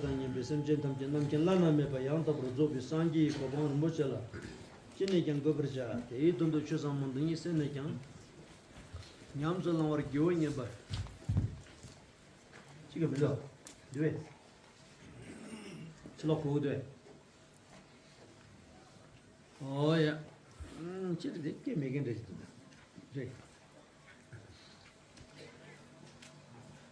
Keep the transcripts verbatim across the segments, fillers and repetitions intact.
དང་མཉམ་པའི་སེམས་ཅན་ཐམས་ཅད་རྣམ་མཁྱེན་བླ་ན་མེད་པ་ཡང་དག་པར་རྫོགས་པའི་སངས་རྒྱས་ཀྱི་གོ་འཕང་རིན་པོ་ཆེ་ལ་ཅི་ནས་ཀྱང་འགོད་པར་བྱ། དེའི་དོན་དུ་ཆོས་ཟབ་མོ་འདི་ཉིད་གསན་ནས་ཀྱང་ཉམས་སུ་བླང་བར་བགྱིའོ་སྙམ་པ། གཅིག་གི་མི་འདུག་འདུག་པས། ཕྱི་ལོགས་གོ་གི་འདུག་པས། ཨོ་ཡ། ཨུམ། ཅི་རེད་དེ་སྐད་མེད་མཁན་འདྲ་ཞིག་འདུག་ད། རེད།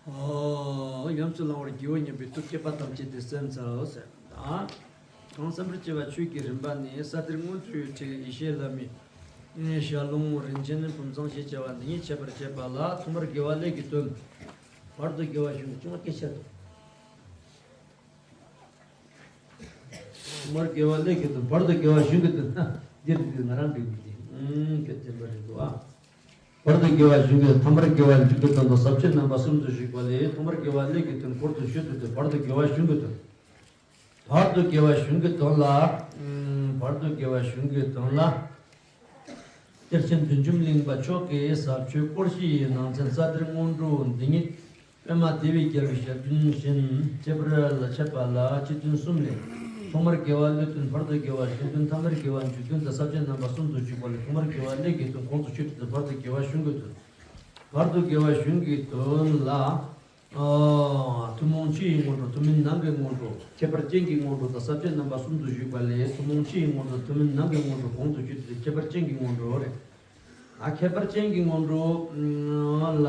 ཨོ། ཉམས་སུ་བླང་བར་བགྱིའོ་སྙམ་པའི་ཐུགས་བསྐྱེད་པ་ཐམས་ཅད་དེ་གསན་འཚལ་ལོ་ཟེར། ད། གང་གསན་པར་བགྱི་བ་ཆོས་ཀྱི་རིམ་པ་ནི། ས་གཏེར་སྔོན་འགྲོའི་ཁྲིད་ཡེ་ཤེས་བླ་མའི་ཞལ་ལུང་། རིན་ཆེན་བུམ་ཚང་ཞེས་བྱ་བ་འདི་ཉིད་འཆད་པར་བྱེད་པ་ལ། ཐོག་མར་དགེ་བ་ཀླད་ཀྱི་དོན། བར་དུ་དགེ་བ་གཞུང་གི་ཅུང་སྐད་ཆེར་དུ། ཐོག་མར་དགེ་བ་ཀླད་ཀྱི་དོན། བར་དུ་དགེ་བ་གཞུང་གི་དོན། ན་འདིར་འདི་ང་རང་འགྲིག་མི་འདི། ཨུམ། ཁྱོད་བདེན་པ་རེད་འདུག་ཨ། བར་དུ་དགེ་བ་གཞུང་གི། ཐོག་མར་དགེ་བ་མཇུག་གི་དོན་དང་ཟབ་ཆོས་རྣམ་པ་གསུམ་དུ་ཞུགས་པ་ལས། ཐོག་མར་དགེ་བ་ཀླད་ཀྱི་དོན་འཁོར་དུ་ཞུགས་ཏེ། བར་དུ་དགེ་བ་གཞུང་གི་དོན། བར་དུ་དགེ་བ་གཞུང་གི་དོན་ལ། ཨུམ། བར་དུ་དགེ་བ་གཞུང་གི་དོན་ལ། གཏེར་ཆེན་བདུད་འཇོམས་གླིང་པ་མཆོག་གི་ཟབ་ཆོས་སྐོར་བཞིའི་ནང་ཚན་ས་གཏེར་སྔོན་འགྲོ་འདི་ཉིད། པདྨ་དེ་བའི་རྒྱལ་པོའི་ཞལ་འདོན་བཞིན་འཆད་པར་ལ་འཆད་པ་ལ་སྤྱི་དོན་གསུམ་ལས། ཐོག་མར་དགེ་བ་ཀླད་དོན། བར་དུ་དགེ་བ་གཞུང་དོན། ཐ་མར་དགེ་བ་མཇུག་དོན་དང་ཟབ་ཆོས་རྣམ་པ་གསུམ་དུ་ཞུགས་པ་ལས། ཐོག་མར་དགེ་བ་ཀླད་ཀྱི་དོན་ཁོང་དུ་ཆུད་དེ། བར་དུ་དགེ་བ་གཞུང་གི་དོན། བར་དུ་དགེ་བ་གཞུང་གི་དོན་ལ། ཨ། ཐུན་མོང་ཕྱི་ཡི་སྔོན་འགྲོ། ཐུན་མིན་ནང་གི་སྔོན་འགྲོ། ཁྱད་པར་ཅན་གྱི་སྔོན་འགྲོ་དང་ཟབ་ཆོས་རྣམ་པ་གསུམ་དུ་ཞུགས་པ་ལས། ཐུན་མོང་ཕྱི་ཡི་སྔོན་འགྲོ། ཐུན་མིན་ནང་གི་སྔོན་འགྲོ་ཁོང་དུ་ཆུད་དེ། ཁྱད་པར་ཅན་གྱི་སྔོན་འགྲོ་རེད། ཨ། ཁྱད་པར་ཅན་གྱི་སྔོན་འགྲོ་ལ།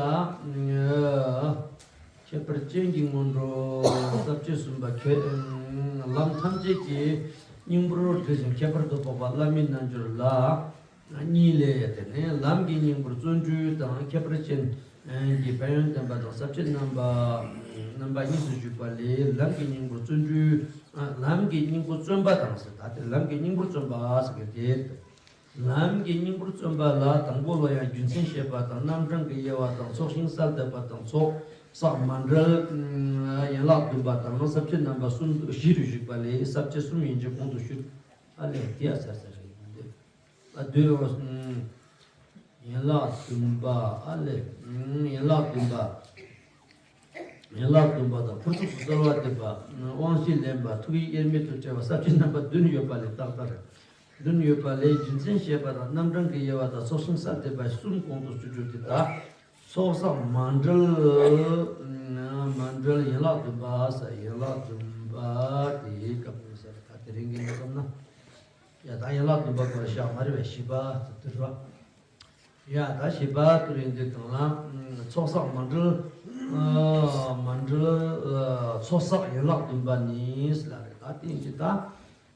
ཁྱད་པར་ཅན་གྱི་སྔོན་འགྲོ། ཟབ་ཆོས་གསུམ་པ་ཁྱེད། ལམ་ཐམས་ཅད་ཀྱི་སྙིང་པོར་གྲུབ་ཅིང་ཁྱད་པར་དུ་འཕགས་པ་བླ་མའི་རྣལ་འབྱོར་ལ། གཉིས་ལས། དེ་ནས་ལམ་གྱི་སྙིང་པོར་བརྩོན་འགྲུས་དང་ཁྱད་པར་ཅན་གྱི་ཕན་ཡོན་བསྟན་པ་དང་ཟབ་ཆོས་རྣམ་པ། རྣམ་པ་གཉིས་སུ་ཞུགས་པ་ལས། ལམ་གྱི་སྙིང་པོར་བརྩོན་འགྲུས། ལམ་གྱི་སྙིང་པོ་བརྩོན་པ་དང་ཟེར། ད་དེ་ལམ་གྱི་སྙིང་པོར་བརྩོན་པ་ཟེར་གི་དེ། ལམ་གྱི་སྙིང་པོར་བརྩོན་པ་ལ་དང་པོ་ལ་ཡང་རྒྱུ་མཚན་བཤད་པ་དང་། རྣམ་གྲངས་ཀྱི་དབྱེ་བ་དང་། ཚོགས་ཞིང་གསལ་འདེབས་པ་དང་། ཚོགས་བསགས་མ་འབྲེལ་ཡན་ལག་བདུན་པ་དང་། ཟབ་ཆོས་རྣམ་པ་གསུམ་བཞི་རུ་ཞུགས་པ་ལས། ཟབ་ཆོས་གསུམ་ཡན་ཆད་གོང་དུ་ཞུགས། ཨ་ལས་དེ་ཡ་ཟེར་ཟེར་རེད་འདི། ཨ་བདུན། ཡན་ལག་བདུན་པ། ཨ་ལས། ཡན་ལག་བདུན་པ། ཡན་ལག་བདུན་པ་དང་། ཕུར་ཚུགས་སུ་གསོལ་བ་འདེབས་པ། དབང་བཞི་ལེན་པ། ཐུགས་ཡིད་དབྱེར་མེད་དུ་བཀྲལ་བ། ཟབ་ཆོས་རྣམ་པ་བདུན་ཡོད་པ་ལས། ཏག་ཏག་རེད། བདུན་ཡོད་པ་ལས་རྒྱུ་མཚན་བཤད་པ་དང་། རྣམ་གྲངས་ཀྱི་དབྱེ་བ་དང་། ཚོགས་ཞིང་གསལ་འདེབས་པ་གསུམ་གོང་དུ་ཞུ་རྒྱུ་དེ་དག། ཚོགས་བསགས་མ་འབྲེལ། མ་འབྲེལ་ཡན་ལག་བདུན་པ་ཟེར། ཡན་ལག་བདུན་པ་དེའི་སྐབས་ནས་ཟེར། ད་དེ་རིང་གི་གནས་སྐབས་ན། ཡ་ད་ཡན་ལག་བདུན་པ་སྐོར་བཤད་མ་རེད་པས། བཞི་པ་དེ་རེད་པ། ཡ་ད་བཞི་པ་དེ་རེད། འདི་དང་ལ་ཚོགས་བསགས་མ་འབྲེལ། མ་འབྲེལ་ཚོགས་བསགས་ཡན་ལག་བདུན་པ་ནི་ལ་རེད། ད་དེ་ཡིན་གྱི་ད་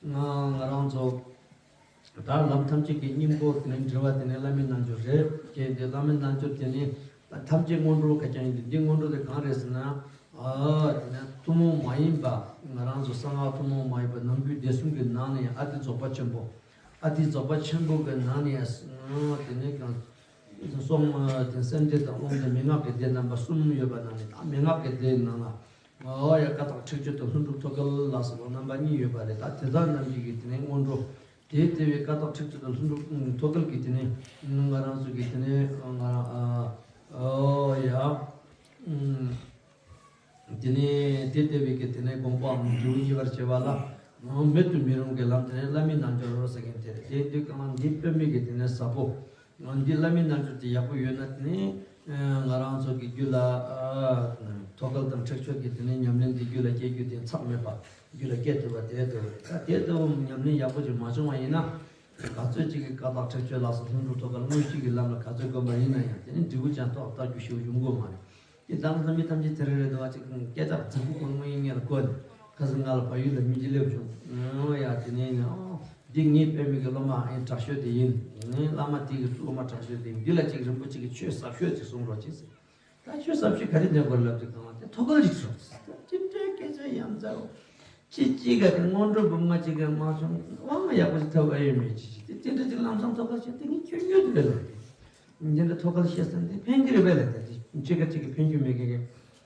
ང་ང་རང་ཚོ། ད་ལམ་ཐམས་ཅད་ཀྱི་སྙིང་པོ་དེ་ནི་འབྲེལ་བ་དེ་ནི་བླ་མའི་རྣལ་འབྱོར་རེད། ཀྱེ་འདི་བླ་མའི་རྣལ་འབྱོར་དེ་ནི་ཐམས་ཅད་སྔོན་འགྲོ་ག་རྐྱང་ཡིན་ཏེ། འདི་སྔོན་འགྲོ་དེ་གང་རེད་ཟེར་ན། ཨ་དེ་ནི་ཐུན་མོང་མ་ཡིན་པ། ང་རང་ཚོ་གསང་སྔགས་ཐུན་མོང་མ་ཡིན་པ་ནང་རྒྱུད་སྡེ་གསུམ་གྱི་ནང་ནས་ཨ་ཏི་རྫོགས་པ་ཆེན་པོ། ཨ་ཏི་རྫོགས་པ་ཆེན་པོ་གི་ནང་ནས་ཨ་དེ་ནི་གང་། སོང་། དེ་སེམས་སྡེ་དང་རླུང་སྡེ་མན་ངག་གི་སྡེ་རྣམ་པ་གསུམ་ཡོད་པ་ནང་ནས། ད་མན་ངག་གི་སྡེའི་ནང་ལ། ཨོ་ཡ། ཀ་དག་ཁྲེགས་ཆོད་དང་ལྷུན་གྲུབ་ཐོད་རྒལ་ལ་སོགས་པ་རྣམ་པ་གཉིས་ཡོད་པ་རེད། ད་དེ་དག་རྣམས་ཀྱི་གི་དེ་ནས་སྔོན་འགྲོ། དེ་ལྟ་བུའི་ཀ་དག་ཁྲེགས་ཆོད་དང་ལྷུན་གྲུབ་ཐོད་རྒལ་གྱི་དེ་ནས་ང་རང་ཚོ་གི་དེ་ནས་ང་རང་ཨ་ཨོ་ཡ། དེ་ནས་དེ་ལྟ་བུའི་གི་དེ་ནས་དགོངས་པའམ་འབྲས་བུ་བརྙེས་པར་བྱེད་པ་ལ་མེད་དུ་མི་རུང་གི་ལམ། དེ་ནས་བླ་མའི་རྣལ་འབྱོར་ཟེར་མཁན་དེ་རེད། དེ་དུས་གང་ལ་འདི་དཔེ་མེད་ཀྱི་དེ་ནས་ཟབ་པོ། འདི་བླ་མའི་རྣལ་འབྱོར་དེ་ཡག་པོ་ཡོད་ན། དེ་ནས་ང་རང་ཚོ་གི་རྒྱུད་ལ་ཐོད་རྒལ་དང་ཁྲེགས་ཆོད་ཀྱི་དེ་ནས་ཉམས་ལེན་འདི་རྒྱུད་ལ་སྐྱེ་རྒྱུ་དེ་ཚེགས་མེད་པ་རྒྱུད་ལ་སྐྱེ་ཐུབ་པ་དེ་འདྲ་བོ་རེད། ད་དེ་ལྟ་བུ་ཉམས་ལེན་ཡག་པོ་ཅིག་མ་བྱུང་བ་ཡིན་ན། ག་ཚོད་ཅིག་གི་ཀ་དག་ཁྲེགས་ཆོད་ལ་སོགས་ལྷུན་གྲུབ་ཐོད་རྒལ་དངོས་གཞི་གི་ལམ་ལ་ག་ཚོད་བསྒོམས་པ་ཡིན་ན་ཡང་། དེ་ནས་འབྲས་བུ་ཅང་ཐོགས་ཐག་ཆོད་ཞིག་ཡོང་གི་ཡོད་མ་རེད། དེ་དང་ལྷ་མི་ཐམས་ཅད་དེ་རེ་རེ་འདུག་བ། ཅིག་སྐད་ཆ་རྫིག་པོ་ཁོ་དངོས་ཡིན་ངེས་ལ་གོ་ནས། ཁ་སང་ང་ལ་བལ་ཡུལ་ལ་མི་གཅིག་སླེབས་བྱུང་། ཨོ་ཡ། དེ་ནས་ནི་ཨོ་འདི་ངའི་པད་མའི་གི་སློབ་མ་ཨེ་དྲག་ཤོས་དེ་ཡིན། ངའི་བླ་མ་དེ་གི་སློབ་མ་དྲག་ཤོས་དེ་ཡིན། འདི་ལ་ཅིག་རིན་པོ་ཆེ་གི་ཆོས་ཟབ་ཤོས་ཅིག་གསུང་རོགས་གྱིས་ཟེར། ད་ཆོས་ཟབ་ཤོས་ག་རེ་འདོན་དགོས་ལབ་དུས་གང་ལ་དེ་ཐོད་རྒལ་ཅིག་གསུངས་ཟེར། དེ་འདྲའི་སྐད་ཆ་ཡ་མཚར་བོ། ཅི་ཅི་ག་དེ་སྔོན་འགྲོ་འབུམ་ལྔ་ཅིག་གི་མ་བྱུང་དབང་ཡག་པོ་ཞིག་ཐོབ་ཨེ་ཡོད་མེད་ཅི་ཅི་དེ་དེ་འདྲ་ཅིག་ལམ་སང་ཐོད་རྒལ་ཤེས་དེ་ངས་ཁྱོད་ཉོས་དུ་རེད་ལབ་དེ། འདི་འདྲ་ཐོད་རྒལ་ཤེས་ཙམ་དེ་ཕན་གི་རེད་པས་ལབ་དེ། ཅི་ག་ཅིག་གི་ཕན་རྒྱུ་མེད་གི་གི།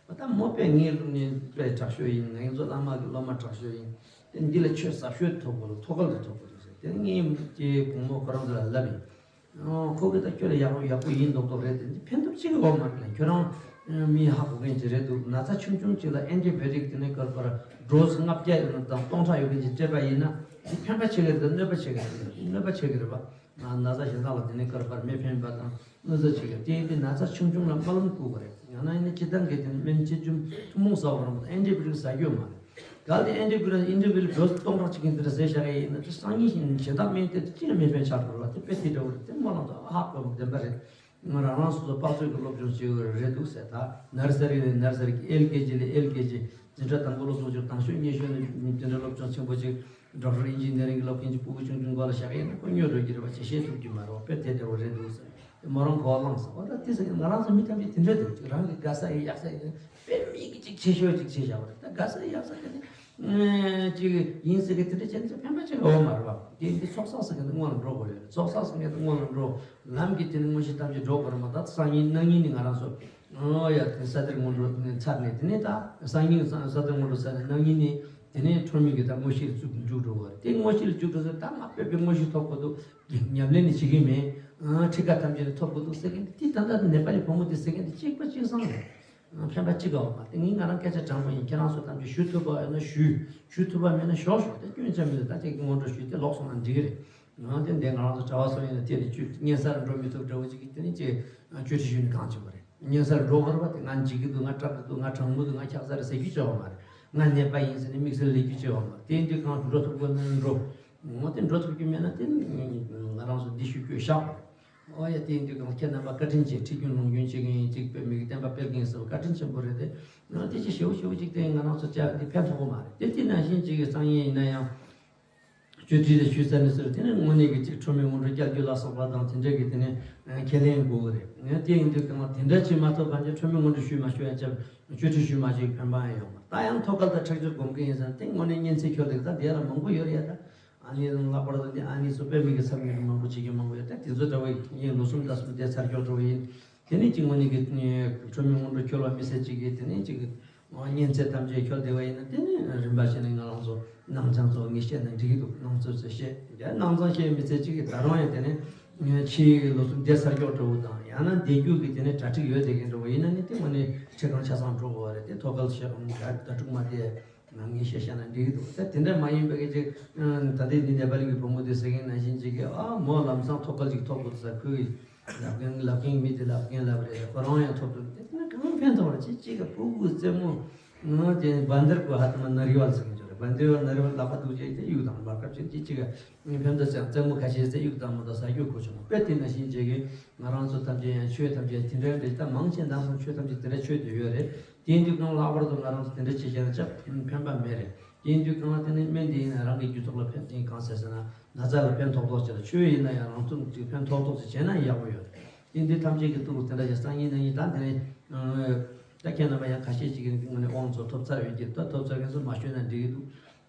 ད་མོ་པས་ངའི་སློབ་གཉེར་པས་དྲག་ཤོས་ཡིན། ང་ཚོ་བླ་མ་གི་སློབ་མ་དྲག་ཤོས་ཡིན། དེ་འདི་ལ་ཆོས་ཟབ་ཤོས་ཐོབ་དགོས་རེད། ཐོད་རྒལ་དེ་ཐོབ་དགོས་རེད་ཟེར། དེ་ངའི་ཀྱེ་བུ་མོ་ཁོ་རང་ཚོ་ལ་ལབ་ཡིན། ཨོ་ཁོ་གིས་ད་ཁྱོད་ལ་ཡག་པོ་ཡག་པོ་ཡིན་མདོག་མདོག་རེད་དེ། འདི་ཕན་ཐོགས་ཅི་གི་ཡོད་མ་རེད་ལབ། ཁྱོད་རང་ མིས་ཧ་གོ་མཁན་ཅིག་རེད་འདུག་ན་ཚ་ཆུང་ཆུང་ཅིག་ལ་ཨེན་ཊི་བྷ་ཡོ་ཊིག་དེ་ནས་ཀར་པར་ཌོ་སི་ལྔ་བརྒྱ་དང་སྟོང་ཕྲག་ཡོད་མཁན་ཅིག་སྤྲད་པ་ཡིན་ན། དེ་ཕན་པ་ཆེ་གི་རེད་དམ་གནོད་པ་ཆེ་གི་རེད། གནོད་པ་ཆེ་གི་རེད་པ། ན་ན་ཚ་གཞན་དག་ལ་དེ་ནས་ཀར་པར་མི་ཕན་པ་དང་གནོད་འཚེ་ཆེ་གི་རེད། དེ་ཡིན་དུས་ན་ཚ་ཆུང་ཆུང་ལ་རྨ་ལམ་བསྐུར་དགོས་རེད། ཡང་ན་ཡིན་ན་སྤྱིར་བཏང་གི་དེ་ནས་སྨན་ཆེ་ཆུང་ཐུན་མོང་ཟ་བ་རང་ཨེན་ཊི་བྷ་ཡོ་ཊིག་ཟ་རྒྱུ་མ་རེད། གལ་ཏེ་ཨེན་ཊི་བྷ་ཡོ་ཊིག་ཨེན་ཊི་བྷ་ཡོ་ཊིག་ཌོ་སི་སྟོང་ཕྲག་གཅིག་གི་འདི་འདྲ་ཟས་བཞག་གི་ཡིན་ན། དེ་སང་ཉིན་གཞན་དག་སྨན་དེ་ཅི་ཡང་མི་ཕན་ཆགས་འགྲོ་ལ། དེ་དཔེ་དེ་འདྲ་བོ་རེད། དེ་རྨ་ལམ་དུ་ཧ་གོ་བ་བདེན་པ་རེད། ང་རང་རང་སོ་སོ་དཔག་ཚོད་ཀྱི་སློབ་སྦྱོང་བྱེད་དགོས་རེད་འདུག་ཟེར། ད་ནར་སི་རི་ནས་ནར་སི་རི་གི་ཨེལ་ཀེ་ཇི་ལས་ཨེལ་ཀེ་ཇི། འཛིན་གྲྭ་དང་པོ་སློབ་སྦྱོང་བྱེད། དང་ཤོས་གཉིས་ཤོས་ནས་འཛིན་གྲྭ་སློབ་སྦྱོང་ཆེན་པོ་ཅིག་ཌོག་ཊར་ཨིན་ཇི་ནི་ཡ་རིང་གི་སློབ་མཁན་གྱི་སྤུ་གུ་ཆུང་ཆུང་སྒང་ལ་བཞག་གི་ཡིན་ན་ཁོ་སྨྱོ་འགྲོ་གི་རེད་བ། ཅིག་བཤད་ཐུབ་ཀྱི་མ་རེད་བ། དཔེ་དེ་འདྲ་བོ་རེད་འདུག་ཟེར། དེ་མོ་རང་གོ་བ་བླངས་སོང་བ། ད་དེ་ཟེར་ང་རང་ཚོ་མི་ཐམས་ཅད་དེ་འདྲ་འདུག་ཅིག་རང་གི་དགའ་ས་ཡི་ཡག་ས་ཡི་དཔེ་མི་གི་ཅིག་ཆེ་ཤོས་ཅིག་བྱས་བཞག་པ་རེད། ད་དགའ་ས་ཡི་ཡག་ས་དེ་ནི་ཅིག་ཡིན་ཟེར་གི་དེ་འདྲ་བྱས་ན་ཕན་པ་ཅིག་ཡོད་མ་རེད་བ། དེ་འདི་ཚོགས་བསགས་ཟེར་གི་འདི་སྔོན་ལ་འགྲོ་དགོས་རེད། ཚོགས་བསགས་ཟེར་གི་འདི་སྔོན་ལ་འགྲོ། ལམ་གྱི་དེ་ནི་དངོས་གཞི་ཐམས་ཅད་འགྲོ་དགོས་རེད་མ། ད་སང་ཉིན་གནངས་ཉིན་ནི་ང་རང་ཚོ་ཨོ་ཡ་དེ་ས་གཏེར་སྔོན་འགྲོ་ཚར་ནས། དེ་ནས་ད་སང་ཉིན་ས་གཏེར་སྔོན་འགྲོ་ཚར་ནས་གནངས་ཉིན་ནི་དེ་ནས་འཕྲོ་མི་གི་ད་དངོས་གཞི་ལ་བཅུག་འཇུག་འགྲོ་བ་རེད། དེ་དངོས་གཞི་ལ་འཇུག་འགྲོ་ཚེ་ད་ང་དཔེ་དཔེ་དངོས་གཞི་ཐོབ་དགོས་འདུག་ཉམས་ལེན་ནི་བྱེད་ཀྱི་མེད། ཁྲིད་ཀ་ཐམས་ཅད་ནི་ཐོབ་དགོས་འདུག་ཟེར་མཁན་དེ། དེ་ད་ལྟ་ནེ་པ་ལི་བུ་མོ་དེ་ཟེར་མཁན་དེ་གཅིག་པ་གཅིག་སང་རེད། ཕན་པ་གཅིག་ག་འོང་མ་དེ། ངས་ང་རང་སྐད་ཆ་དྲང་པོ་ཡིན། ཁྱེད་རང་ཚོ་ཐམས་ཅད་ཞུ་ཐུབ་པ་ཡོད་ན་ཞུ། ཞུ་ཐུབ་པ་མེད་ན་ཞོག་ཞོག་དེ་སྐྱོན་ཆ་མེད། ད་ཅིག་སྔོན་འགྲོ་ཞུས་ཏེ་ལོག་སོང་ན་འགྲིག་གི་རེད། ང་དེ་འདྲའི་ང་རང་ཚོ་གྲྭ་བ་ཚོ་ཡིན་ན་དེ་ནི་ཅིག་གཉན་སར་འགྲོ་མི་ཐུབ་འདྲ་བོ་ཅིག་གིས་དེ་ནི་ཅིག་ཆོས་ཁྲིད་ཞུས་ནས་གང་བྱེད་པ་རེད། གཉན་སར་འགྲོ་དགོས་རེད་པ། དེ་ང་འཇིགས་ཀྱི་འདུག་ང་སྐྲག་གི་འདུག་ང་གྲང་མོ་འདུག་ང་འཁྱག་ཚ་རེད་ཟེར་རྒྱུ་བྱེད་པ་མ་རེད། ང་ནད་པ་ཡིན་ཟེར་ནས་དམིགས་བསལ་ལས་རྒྱུ་བྱེད་པ་མ་རེད། དེ་འདྲའི་གང་འགྲོ་ཐུབ་དགོས་ན་འགྲོ། འོ་དེ་འགྲོ་ཐུབ་ཀྱི་མེད་ན་དེ་ང་རང་ཚོ་འདི་ཞུ་རྒྱུ་བཞག་པ་རེད། ཨོ་ཡ་དེ་ཡིན་དུས་གང་ཁྱེད་རྣམ་པ་བཀའ་དྲིན་ཆེ། ཁྲིད་རྒྱུན་ལུང་རྒྱུན་བྱེད་མཁན་ཡིན་གཅིག་དཔེ་མི་གི་བསྟན་པ་སྤེལ་མཁན་ཟེར་བ་བཀའ་དྲིན་ཆེན་པོ་རེད་དེ། ང་དེ་ཅི་ཞེ་པོ་ཞེ་པོ་ཅིག་དེ་ང་རང་ཚོ་བཅར་འདི་ཕན་ཐོགས་པ་མ་རེད་དེ། དེ་ནང་བཞིན་ཅིག་གི་སང་ཉིན་ཡིན་ན་ཡང་ཆོས་ཁྲིད་དེ་ཞུས་ཚར་ནས་ཟེར། དེ་ནས་དངོས་གནས་ཀྱི་ཅིག་ཁྲོ་མོའི་སྔོན་འགྲོ་བསྐྱལ་རྒྱུ་ལ་སོགས་པ་དང་དེ་འདྲ་གི་དེ་ནས་ཁས་ལེན་དགོས་གི་རེད། ང་དེ་ཡིན་དུས་གང་དེ་འདྲ་བྱེད་མ་ཐུབ་པ་ཅིག་ཁྲོ་མོའི་སྔོན་འགྲོ་ཞུས་མ་ཞུས་ཡ་ཅིག་ཆོས་ཁྲིད་ཞུས་མ་ཞུས་ཕན་པ་ཡང་ཡོད་མ། ད་ཡང་ཐོད་རྒལ་དང་ཁྲེགས་ཆོད་སྒོམ་གི་ཡིན་ཟེར་ན་དེ་དངོས་གནས་གཉན་ཚད་འཁྱོལ་དེ་གི་ད་དེ་ལ་མང་པོ་ཡོད་རེད་ཡ། ད། ཨ་ནི་ལྷག་པར་དུ་འདི་ཨ་ནི་ཚོ་དཔེ་མི་གི་ཚབ་མི་གི་མང་པོ་བྱེད་ཀྱི་མང་པོ་ཡོད། ད་དེ་ཚོ་འདྲ་བོ་ཡིན། ལོ་གསུམ་ཟླ་གསུམ་བསྡད་ཚར་ཀྱོག་འདྲ་བོ་ཡིན། དེ་ནས་ཅིག་དངོས་གནས་ཀྱི་ཁྲོ་མོའི་སྔོན་འགྲོ་འཁྱོལ་བ་མི་ཚེ་གཅིག་གི་དེ་ནས་ཅིག་གཉན་ཚད་ཐམས་ཅད་འཁྱོལ་བསྡད་པ་ཡིན་ན། དེ་ནས་རིམ་པ་བྱས་ནས་ང་རང་ཚོ་ནང་ཚང་ཚོ་ངས་བཤད་ན་འགྲིག་གི་འདུག་ནང་ཚོ་ཚོས་བཤད་དེ་ནང་ཚང་བཤད་མི་ཚེ་གཅིག་གི་ད་རུང་ཡང་དེ་ནས་ཕྱིའི་ལོ་གསུམ་བསྡད་ཚར་ཀྱོག་འདྲ་བོ་དང་། ཡང་ན་བསྡད་རྒྱུ་གི་དེ་ནས་གྲ་སྒྲིག་ཡོད་བསྡད་མཁན་འདྲ་བོ་ཡིན་ན་ནི་དེ་དངོས་གནས་ཁྲི་གང་ཆ་ཚང་འགྲོ་དགོས་པ་རེད། དེ་ཐོད་རྒལ་བྱས་ཨང་གྲ་ཟླ་དྲུག་མ་བསྡད། ང་ངས་བཤད་བཤད་ན་འགྲིག་གི་འདུག་ད་དེ་འདྲ་མ་ཡིན་པ་གི་ཅིག་ད་ལྟའི་འདི་ནེ་པ་ལི་གི་བུ་མོ་དེ་ཟེར་མཁན་ནང་བཞིན་ཅིག་གི་ཨ་མོ་ལམ་སང་ཐོད་རྒལ་ཅིག་ཐོབ་དགོས་ས། ཁོའི་ལབ་མཁན་ལབ་མཁན་མི་དེ་ལབ་མཁན་ལབ་རེད། ཁོ་རང་ཡང་ཐོབ་འདུག་དེ་ནི་གང་ཕན་ཐོགས་རེད། ཅིག་ཅིག་གི་ཕྲུ་གུ་རྩེད་མོ་ང་དེ་བན་དེར་གོ་ཧ་ཏ་མ་ནར་ཡོལ་ཟེར་མཁན་ཅིག་རེད། བན་དེར་ནར་ཡོལ་ལག་པ་འདུག་ཅིག་དེ་གཡུག་དང་མར་ཀབ་ཅིག་ཅིག་ཅིག་གི་ཕན་ཐོགས་ཅིག་རྩེད་མོ་ཁ་ཤས་རྩེ་གཡུག་དང་མོ་དང་ཟ་རྒྱུ་གོ་ཆུང་དཔེ་དེ་ནང་བཞིན་ཅིག་གི་ང་རང་ཚོ་ཐམས་ཅད་ཡང་ཆོས་ཐམས་ཅད་དེ་འདྲ་རེད། ད་མང་ཆེ་ནང་ཚང་ཆོས་ཐམས་ཅད་དེ་འདྲ་ཆོས་དེ་ཡོད་རེད། དེ་ཡིན་དུས་གང་ལྷག་པར་དུ་ང་རང་ཚོ་དེ་འདྲ་བྱེད་བྱས་ན་ཅང་ཕན་པ་མེད་རེད། དེ་ཡིན་དུས་གང་དེ་ནི་སྨན་དེ་ཡིན་ན་རང་གི་རྒྱུ་ཐོག་ལ་ཕན་ཐོགས་གང་ཟེར་ཟེར་ན་ན་ཚ་ལ་ཕན་ཐོགས་ཐོགས་བྱེད་ལ། ཆོས་ཡིན་ན་ཡང་རང་ཐོག་ཅིག་ཕན་ཐོགས་ཐོགས་ཅིག་བྱས་ན་ཡག་པོ་ཡོད་རེད། དེ་འདི་ཐམས་ཅད་ཀྱི་ཐུགས་དེ་འདྲ་ཞིག་སང་ཉིན་གནངས་ཉིན་ད་དེ་ནས་ད་ཁྱེད་རྣམ་པ་ཡང་ཁ་ཤས་ཅིག་གི་ངོས་ནས་དབང་ཚོ་ཐོབ་ཚར་ཡོད་ཀྱི། ད་ཐོབ་ཚར་མཁན་ཚོ་མ་ཞུས་ན་འགྲིག་གི་འདུག་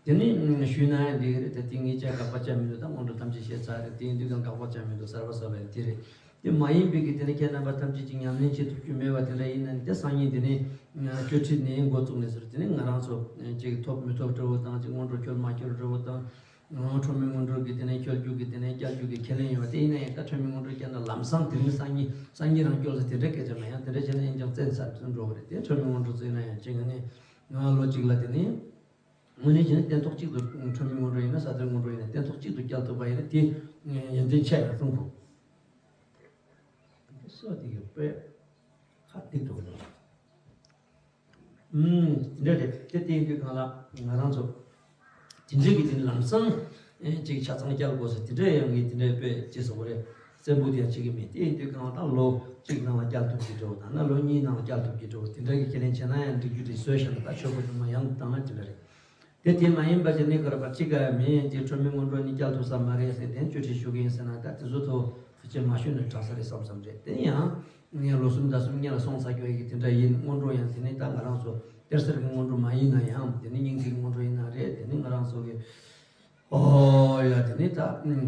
དེ་ནི་ཞུས་ན་ཡང་འགྲིག་གི་རེད། ད་དེ་ངས་ཅང་དགག་པ་བྱ་མི་འདུག་ད་སྔོན་འགྲོ་ཐམས་ཅད་བཤད་ཚར་རེད། དེ་ཡིན་དུས་ཀྱང་དགག་པ་བྱ་མི་འདུག་གསར་པ་གསར་པ་ཡང་དེ་རེད། དེ་མ་ཡིན་པའི་གི་དེ་ནི་ཁྱེད་རྣམ་པ་ཐམས་ཅད་ཀྱིས་ཉམས་ལེན་བྱེད་ཐུབ་རྒྱུ་མེད་པ་དེ་འདྲ་ཡིན་ན་ནི། དེ་སང་ཉིན་དེ་ནི་ཆོས་ཁྲིད་ནས་འགོ་བཙུགས་ནས་ཟེར། དེ་ནི་ང་རང་ཚོ་ཅིག་ཐོབ་མི་ཐོབ་འདྲ་བོ་དང་། ཅིག་སྔོན་འགྲོ་འཁྱོལ་མ་འཁྱོལ་འདྲ་བོ་དང་། ཁྲོ་མོའི་སྔོན་འགྲོ་གི་དེ་ནས་འཁྱོལ་རྒྱུ་གི་དེ་ནས་བསྐྱལ་རྒྱུ་གི་ཁས་ལེན་ཡོད་པ་དེ་ཡིན་ན་ཡང་། ད་ཁྲོ་མོའི་སྔོན་འགྲོ་བསྐྱལ་ན་ལམ་སང་དེ་རིང་སང་ཉིན་སང་ཉིན་རང་འཁྱོལ་ཟེར་དེ་འདྲ་སྐད་ཆ་མེད། ཡང་དེ་འདྲ་བྱས་ན་ཡིན་ཀྱང་བཙན་ས་འགྲོ་གི་རེད། དེ་ཁྲོ་མོའི་སྔོན་འགྲོ་བརྩིས་ན་ཡང་ཅིག་ང་ནི་ང་ལོ་གཅིག་ལ་དེ་ནས་དངོས་གནས་བྱས་ན་སྟན་ཐོག་གཅིག་ཏུ་ཁྲོ་མོའི་སྔོན་འགྲོ་ཡིན་ན་ས་མཐོའི་སྔོན་འགྲོ་ཡིན་ན་སྟན་ཐོག་གཅིག་ཏུ་བསྐྱལ་ཐུབ་པ་ཡིན་ན་དེ་ཡོན་ཏན་ཆེ་ཡང་གསུང་དགོས། སོ་དེ་གི་དཔེ་ཁ་སྡིག་འགྲོ་གི་འདུག་ཨུམ། འདི་འདྲ་རེད། དེ་བལྟས་དུས་སྒང་ལ་ང་རང་ཚོ་དེ་འདྲའི་གི་དེ་ནི་ལམ་སང་ཨེ་ཅིག་ཆ་ཚང་བསྐྱལ་དགོས་ཟེར་དེ་འདྲ་ཡང་ངས་དེ་འདྲའི་དཔེ་ཅི་ཟེར་དགོས་རེད། བཙན་པོ་དེ་ཡང་བྱེད་ཀྱི་མེད། དེ་ཡིན་དུས་སྒང་ལ་ད་ལོ་གཅིག་ནང་ལ་བསྐྱལ་ཐུབ་ཀྱི་འགྲོ་དང་། ན་ལོ་གཉིས་ནང་ལ་བསྐྱལ་ཐུབ་ཀྱི་འགྲོ། དེ་འདྲ་གི་ཁས་ལེན་བྱས་ན་ཡང་འགྲིག་རྒྱུ་རེད་བཟོས་བཞག་ན། ད་ཆོས་པ་ཉུང་མ་ཡང་བཏང་ན་དེ་འདྲ་རེད། དེ་དེ་མ་ཡིན་པ་ཅིག་ནི་ག་རེ་པ་ཅིག་ག་མེད། དེ་ཁྲོ་མོའི་སྔོན་འགྲོ་ནི་བསྐྱལ་ཐུབ་ས་མ་རེད་ཟེར། དེ་ནས་ཆོས་ཁྲིད་ཞུ་གི་ཡིན་ཟེར་ན་ད་དེ་ཚོ་ཐོག་ཕལ་ཆེར་མ་ཞུས་ན་དྲག་ས་རེད་བསམ་བསམ་རེད། དེ་ཡང་ངས་ལོ་གསུམ་ཟླ་གསུམ་སྔོན་ལ་སོང་ཚར་ཡོད་ཀྱི་དེ་འདྲ་ཡིན། སྔོན་འགྲོ་ཡང་དེ་ནི་ད་ང་རང་ཚོ་གཏེར་གསར་གྱི་སྔོན་འགྲོ་མ་ཡིན་ན་ཡང་། དེ་ནི་སྙིང་ཐིག་སྔོན་འགྲོ་ཡིན་ན་རེད། དེ་ནི་ང་རང་ཚོ་གི་ཨོ་ཡ་དེ་ནི་ད་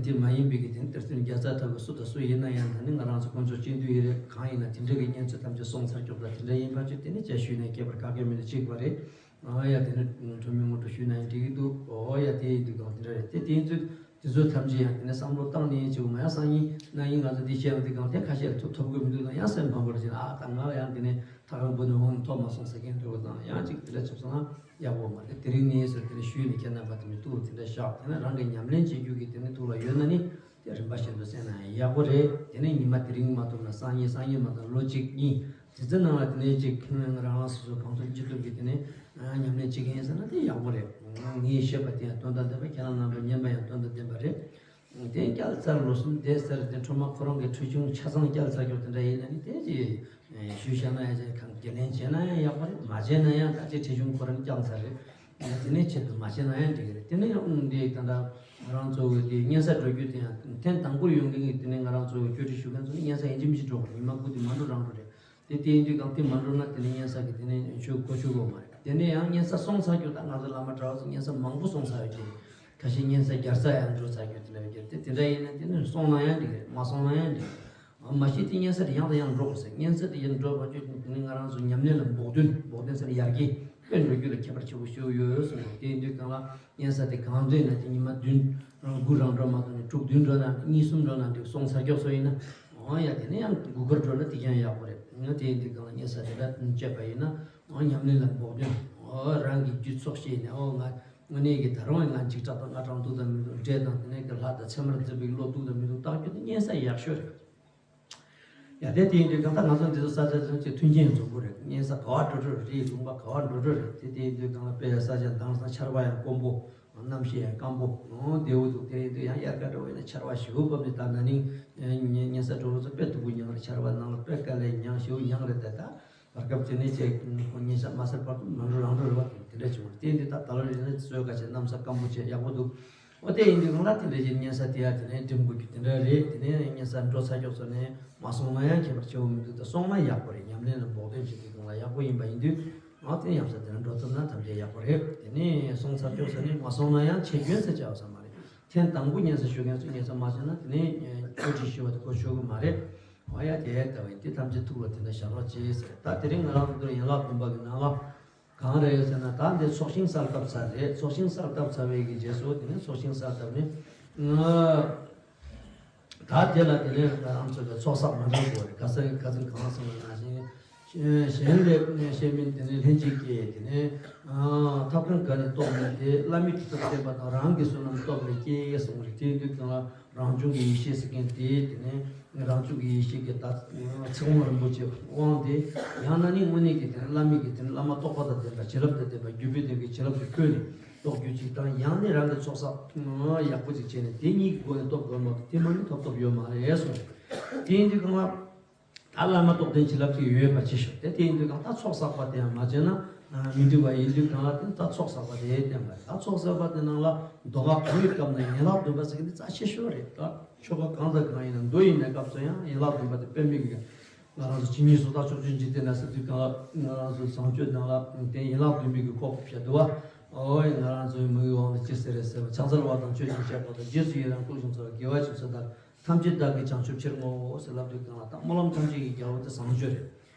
དེ་མ་ཡིན་པའི་གི་དེ་ནི་གཏེར་སྟོན་བརྒྱ་རྩ་ལྟ་བུ་སུ་དང་སུ་ཡིན་ན་ཡང་། དེ་ནི་ང་རང་ཚོ་དཀོན་མཆོག་སྤྱི་འདུས་ཡིན་རེད། གང་ཡིན་ན་དེ་འདྲ་གི་གཉན་ཚད་ཐམས་ཅད་སོང་ཚར་ཀྱོག་ལ་དེ་འདྲ་ཡིན་པ་ཅིག་དེ་ནི་ཅིག་ཞུས་ན་སྐྱེས་པར་དཀའ་གི་མིན་ན་གཅིག་པ་རེད། ཨ་ཡ་དེ་ནི་ཁྲོ་མོའི་སྔོན་འགྲོ་ཞུས་ན་ཡང་འགྲིག་གི་འདུག་ཨོ་ཡ་དེ་ཡིན་དུས་གང་དེ་འདྲ་རེད། དེ་དེ་ཡིན་ཚུལ། དེ་ཚོ་ཐམས་ཅད་ཡང་དེ་ནས་བསམ་བློ་བཏང་ནས་བྱེད་དགོས་མ། ཡང་སང་ཉིན་གནངས་ཉིན་ང་ཚོ་འདི་བཤད་པ་འདི་གང་ཐད་ཁ་ཤས་ཐོབ་ཐོབ་དགོས་མི་འདུག་ལ། ཡང་སེམས་ཕམ་པར་བྱེད་ཨ། ད་ང་ལ་ཡང་དེ་ནས་ཐག་རིང་པོ་ནས་འོང་ཐོབ་མ་སོང་ཟེར་མཁན་འདྲ་བོ་དང་། ཡང་ཅིག་དེ་འདྲ་བྱུང་སོང་ན་ཡག་པོ་མ་རེད། དེ་རིང་ནས་ཟེར་དེ་ནས་ཞུས་ནས་ཁྱེད་རྣམ་པ་དེ་ནས་ཐུགས་ལ་དེ་འདྲ་བཞག་དེ་ནས་རང་གི་ཉམས་ལེན་བྱེད་རྒྱུ་གི་དེ་ནས་ཐུགས་ལ་ཡོད་ན་ནི་དེ་རིམ་པ་བཞིན་དུ་བསྲེས་ན་ཡག་པོ་རེད། དེ་ནས་ཉི་མ་དེ་རིང་མ་ཐུབ་ན་སང་ཉིན། སང་ཉིན་མ་ཐུབ་ལོ་གཅིག་གཉིས། དེ་ཚོའི་ནང་ལ་དེ་ནས་ཅིག་རང་རང་སོ་སོ་གང་ཐུབ་ཅི་ཐུབ་ཀྱིས་དེ་ནས་ཉམས་ལེན་བྱེད་ཀྱི་ཡིན་ཟེར་ན་དེ་ཡག་པོ་རེད། ངས་བཤད་པ་དེ་ཡང་དོན་དང་ལྡན་པ། ཁྱེད་རང་རྣམ་པས་ཉན་པ་ཡང་དོན་དང་ལྡན་པ་རེད། དེ་བསྐྱལ་ཚར། ལོ་གསུམ་བསྡད་ཚར། དེ་སྔོན་མ་ཁོ་རང་གི་ཁྲིད་གཞུང་ཆ་ཚང་བསྐྱལ་ཚར་རྒྱུ་དེ་འདྲ་ཡིན་ན་ནི་དེ་ཅི་ཞུས་བཞག་ན་ཡང་ཅིག་གང་འགན་ལེན་བྱས་ན་ཡང་ཡག་པོ་རེད། མ་བྱས་ན་ཡང་ད་ཅི་ཁྲིད་གཞུང་ཁོ་རང་བསྐྱངས་ཚར་རེད། དེ་ནས་ཆེད་དུ་མ་བྱས་ན་ཡང་འགྲིག་གི་རེད། དེ་ནས་ཨང་འདི་ད་ལྟ་ང་རང་ཚོ་གི་དེ་སྙན་ས་འགྲོ་རྒྱུ་དེ་ཡང་ཐེངས་དང་པོར་ཡོང་མཁན་གྱི་དེ་ནས་ང་རང་ཚོ་གི་གྱོད་ཁྲིད་ཞུ་མཁན་ཚོ་ནི་སྙན་ས་ཡིན་གཅིག་མིན་གཅིག་འགྲོ་དགོས། ཉི་མ་དགུ་དེ་མ་འགྲོ་རང་འགྲོ་རེད། དེ་དེ་ཡིན་དུས་གང་དེ་མ་འགྲོ་ན་དེ་ནས་སྙན་ས་གི་དེ་ནས་ཆོས་གོ་ཆོད་དགོས་མ་རེད། དེ་ནས་ཡང་སྙན་ས་སོང་ཚར་རྒྱུ་ད་ང་ཚོ་བླ་མ་གྲྭ་བ་ཚོ་སྙན་ས་མང་པོ་སོང་ཚར་ཡོད་ཀྱི་རེད། ཁ་ཤས་སྙན་ས་བརྒྱ་རྩ་ཡང་འགྲོ་ཚར་རྒྱུ་དེ་འདྲ་ཡོད་ཀྱི་རེད། དེ་དེ་འདྲ་ཡིན་ན་དེ་ནས་སོང་ན་ཡང་འགྲིག་གི་རེད། མ་སོང་ན་ཡང་འགྲིག་གི་རེད། མ་གཞི་དེ་སྙན་ས་དེ་ཡང་དང་ཡང་འགྲོ་དགོས་ཟེར། སྙན་ས་དེ་ཡང་འགྲོ་བ་ཆོས་དེ་ནི་ང་རང་ཚོ་ཉམས་ལེན་ལ་འབོག་དོན། འབོག་དོན་ཟེར་ན་ཡར་རྒྱས་དཔེ་འགྲོ་རྒྱུ་ལ་ཁྱད་པར་ཆེ་བོ་ཞིག་ཡོད་གསུངས་འདུག་དེ་ཡིན་དུས་གང་ལ་སྙན་ས་དེ་གང་འདོད་ན་དེ་ཉི་མ་བདུན་རང་དགུ་རང་འགྲོ་མ་གཏོགས་ནས་དྲུག་བདུན་འགྲོ་ན་གཉིས་གསུམ་འགྲོ་ན་འགྲིག་སོང་ཚར་ཀྱོག་སོ་ཡིན་ན། འོ་ཡ་དེ་ནས་ཡང་དགུ་སྐོར་འགྲོ་ན་དེ་ཀྱང་ཡག་པོ་རེད། ང་དེ་ཡིན་དུས་གང་ལ་སྙན་ས་དེ་འདྲ་བཅད་པ་ཡིན་ན། འོ་ཉམས་ལེན་ལ་འབོག་དོན། འོ་རང་གི་རྒྱུད་ཚོགས་ཤེས་ནས། འོ་ང་དངོས་གནས་ཀྱི་ད་རུང་ང་འཇིགས་སྐྲག་དང་དངངས་སྐྲག་འདུག་དང་མི་འདུག་འདྲེ་དང་དེ་ནས་ཀྱི་ལྷ་དང་ཚེར་མ་འཛིན་པའི་བློ་འདུག་དང་མི་འདུག་བརྟག་རྒྱུ་དེ་སྙན་ས་ཡག་ཤོས་རེད། ཡ་དེ་དེ་ཡིན་དུས་གང་ལྟར་ང་ཚོ་འདི་ཚོ་ས་ཆ་ཚོ་ཅིག་མཐུན་རྐྱེན་འཛོམས་པོ་རེད། སྙན་ས་ག་བ་འགྲོ་འགྲོ་རེད། རི་ལུང་པ་ག་བ་འགྲོ་འགྲོ་རེད། དེ་དེ་ཡིན་དུས་གང་ལ་དཔེ་ས་ཆ་དྭངས་སང་ཆར་པ་ཡང་དཀོན་པོ། གནམ་གཤིས་ཡང་སྐམ་པོ། འོ་བདེ་བོ་འདུག་དེ་ཡིན་དུས་ཡང་དབྱར་ཁ་འགྲོ་བས་ན་ཆར་པ་ཞེ་པོ་བབས་ནས་ད་ན་ནིང་སྙན་ས་འགྲོ་བ་ཚོ་དཔེ་སྡུག་པོ་མྱངས་རེད། ཆར་པ་ནང་ལ་དཔེ་དཀའ་ལས་མྱངས་ཞེ་པོ་མྱངས་རེད། ད་ད་བར་སྐབས་དེ་ནས་ཅིག་ཁོ་སྙན་ས་མ་ཟེར་བར་དུ་མ་འགྲོ་རང་འགྲོ་རེད་བ། དེ་འདྲ་བྱུང་བ་དེ་ཡིན་དུས་ད་ད་ལོ་རེད་ན་བཟོས་ག་བྱས་གནམ་ས་སྐམ་པོ་བྱས་ཡག་པོ་འདུག་འོ་དེ་ཡིན་དུས་གང་ལ་དེ་འདྲ་ཅིག་སྙན་ས་དེ་ཡ་དེ་ནས་འགྲིམ་དགོས་རྒྱུ་དེ་འདྲ་རེད། དེ་ནས་སྙན་ས་འགྲོ་ཚར་ཀྱོག་སོང་ནས་མ་སོང་ན་ཡང་ཁྱད་པར་ཆེ་བོ་མི་འདུག་ད་སོང་ན་ཡག་པོ་རེད། ཉམས་ལེན་ལ་འབོག་དོན་བྱེད་དུས་གང་ལ་ཡག་པོ་ཡིན་པ་ཡིན་དུས། འོ་དེ་ཡང་ས་དེ་ནས་འགྲོ་ཐུབ་ན་ཐམས་ཅད་ཡག་པོ་རེད། དེ་ནས་སོང་ཚར་ཀྱོག་སོང་ནས་མ་སོང་ན་ཡང་ཆེ་སྐྱོན་ཟེར་བྱ་བ་ས་མ་རེད། ཐེངས་དང་པོ་སྙན་ས་ཞུ་མཁན་ཚོས་སྙན་ས་མ་བྱས་ན་དེ་ནས་གྱོད་ཁྲིད་ཞུ་བ་དེ་གོ་ཆོད་གི་མ་རེད། འོ་ཡ་དེ་ལྟ་བུ་ཡིན། དེ་ཐམས་ཅད་ཐུགས་ལ་དེ་འདྲ་བཞག་རོགས་བྱེད་ཟེར། ད་དེ་རིང་ང་རང་ཚོ་འདིར་ཡན་ལག་བདུན་པ་གི་ནང་ལ། གང་རེད་ཟེར་ན་ད་འདི་ཚོགས་ཞིང་གསལ་བཏབ་ཚར་རེད། ཚོགས་ཞིང་གསལ་བཏབ་ཚར་བའི་གི་རྗེས་སུ་དེ་ནས་ཚོགས་ཞིང་གསལ་བཏབ་ནས་ང་ད་དེ་ལ་དེ་ནས་ང་རང་ཚོ་གི་ཚོགས་བསགས་མ་འདྲ་བོ་རེད། ཁ་སང་ཁ་སང་གང་གསུངས་པ་ནང་བཞིན་གཞན་ལས་གཞན་མིན་དེ་ནས་ལྷན་ཅིག་སྐྱེས། དེ་ནས་ཐབས་གང་ག་ནས་རྟོགས་མེད་དེ། བླ་མེད་དུ་ཐབས་བསྟན་པ་དང་རང་གི་བསོད་ནམས་རྟོགས་ནས་སྐྱེས་གསུངས་རེད། དེ་དུས་གང་ལ། རང་བྱུང་གི་ཡེ་ཤེས་ཟེར་མཁན་དེ་དེ་ནས་རང་བྱུང་གི་ཡེ་ཤེས་ཀྱི་ད་ཚེ་དབང་རིན་པོ་ཆེ་དབང་དེ། ཡང་ན་ནི་དངོས་གནས་ཀྱི་དེ་ནས་བླ་མེད་ཀྱི་དེ་ནས་བླ་མ་རྟོགས་པ་དང་ལྡན་པ་བྱིན་རླབས་དང་ལྡན་པ་བརྒྱུད་པའི་དོན་གྱི་བྱིན་རླབས་ཀྱིས་བཀོད་ནས་རྟོགས་རྒྱུ་གཅིག་དང་། ཡང་ནི་རང་གི་ཚོགས་བསགས་ཡག་པོ་ཅིག་བྱས་ནས་དེ་གཉིས་ཀྱི་སྒོ་ནས་རྟོགས་དགོས་མ་གཏོགས་དེ་མ་ནི་ཐོབ་ཐབས་ཡོད་མ་རེད་གསུངས། དེ་ཡིན་དུས་གང་ལ། ད་བླ་མ་རྟོགས་ལྡན་བྱིན་རླབས་ཅིག་ཡོད་པ་ཅི་ཞིག་དེ་དེ་ཡིན་དུས་གང་ད་ཚོགས་བསགས་པ་དེ་ཡང་མ་བྱས་ན་མི་འགྲིག་པ་ཡིན་དུས་གང་ལ་དེ་ད་ཚོགས་བསགས་པ་དེ་བསྟན་པ་རེད། ད་ཚོགས་བསགས་པ་དེ་ནང་ལ་མདོ་སྔགས་གང་གི་སྐབས་ན་ཡན་ལག་བདུན་པ་ཟེར་གྱི་འདི་རྩ་ཆེ་ཤོས་རེད། ད་ཆོ་ག་གང་དང་གང་ཡིན་ན་མདོ་ཡིན་ན་སྐབས་སུ་ཡང་ཡན་ལག་བདུན་པ་དེ་དཔེ་མེད་ཀྱི། ང་རང་ཚོ་ཇི་སྙེད་སུ་དག་ཕྱོགས་བཅུའི་འཇིག་རྟེན་ན་ཟེར་དུས་གང་ལ་ང་རང་ཚོ་བཟང་སྤྱོད་ནང་ལ་དེ་ཡན་ལག་བདུན་པའི་གི་ཁོག་བཤད་འདུག་བ། ཨོ་ཡ་ང་རང་ཚོའི་མི་ཡི་དབང་དུ་ཅི་ཟེར་རེད་ཟེར་བ། ཕྱག་འཚལ་བ་དང་མཆོད་ཅིང་བཤགས་པ་དང་། རྗེས་སུ་ཡི་རང་བསྐུལ་ཞིང་གསོལ་བ། དགེ་བ་ཅུང་ཟད་དག་ཐམས་ཅད་བདག་གིས་བྱང་ཆུབ་ཕྱིར་བསྔོའོ་ཟེར་ལབ་དུས་གང་ལ་ད་སྨོན་ལམ་ཐམས་ཅད་ཀྱི་རྒྱལ་པོ་དེ་བཟང་སྤྱོད་རེད།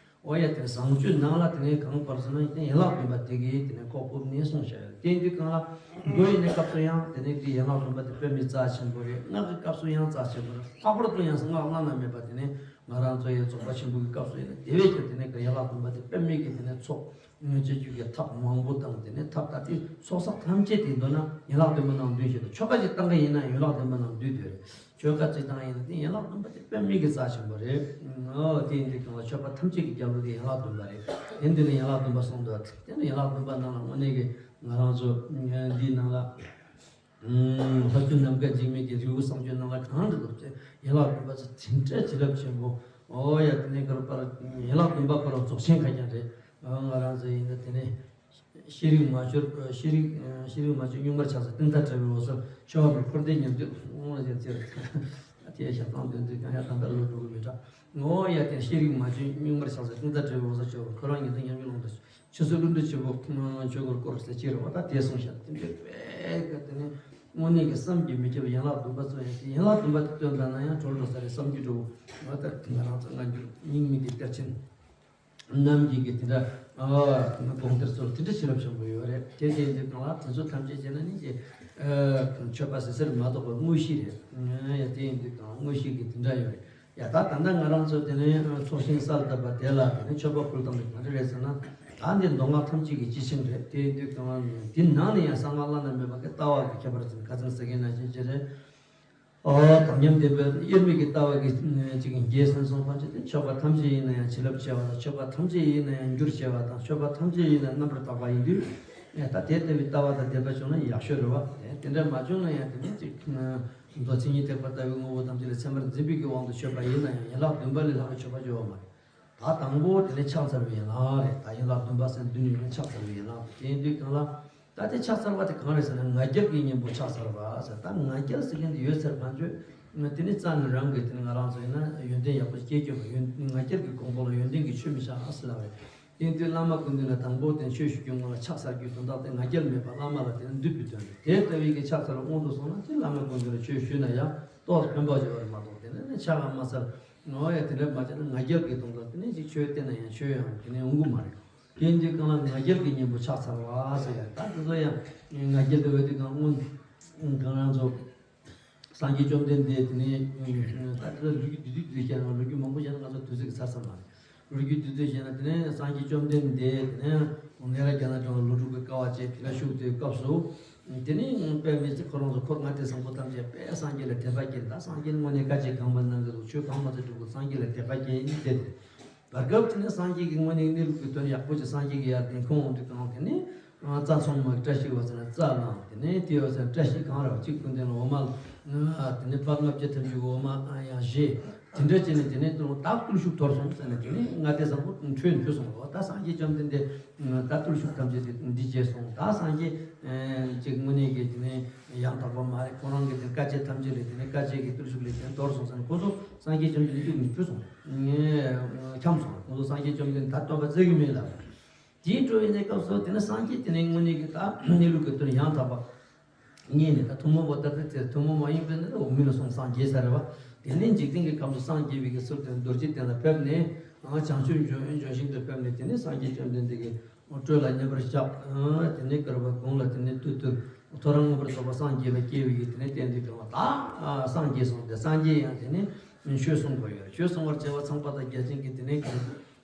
ཨོ་ཡ་དེ་བཟང་སྤྱོད་ནང་ལ་དེ་ནས་གང་བར་སོང་ན་ཡན་ལག་བདུན་པ་དེ་གིས་དེ་ནས་ཁོག་ཕུབ་ནས་གསུངས་བཞག་ཡོད། དེ་ཡིན་དུས་གང་ལ་མདོ་ཡི་ནས་སྐབས་སུ་ཡང་དེ་ནས་དེ་ཡན་ལག་བདུན་པ་དེ་དཔེ་མི་རྩ་ཆེན་པོ་རེད། སྔགས་ཀྱི་སྐབས་སུ་ཡང་རྩ་ཆེན་པོ་རེད། ལྷག་པར་དུ་ཡང་སྔགས་བླ་ན་མེད་པ་དེ་ནས་ང་རང་ཚོ་ཡི་རྫོགས་པ་ཆེན་པོ་གི་སྐབས་སུ་ཡིན་ན་དེ་བས་ཀྱང་དེ་ནས་ཡན་ལག་བདུན་པ་དེ་དཔེ་མེད་ཀྱི་དེ་ནས་ཚོགས་ངོས་བྱེད་རྒྱུ་གི་ཐབས་མང་པོ་དང་། དེ་ནས་ཐབས་ད་ལྟའི་ཚོགས་བསགས་ཐམས་ཅད་དེ་མདོར་ན་ཡན་ལག་བདུན་པ་ནང་འདུས་བཞིན་དུ་ཆོ་ག་ཅིག་བཏང་གི་ཡིན་ན་ཡན་ལག་བདུན་པ་ནང་འདུས་དེ་རེད། ཆོ་ག་ཅིག་བཏང་ཡིན་ན་དེ་ཡན་ལག་བདུན་པ་དེ་དཔེ་མེད་ཀྱི་རྩ་ཆེན་པོ་རེད། ཨོ་དེ་ཡིན་དུས་གང་ལ་ཆོས་པ་ཐམས་ཅད་ཀྱི་རྒྱབ་ལོགས་དེ་ཡན་ལག་བདུན་པ་རེད། དེ་འདི་ནི་ཡན་ལག་བདུན་པ་གསུངས་འདུག་དེ་ནི་ཡན་ལག་བདུན་པ་ནང་ལ་དངོས་གནས་ཀྱི་ང་རང་ཚོ་འདིའི་ནང་ལ། ལྷ་བཅུ་ནམ་མཁའ་འཇིགས་མེད་ཀྱི་རི་བོ་གསང་སྤྱོད་ནང་ལ་གང་འདྲ་འདུག་ཅེས་ཡན་ལག་བདུན་པ་ཚོ་དེ་འདྲ་བྱིན་རླབས་ཆེན་པོ། ཨོ་ཡ་དེ་ནས་གར་པར་ཡན་ལག་བདུན་པ་ཁོ་རང་རྫོགས་ཆེན་ཁ་རྐྱང་རེད། ང་རང་ཚོ་ཡིན་ན་དེ་ནས་ཤེས་རིག་མ་བཅོས་ཤེས་རིག་ཤེས་རིག་མ་བཅོས་གཉུག་མར་ཆགས་ས་གཏིང་མཐའ་བྲལ་བའི་འོད་གསལ་ཆེ་བ་མི་འཁོར་འདས་ཉམས་འགྱུར་དངོས་ལ་ཅན་ཚེ་རེད། དེ་ཞག་གཙང་དོན་དུ་ཀྱང་ཡང་ད་ལྟ་ལོ་དྲུག་མི་དྲག་ངོ་བོ་ཡ་དེ་ཤེས་རིག་མ་བཅོས་གཉུག་མར་ཆགས་ས་གཏིང་མཐའ་བྲལ་བའི་འོད་གསལ་ཆེ་བ་ཁོ་རང་ཉིད་དུ་ཉམས་འགྱུར་ལོངས་ཏེ། ཆུ་ཚོད་ཀླུ་འདི་ཆེན་པོ་ཁོང་ཆོས་སྐོར་སྐོར་ཟེར་ཅི་རེད་བ། ད་དེ་གསུངས་ཤག་དེ་འདྲའི་དཔེ་ག་དེ་ནས་དངོས་གནས་ཀྱི་བསམ་གྱིས་མི་ཁྱབ་པའི་ཡན་ལག་བདུན་པ་ཚོ་ཡང་དེ་ཡན་ལག་བདུན་པ་དེ་སྟོན་ད་ན་ཡང་གྲོལ་འགྲོ་ས་རེད་བསམ་རྒྱུ་འགྲོ་བ། ད་ང་རང་ཚོ་སྔ་འགྱུར་སྙིགས་མའི་གི་གཏེར་ཆེན་རྣམས་ཀྱི་གི་དེ་འདྲ་དགོངས་གཏེར་ཚོར་དེ་འདྲ་ཞིག་རབ་བྱུང་བ་ཡོད་རེད། དེ་དེ་འདི་གང་ལ་དེ་ཚོ་ཐམས་ཅད་བྱས་ན་ནི་ཅེས་ མཆོད་པ་ཟེར་ཟེར་མ་གཏོགས་པ་དངོས་གཞི་རེད། ཡ་དེ་ཡིན་དུས་དང་དངོས་གཞི་གི་དེ་འདྲ་ཡོད་རེད། ཡ་ད་ད་ལྟ་ང་རང་ཚོ་དེ་ནས་ཚོགས་ཞིང་གསར་བཏབ་པ་དེ་ལ་དེ་ནས་མཆོད་པ་ཕུལ་སྟངས་དེ་ག་འདྲ་རེད་ཟེར་ན། ད་འདི་མདོ་སྔགས་ཐམས་ཅད་ཀྱི་སྤྱི་ཆིངས་རེད། དེ་ཡིན་དུས་གང་དེ་ནང་ནས་ཡང་གསང་སྔགས་བླ་ན་མེད་པ་གི་ལྟ་བ་གི་ཁྱད་པར་ཅན་ཁ་ཚང་ཟེར་མཁན་ནང་བཞིན་ཅི་རེད། ཨོ་དམ་ཉམས་ལྡན་པའི་དབྱེར་མེད་ཀྱི་ལྟ་བ་གི་ཅིག་རྒྱས་ཟིན་སོང་བ་ཅི་སྟེ། མཆོད་པ་ཐམས་ཅད་ཡིན་ན་ཡང་བྱིན་རླབས་ཆེ་བ་དང་། མཆོད་པ་ཐམས་ཅད་ཡིན་ན་ཡང་འགྱུར་ཆེ་བ་དང་། མཆོད་པ་ཐམས་ཅད་ཡིན་ན་རྣམ་པར་དག་པ་ཡིན་དུས། ད་དེ་ལྟ་བུའི་ལྟ་བ་དང་དད་པ་བྱུང་ན་ཡག་ཤོས་རེད་བ། དེ་འདྲ་མ་བྱུང་ན་ཡང་དེ་ནས་ཅིག་མདོ་མཚན་ཉིད་ཐེག་པ་ལྟ་བུའི་དངོས་པོ་ཐམས་ཅད་ལ་ཚད་མར་འཛིན་པའི་གི་དབང་དུ་མཆོད་པ་ཡིན་ན་ཡང་ཡན་ལག་བདུན་པ་ལས་ལྷག་པའི་མཆོད་པ་བརྗོད་པ་མ་རེད། ད་དང་པོ་དེ་ནས་ཕྱག་འཚལ་བའི་ཡན་ལག་རེད། ད་ཡན་ལག་བདུན་པ་ཟེར་མདུན་ནས་ཕྱག་འཚལ་བའི་ཡན་ལག་དེ་ཡིན་དུས་གང་ལ། ད་དེ་ཕྱག་འཚལ་བ་དེ་གང་རེད་ཟེར་ན། ང་རྒྱལ་གྱི་གཉེན་པོ་ཕྱག་འཚལ་བ་ཟེར། ད་ང་རྒྱལ་ཟེར་མཁན་དེ་ཡོད་ཚད་ཕན་ཆོད། དེ་ནི་རྩ་ནས་རང་གི་དེ་ནི་ང་རང་ཚོ་ཡིན་ན་ཡོན་ཏན་ཡག་པོ་སྐྱེ་སྐྱེ་བ་ཡོན། ང་རྒྱལ་གྱི་གོང་འཕེལ་ལ་ཡོན་ཏན་གྱི་ཆོས་མི་བྱ་ཟེར་ལབ་རེད། དེ་དུས་བླ་མ་སྐུ་མདུན་ལ་དང་པོ་དེ་ཆོས་ཞུ་རྒྱུའི་སྔོན་ལ་ཕྱག་འཚལ་རྒྱུའི་དོན་དག་དེ་ང་རྒྱལ་མེད་པ་བླ་མ་ལ་དེ་ནི་འདུད་པའི་དོན་རེད། དེ་ལྟ་བུའི་གི་ཕྱག་འཚལ་བ་སྔོན་དུ་སོང་ན་དེ་བླ་མ་སྐུ་མདུན་ལ་ཆོས་ཞུས་ན་ཡང་ཏོག་ཙམ་ཕན་པ་ཡོད་རེད་མ་གཏོགས། དེ་ནི་ཕྱག་ལ་མ་འཚལ་ནོ་ཡ་དེ་འདྲ་མ་བྱས་ན་ང་རྒྱལ་གྱི་དོན་དག་དེ་ནི་ཅིག་ཆོས་བསྟན་ན་ཡང་ཆོས་ཡང་དེ་ནི་འོང་གི་མ་རེད། དེ་ཡིན་དུས་གང་ལ་ང་རྒྱལ་གྱི་གཉེན་པོ་ཕྱག་འཚལ་བ་ཟེར་ཡ། ད་དེ་ཚོ་ཡང་ང་རྒྱལ་དུ་འོས་དུས་གང་སྔོན་གང་རང་ཚོ་སངས་རྒྱས་བཅོམ་ལྡན་འདས་དེ་ནས་ད་ལྟ་ལོ་རྒྱུས་བསྡུས་བསྡུས་བཤད་ན་ལོ་རྒྱུས་མང་པོ་བཤད་ན་ང་ཚོ་དུས་ཚོད་ཀྱི་ཚར་ས་མ་རེད། ལོ་རྒྱུས་བསྡུས་བསྡུས་བཤད་ན་དེ་ནས་སངས་རྒྱས་བཅོམ་ལྡན་འདས་དེ་ནས་ནེ་ར་རྒྱ་ནག་གྲོང་ལ་ལོ་དྲུག་གི་དཀའ་བ་སྤྱད་དེ་ལ་བཞུགས་དུས་སྐབས་སུ། དེ་ནས་དཔེ་མི་སྲིད་ཁོ་རང་ཚོ་འཁོར་ལྔ་སྡེ་བཟང་པོ་ཐམས་ཅད་དཔེ་སངས་རྒྱས་ལ་དད་པ་སྐྱེས། ད་སངས་རྒྱས་དངོས་གནས་བཀའ་ཆེ་གང་མ་གནང་གི་འདུག་ཆོས་གང་མ་ཚེ་སྒྲུབ་དགོས། སངས་རྒྱས་ལ་དད་པ་སྐྱེས་ནས་བསྡད་དེ། བར་སྐབས་དེ་ནས་སངས་རྒྱས་ཀྱི་དངོས་གནས་གནས་ལུགས་ཀྱི་དོན་ཡག་པོ་ཅིག་སངས་རྒྱས་ཀྱིས་ཡར་བསྟན། ཁོང་འོང་དུས་གང་དེ་ནས་རྩྭ་ཚང་མ་བཀྲ་ཤིས་པ་ཟེར་ན་རྩྭ་བླངས། དེ་ནས་དེ་བ་ཟེར་ན་བཀྲ་ཤིས་གང་ར་བ་གཅིག་ཀུན་ལྡན་ལ་འོ་མ། དེ་ནས་པ་ལྔ་བརྒྱ་ཐམ་ཅུ་འོ་མ་ཡང་བཞེས། དེ་འདྲ་བྱས་ནས་དེ་ནས་བརྟུལ་ཞུགས་དོར་སོང་ཟེར་ནས་དེ་ནས་ལྔ་སྡེ་བཟང་པོ་འཕྲོས་འཕུར་སོང་བ། ད་སངས་རྒྱས་བཅོམ་ལྡན་འདས་ད་བརྟུལ་ཞུགས་ཐམས་ཅད་དེ་འདི་བྱས་སོང་། ད་སངས་རྒྱས་ཅིག་དངོས་གནས་ཀྱི་དེ་ནས་ཡང་དག་པ་མ་རེད། ཁོ་རང་གི་དེ་དཀའ་སྤྱད་ཐམས་ཅད་ལས་དེ་ནས་དཀའ་སྤྱད་ཀྱི་བརྟུལ་ཞུགས་ལས་དེ་དོར་སོང་ཟེར་ནས་ཁོ་ཚོ་སངས་རྒྱས་བཅོམ་ལྡན་འདས་ཀྱི་འཕུར་སོང་། འཁྱམས་སོང་། ཁོང་ཚོ་སངས་རྒྱས་བཅོམ་ལྡན་ད་སྟོན་པ་བཙལ་གྱི་མེད་ལབ། དེའི་འགྲོ་བའི་གནས་སྐབས་སུ་དེ་ནི་སངས་རྒྱས་དེ་ནི་དངོས་གནས་ཀྱི་ད་གནས་ལུགས་ཀྱི་དོན་ཡང་དག་པ་རྙེད་ནས། ད་ཐུན་མོང་པོ་ལྟར་དེ་ཐུན་མོང་མ་ཡིན་པའི་ནི་འོག་མིན་ལ་སོང་སངས་རྒྱས་ས་རེད་བ། དེ་ནི་འཇིག་རྟེན་གྱི་ཁམས་སུ་སངས་རྒྱས་པའི་གི་ཚུལ་དུ་རྡོ་རྗེ་གདན་ལ་ཕེབས་ནས། བྱང་ཆུབ་འབྱོན་འབྱོན་ཞིང་དུ་ཕེབས་ནས་དེ་ནི་སངས་རྒྱས་བཅོམ་ལྡན་འདས་ཀྱི་སྤྲོས་ལ་མཉམ་པར་བཞག་དེ་ནས་བསྐལ་པ་གང་ལ་དེ་ནས་ཐུགས་ཐུགས་ཐོ་རངས་མངོན་པར་རྫོགས་པར་སངས་རྒྱས་པ་སྐྱེ་བའི་གི་དེ་ནས་རྟེན་འབྲེལ་གང་བ་ད་སངས་རྒྱས་སོང་སྟེ། སངས་རྒྱས་ཡང་དེ་ནས་ཆོས་གསུང་དགོས་ཡོད། ཆོས་གསུང་བར་བྱ་བ་ཚངས་པ་དང་བརྒྱ་བྱིན་གྱིས་དེ་ནས་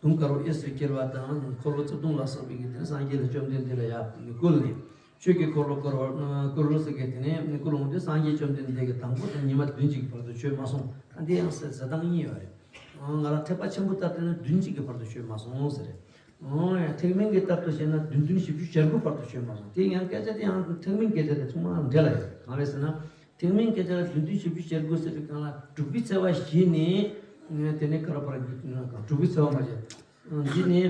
དུང་དཀར་པོ་གཡས་སུ་འཁྱིལ་བ་དང་འཁོར་ལོ་རྩིབས་སྟོང་ལ་སོགས་པའི་གི་དེ་ནས་སངས་རྒྱས་ལ་བཅོམ་ལྡན་འདས་ལ་ཡར་བསྐུལ་ནས། ཆོས་ཀྱི་འཁོར་ལོ་བསྐོར་བར་བསྐུལ་ཟེར་གི་དེ་ནས་བསྐུལ་འོང་དུས་སངས་རྒྱས་བཅོམ་ལྡན་འདས་ཀྱིས་དང་པོ་དེ་ཉི་མ་བདུན་གཅིག་གི་བར་དུ་ཆོས་མ་གསུངས། ད་འདི་ཡང་ཟེར་ཟེར་སྟངས་གཉིས་ཡོད་རེད། ང་རང་ཐེག་པ་ཆེན་པོ་ལྟར་བལྟས་ན་བདུན་གཅིག་གི་བར་དུ་ཆོས་མ་གསུངས་ཟེར་རེད། ཐེག་དམན་གྱི་ལྟར་དུ་བཤད་ན་བདུན་བདུན་བཞི་བཅུ་ཞེ་དགུའི་བར་དུ་ཆོས་མ་གསུངས། དེ་ཡང་སྐད་ཆ་དེ་ཡང་ཐེག་དམན་སྐད་ཆ་དེ་ཚང་མ་འབྲེལ་ལ་ཡོད། གང་རེད་ཟེར་ན། ཐེག་དམན་སྐད་ཆ་ལ་བདུན་བདུན་བཞི་བཅུ་ཞེ་དགུ་ཟེར་དུས་གང་ལ་དྲུག་པའི་ཚེས་པ་བཞི་ནས་དེ་ནས་བསྐལ་པར་དྲུག་པའི་ཚེས་པ་མ་བྱས། འདི་ནི་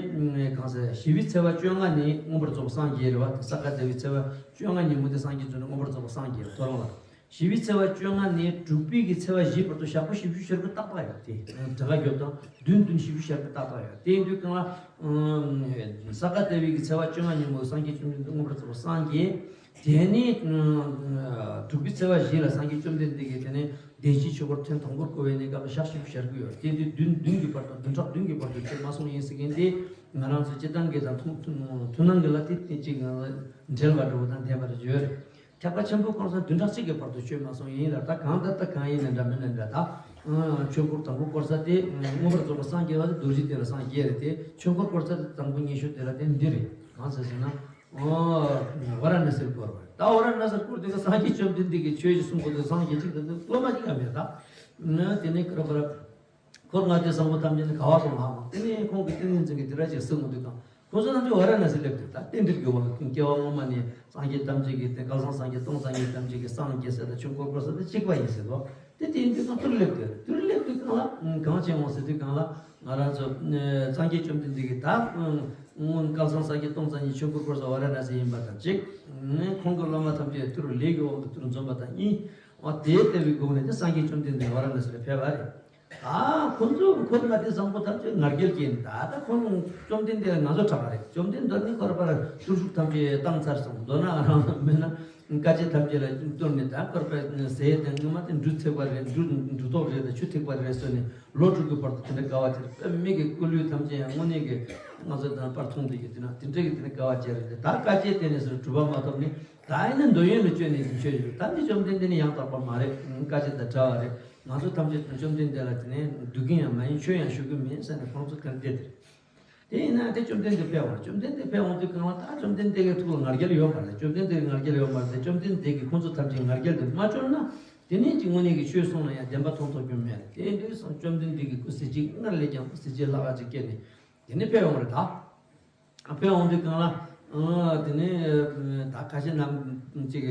གང་ཟེར། ཞི་བའི་ཚེས་པ་བཅོ་ལྔ་ནས་མངོན་པར་རྫོགས་པ་སངས་རྒྱས་རེད་བ། ས་ག་ཟླ་བའི་ཚེས་པ་བཅོ་ལྔ་ཉིན་མོ་དེ་སངས་རྒྱས་བྱོན་ནས་མངོན་པར་རྫོགས་པ་སངས་རྒྱས་རེད། ཐོ་རངས་ལ། ཞི་བའི་ཚེས་པ་བཅོ་ལྔ་ནས་དྲུག་པའི་གི་ཚེས་པ་བཞིའི་བར་དུ་ཞག་པོ་བཞི་བཅུ་ཞེ་དགུ་ཏག་ཏག་ཡོད་དེ། དྲི་ག་རྒྱོབ་དང་བདུན་བདུན་བཞི་བཅུ་ཞེ་དགུ་ཏག་ཏག་ཡོད། དེ་ཡིན་དུས་གང་ལ། ས་ག་ཟླ་བའི་གི་ཚེས་པ་བཅོ་ལྔ་ཉིན་མོ་སངས་རྒྱས་བྱོན་ནས་མངོན་པར་རྫོགས་པ་སངས་རྒྱས། དེ་ནས་དྲུག་པའི་ཚེས་པ་བཞི་ལ་སངས་རྒྱས་བཅོམ་ལྡན་འདས་ཀྱིས་དེ་ནས་བདེན་བཞིའི་ཆོས་འཁོར་ཐེངས་དང་པོར་བསྐོར་བའི་གནས་སྐབས་ལ་ཞག་བཞི་བཅུ་ཞེ་དགུ་ཡོད། དེ་དུས་བདུན་བདུན་གྱི་བར་དུ་བདུན་ཕྲག་བདུན་གྱི་བར་དུ་ཆོས་མ་གསུངས་ཡིན་ཟེར་མཁན་དེ་ང་རང་ཚོ་སྤྱིར་བཏང་གི་དང་ཐུན་མོང་གི་ལ་དེ་དེ་གཅིག་ངང་ལ་འབྲེལ་བ་འདྲ་བོ་དང་ལྡན་པ་རེ་ཡོད་རེད། ཐེག་པ་ཆེན་པོའི་སྐོར་སོགས་བདུན་ཕྲག་གཅིག་གི་བར་དུ་ཆོས་མ་གསུངས་ཡིན་ལ། ད་གང་ལྟར་ད་གང་ཡིན་ན་འདྲ་མིན་ན་འདྲ་ད། ཆོས་འཁོར་དང་པོ་བསྐོར་ས་དེ་མངོན་པར་རྫོགས་པ་སངས་རྒྱས་པ་དེ་རྡོ་རྗེ་གདན་ལ་སངས་རྒྱས་རེད་དེ། ཆོས་འཁོར་བསྐོར་ས་དེ་དང་པོ་ཉི་ཤུ་དེ་ལ་དེ་འདི་རེད། གང་ཟེར་ཟེར་ན། ཝཱ་ར་ཎ་སིར་བསྐོར་བ་རེད། ད་ཝཱ་ར་ཎ་སིར་བསྐོར་དུས་ཀ་སངས་རྒྱས་བཅོམ་ལྡན་འདས་ཀྱིས་ཆོས་ཅིག་གསུང་དགོས་དུས་སངས་རྒྱས་གཅིག་དང་སློབ་མ་གཅིག་ཡང་མེད་ད། དེ་ནས་ཀ་ར་བ་ར། འཁོར་ལྔ་སྡེ་བཟང་པོ་ཐམས་ཅད་ནི་ག་བ་སོང་ཧ་མ། དེ་ནས་ཁོང་གི་ཏིང་ངེ་འཛིན་གྱི་དེ་འདྲ་ཅིག་གསུང་གི་འདུག་གམ། ཁོང་ཚོ་རྣམས་ཀྱི་ཝཱ་ར་ཎ་སི་སླེབས་དུས་ད་རྟེན་འབྲེལ་གྱི་དབང་གིས་སྐྱེ་བ་སྔོན་མ་ནས་སངས་རྒྱས་ཐམས་ཅད་ཀྱི་དེ་བསྐལ་བཟང་སངས་རྒྱས་སྟོང་རྩ་གཉིས་ཐམས་ཅད་ཀྱི་སངས་རྒྱས་ས་དང་ཆོས་འཁོར་བསྐོར་ས་དེ་གཅིག་པ་ཡིན་ཟེར་དོ། དེ་དེ་ཡིན་དུས་ད་དུར་སླེབས་དུས་དུར་སླེབས་དུས་གང་ལ་གང་བྱེད་འོང་ཟེར་དུས་གང་ལ་ང་རང་ཚོ་སངས་རྒྱས་བཅོམ་ལྡན་འདས་ཀྱི་ད་སྔོན་བསྐལ་བཟང་སངས་རྒྱས་སྟོང་རྩ་གཉིས་ཆོས་འཁོར་བསྐོར་ས་ཝཱ་ར་ཎ་སི་ཡིན་པ་དང་གཅིག། ཁོང་གི་སློབ་མ་ཐམས་ཅད་དུར་ལས་ཀྱི་དབང་གིས་དུར་འཛོམས་པ་དང་གཉིས། འོ་དེ་ལྟ་བུའི་སྒོ་ནས་དེ་སངས་རྒྱས་བཅོམ་ལྡན་འདས་ཝཱ་ར་ཎ་སི་ལ་ཕེབས་པ་རེད། ད་ཁོ་ཚོ་འཁོར་ལྔ་སྡེ་བཟང་པོ་ཐམས་ཅད་ང་རྒྱལ་སྐྱེས་ནས། ད་ད་ཁོང་བཅོམ་ལྡན་འདས་ལ་ང་ཚོ་གྲགས་རེད། བཅོམ་ལྡན་འདས་ནི་ཁོ་ར་པ་ར་བརྟུལ་ཞུགས་ཐམས་ཅད་བཏང་ཚར་སོང་། མདོར་ན་རང་མེད་ན་ དཀའ་སྤྱད་ཐམས་ཅད་ལ་བསྟུན་ནས། ད་བསྐལ་པའི་ཟས་དང་སྔོན་མ་དེ་འབྲུ་ཐེག་པ་རེད། འབྲུ་འབྲུ་ཐོག་རེད་དང་ཆུ་ཐེག་པ་རེད་ཟེར་ནས་ལོ་དྲུག་གི་བར་དུ་དེ་འདྲ་དཀའ་བ་སྤྱད། དཔེ་མི་སྲིད་ཀྱི་སྐུ་ལུས་ཐམས་ཅད་ཡང་དངོས་གནས་ཀྱི་ང་ཚོ་དང་པར་མཚུངས་དེ་ཡོད་དེ་ན། དེ་འདྲ་གི་དེ་འདྲ་དཀའ་བ་སྤྱད་རེད། ད་དཀའ་སྤྱད་དེ་ནས་ཟེར་གྲུབ་པ་མ་ཐོབ་ནས། ད་ཡིན་ན་འདོད་ཡོན་ལ་བཅོལ་ནས་ཀྱི་ཆོས་ཡོད། ད་འདི་བཅོམ་ལྡན་འདས་ནི་ཡང་དག་པ་མ་རེད། དཀའ་སྤྱད་དང་བྲལ་བ་རེད། ང་ཚོ་ཐམས་ཅད་བཅོམ་ལྡན་འདས་ལ་དེ་ནས་འདུད་མཁན་ཡང་མ་ཡིན། ཆོས་ཡང་ཞུ་གི་མིན་ཟེར་ནས་ཁོང་ཚོ་ག་རེ་བསྡད་དེ་རེད། དེ་ཡིན་ན་དེ་བཅོམ་ལྡན་འདས་ཕེབས་འོང་། བཅོམ་ལྡན་འདས་ཕེབས་འོང་དུས་གང་ལ་ད་བཅོམ་ལྡན་འདས་ཀྱི་ཐུགས་ལ་ང་རྒྱལ་ཡོད་མ་རེད། བཅོམ་ལྡན་འདས་ཀྱི་ང་རྒྱལ་ཡོད་མ་རེད་དེ། བཅོམ་ལྡན་འདས་ཀྱིས་ཁོང་ཚོ་ཐམས་ཅད་ང་རྒྱལ་དུ་མ་བཅོལ་ན། དེ་ནས་ཀྱི་དངོས་གནས་ཀྱི་ཆོས་གསུངས་ན་ཡང་བདེན་པ་མཐོང་ཐུབ་རྒྱུ་མེད་རེད། དེ་ཡིན་དུས་སང་བཅོམ་ལྡན་འདས་ཀྱི་སྐུ་གཟི་བརྗིད་སྔར་ལས་ཀྱང་སྐུ་གཟི་བརྗིད་ལྷག་ག་ཅིག་སྐྱེས་ནས་དེ་ནས་ཕེབས་འོང་རེད་ད། ཕེབས་འོང་དུས་གང་ལ། ཨ། དེ་ནས་ད་ཁ་ཤས་རྣམས་ཅིག་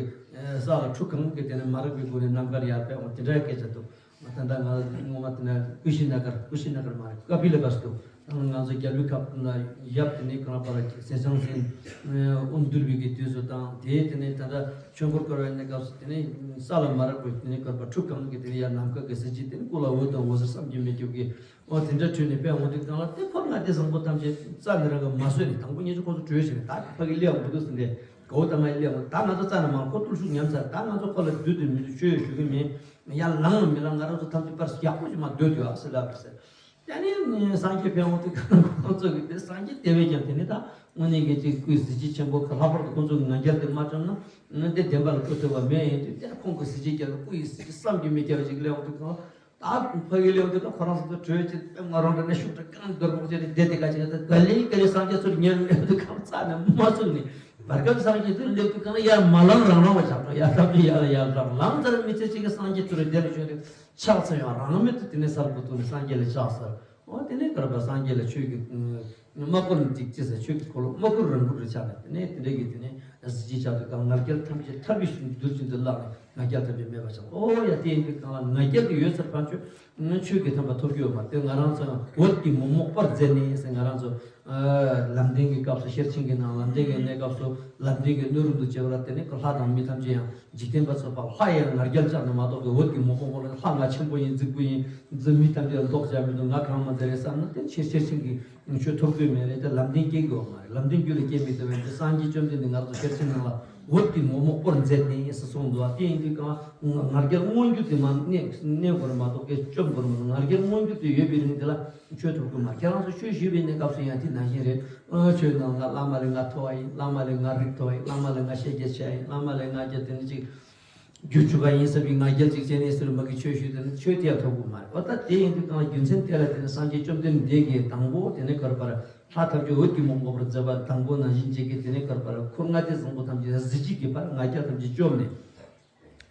ས་ལ་ཁྲུ་གང་གི་དེ་ནས་མ་རིག་པའི་སྒོ་ནས་ནམ་མཁར་ཡར་ཕེབས་འོང་། དེ་འདྲའི་སྐད་ཆ་འདུག། ད་ལྟ་ང་སྔོན་མ་དེ་ན་ཀུ་ཤི་ན་གར། ཀུ་ཤི་ན་གར་མ་རེད། ཀ་པི་ལ་བསྟུ། ང་ཚོ་རྒྱལ་པོའི་ཁབ་ལ་ཡབ་དེ་ནས་གང་ལ་བར་ཟས་སྦྱང་ཟིན། དབུ་འདུལ་བའི་གི་དུས་སུ་དང་། དེ་དེ་ནས་ད་ལྟ་ཆོས་འཁོར་བསྐོར་བའི་གནས་སྐབས་སུ་དེ་ནས་ས་ལ་མ་རིག་པའི་དེ་ནས་བསྐོར་བ་ཁྲུ་གང་གི་དེ་ནས་ཡར་ནམ་མཁའ་གི་གཟི་བརྗིད་དེ་ནས་སྐུ་ལ་འོད་དང་འོད་ཟེར་བསམ་གྱིས་མི་ཁྱབ་ཀྱི། འོ་དེ་འདྲ་འཕྲོས་ནས་ཕེབས་འོང་དུས་གང་ལ་དེ་འཁོར་ལྔ་སྡེ་བཟང་པོ་ཐམས་ཅད་རྩ་ནས་རང་གིས་མ་བཟོད་ནས། དང་པོ་ཉིད་ཚོ་ཁོ་ཚོ་བྲོས་ཕྱིན་ནས། ད་ཕ་གི་སླེབས་འོང་དུས་སུ་འདྲ་གའུ་ཏ་མ་ཡི་སླེབས་འོང་། ད་ང་ཚོ་རྩ་ནས་མ། ཁོ་བརྟུལ་ཞུགས་ཉམས་ཚར། ད་ང་ཚོ་ཁོ་ལ་འདུད་དུ་མི་འདུད་ཆོས་ཞུ་གི་མིན། ཡར་ལངས་མི་ལངས་ང་རང་ཚོ་ཐམས་ཅད་པར་ཡག་པོ་ཞིག་མར་སྡོད་དུས་ཨ་སི་ལབ་ཟེར། ཡ་ནི་སངས་རྒྱས་ཕེབས་འོང་དུས་ཁོང་ཚོ་གིས་དེ་སངས་རྒྱས་དེ་བས་ཀྱང་དེ་ནི་ད་དངོས་གནས་ཀྱི་ཅིག་སྐུའི་གཟི་བརྗིད་ཆེན་པོ་གི། ལྷག་པར་དུ་ཁོང་ཚོ་གི་ང་རྒྱལ་དེ་མ་བཅོམ་ན་དེ་བདེན་པ་ལ་བཀོད་ཐུབ་པ་མེད། ཡིན་དུས་དེ་ཁོང་གི་གཟི་བརྗིད་རྒྱལ་བའི་སྐུ་ཡི་གཟི་བརྗིད་བསམ་གྱིས་མི་ཁྱབ་པ་ཅིག་སླེབས་འོང་དུས་ཁོང་ད་ཕ་གི་སླེབས་འོང་དུས་ད་ཁོ་རང་ཚོ་ཚོ་བྲོས་ཅིག་ང་རང་འདྲ་ན་ཤུགས་དྲག་གང་རྡོར་ཕོག་ཅེས་བསྡད་དེ་ག་ཅིག་ད་ག་ལེ་ག་ལེ་སངས་རྒྱས་ཚུར་ཉལ་སླེབས་དུས་ཁོང་རྩ་ནས་མ་ཚུགས་ནས། བར་སྐབས་སངས་རྒྱས་ཚུར་སླེབས་དུས་གང་ལ་ཡར་མ་ལངས་རང་རང་བ་ཆགས་འགྲོ། ཡར་ཐམས་ཅད་ཡར་ལ་ཡར་ལངས་ལངས་ཚར། མི་ཚེ་གཅིག་གི་སངས་རྒྱས་ཚུར་བསྡད་ནས་བྱོན་དུས། ཕྱག་འཚལ་ཡང་རང་མེད་དུ་དེ་ནས་ས་ལ་མགོ་ཐུག་ནས་སངས་རྒྱས་ལ་ཕྱག་འཚལ། འོ་དེ་ནས་གར་པ་སངས་རྒྱས་ལ་ཆོས་ཀྱི་མ་བསྐུར་ནས་ཅིག་ཅི་ཟེར། ཆོས་ཀྱི་འཁོར་ལོ་མ་བསྐུར་རང་བསྐུར་རེ་ཆགས་ནས། དེ་ནས་དེ་འདྲ་གི་དེ་ནས་གཟི་བརྗིད་ཆགས་དུས་གང་ང་རྒྱལ་ཐམས་ཅད་ཐར་པའི་རྡུལ་བཞིན་དུ་བརླག་ནས་ང་རྒྱལ་ཐམས་ཅད་མེད་པ་ཆགས། འོ་ཡ་དེ་ཡིན་དུས་གང་ལ་ང་རྒྱལ་དེ་ཡོད་ཚར་ཕན་ཆོད་ཆོས་ཀྱི་ཐོབ་པ་ཐོབ་རྒྱུ་ཡོད་མ་རེད། ང་རང་ཚོ་འོད་ཀྱི་མོག་མོག་པར་མཛད་ནས་ཟེར། ང་རང་ཚོ་ལམ་བདེན་གྱི་སྐབས་སུ་ཤེར་ཕྱིན་གྱི་ནང་། ལམ་བདེན་གྱི་གནས་སྐབས་སུ་ལམ་བདེན་གྱི་སྣོད་རུང་དུ་བྱེད་པ་ལ་བརྟེན་ནས་ལྷ་དང་མི་ཐམས་ཅད་ཡང་། འཇིག་རྟེན་པ་ཚོ་ཕར་ལྷ་ཡི་ང་རྒྱལ་བཅག་ནས་མ་གཏོགས་ཀྱི། འོད་ཀྱི་མོག་མོག་པོ་ལ་ལྷ་ང་ཆེན་པོ་ཡིན། རྫིག་པོ་ཡིན། འཛིན་མི་ཐམས་ཅད་ལ་ལྡོག་བྱ་མི་འདུག། ང་གང་མ་མཛད་རེད་བསམ་ན་དེ་ཆེར་ཆེར་ཕྱིན་གྱི་ཆོས་ཐོབ་དགོས་མེད་རེད། དེ་ལམ་བདེན་སྐྱེ་དགོས་མ་རེད། ལམ་བདེན་རྒྱུད་ལ་སྐྱེ་མི་ཐུབ་པས། དེ་སངས་རྒྱས་བཅོམ་ལྡན་འདས་ང་རང་ཚོ་ཤེར་ཕྱིན་ནང་ལ་འོད་ཀྱི་མོག་མོག་པོར་མཛད་ནས་ཟེར་གསུངས་འདུག་བ། དེ་ཡིན་དུས་གང་ང་རྒྱལ་མངོན་གྱུར་དེ་མ་གནས་གནས་དགོས་རེད་མ་གཏོགས་ཀྱི་བཅོམ་དགོས་རེད་མ་གཏོགས། ང་རྒྱལ་མངོན་གྱུར་དེ་ཡོད་པའི་རིང་དེ་ལ་ཆོས་ཐོབ་དགོས་མ། ཁྱེད་རང་ཚོ་ཆོས་ཞུས་པའི་གནས་སྐབས་སུ་ཡང་དེ་ནང་བཞིན་རེད། ཨ། ཆོས་ནང་ལ་བླ་མ་ལས་ང་མཐོ་བ་ཡིན། བླ་མ་ལས་ང་རིགས་མཐོ་བ་ཡིན། བླ་མ་ལས་ང་ཤེས་རྒྱ་ཆེ་བ་ཡིན། བླ་མ་ལས་ང་རྒྱ་དེ་ནི་ཅིག་རྒྱུ་ཆུ་ག་ཡིན་ཟེར་བའི་ང་རྒྱལ་ཅིག་བྱས་ནས་ཟེར་མ་གི་ཆོས་ཞུས་དེ་ནི་ཆོས་དེ་ཡང་ཐོབ་དགོས་མ་རེད། འོ་ད་དེ་ཡིན་དུས་གང་རྒྱུ་མཚན་དེ་ལ་བརྟེན་ནས་སངས་རྒྱས་བཅོམ་ལྡན་འདས་ཀྱིས་དང་པོ་དེ་ནི་གར་པར་ལྷ་ཐམས་ཅད་འོད་ཀྱི་མོག་མོག་པར་མཛད་པ་དང་པོ་ནང་བཞིན་བྱེད་ཀྱི། དེ་ནི་གར་པར་འཁོར་ལྔ་སྡེ་བཟང་པོ་ཐམས་ཅད་གཟི་བརྗིད་ཀྱི་བར་ང་རྒྱལ་ཐམས་ཅད་བཅོམ་ནས།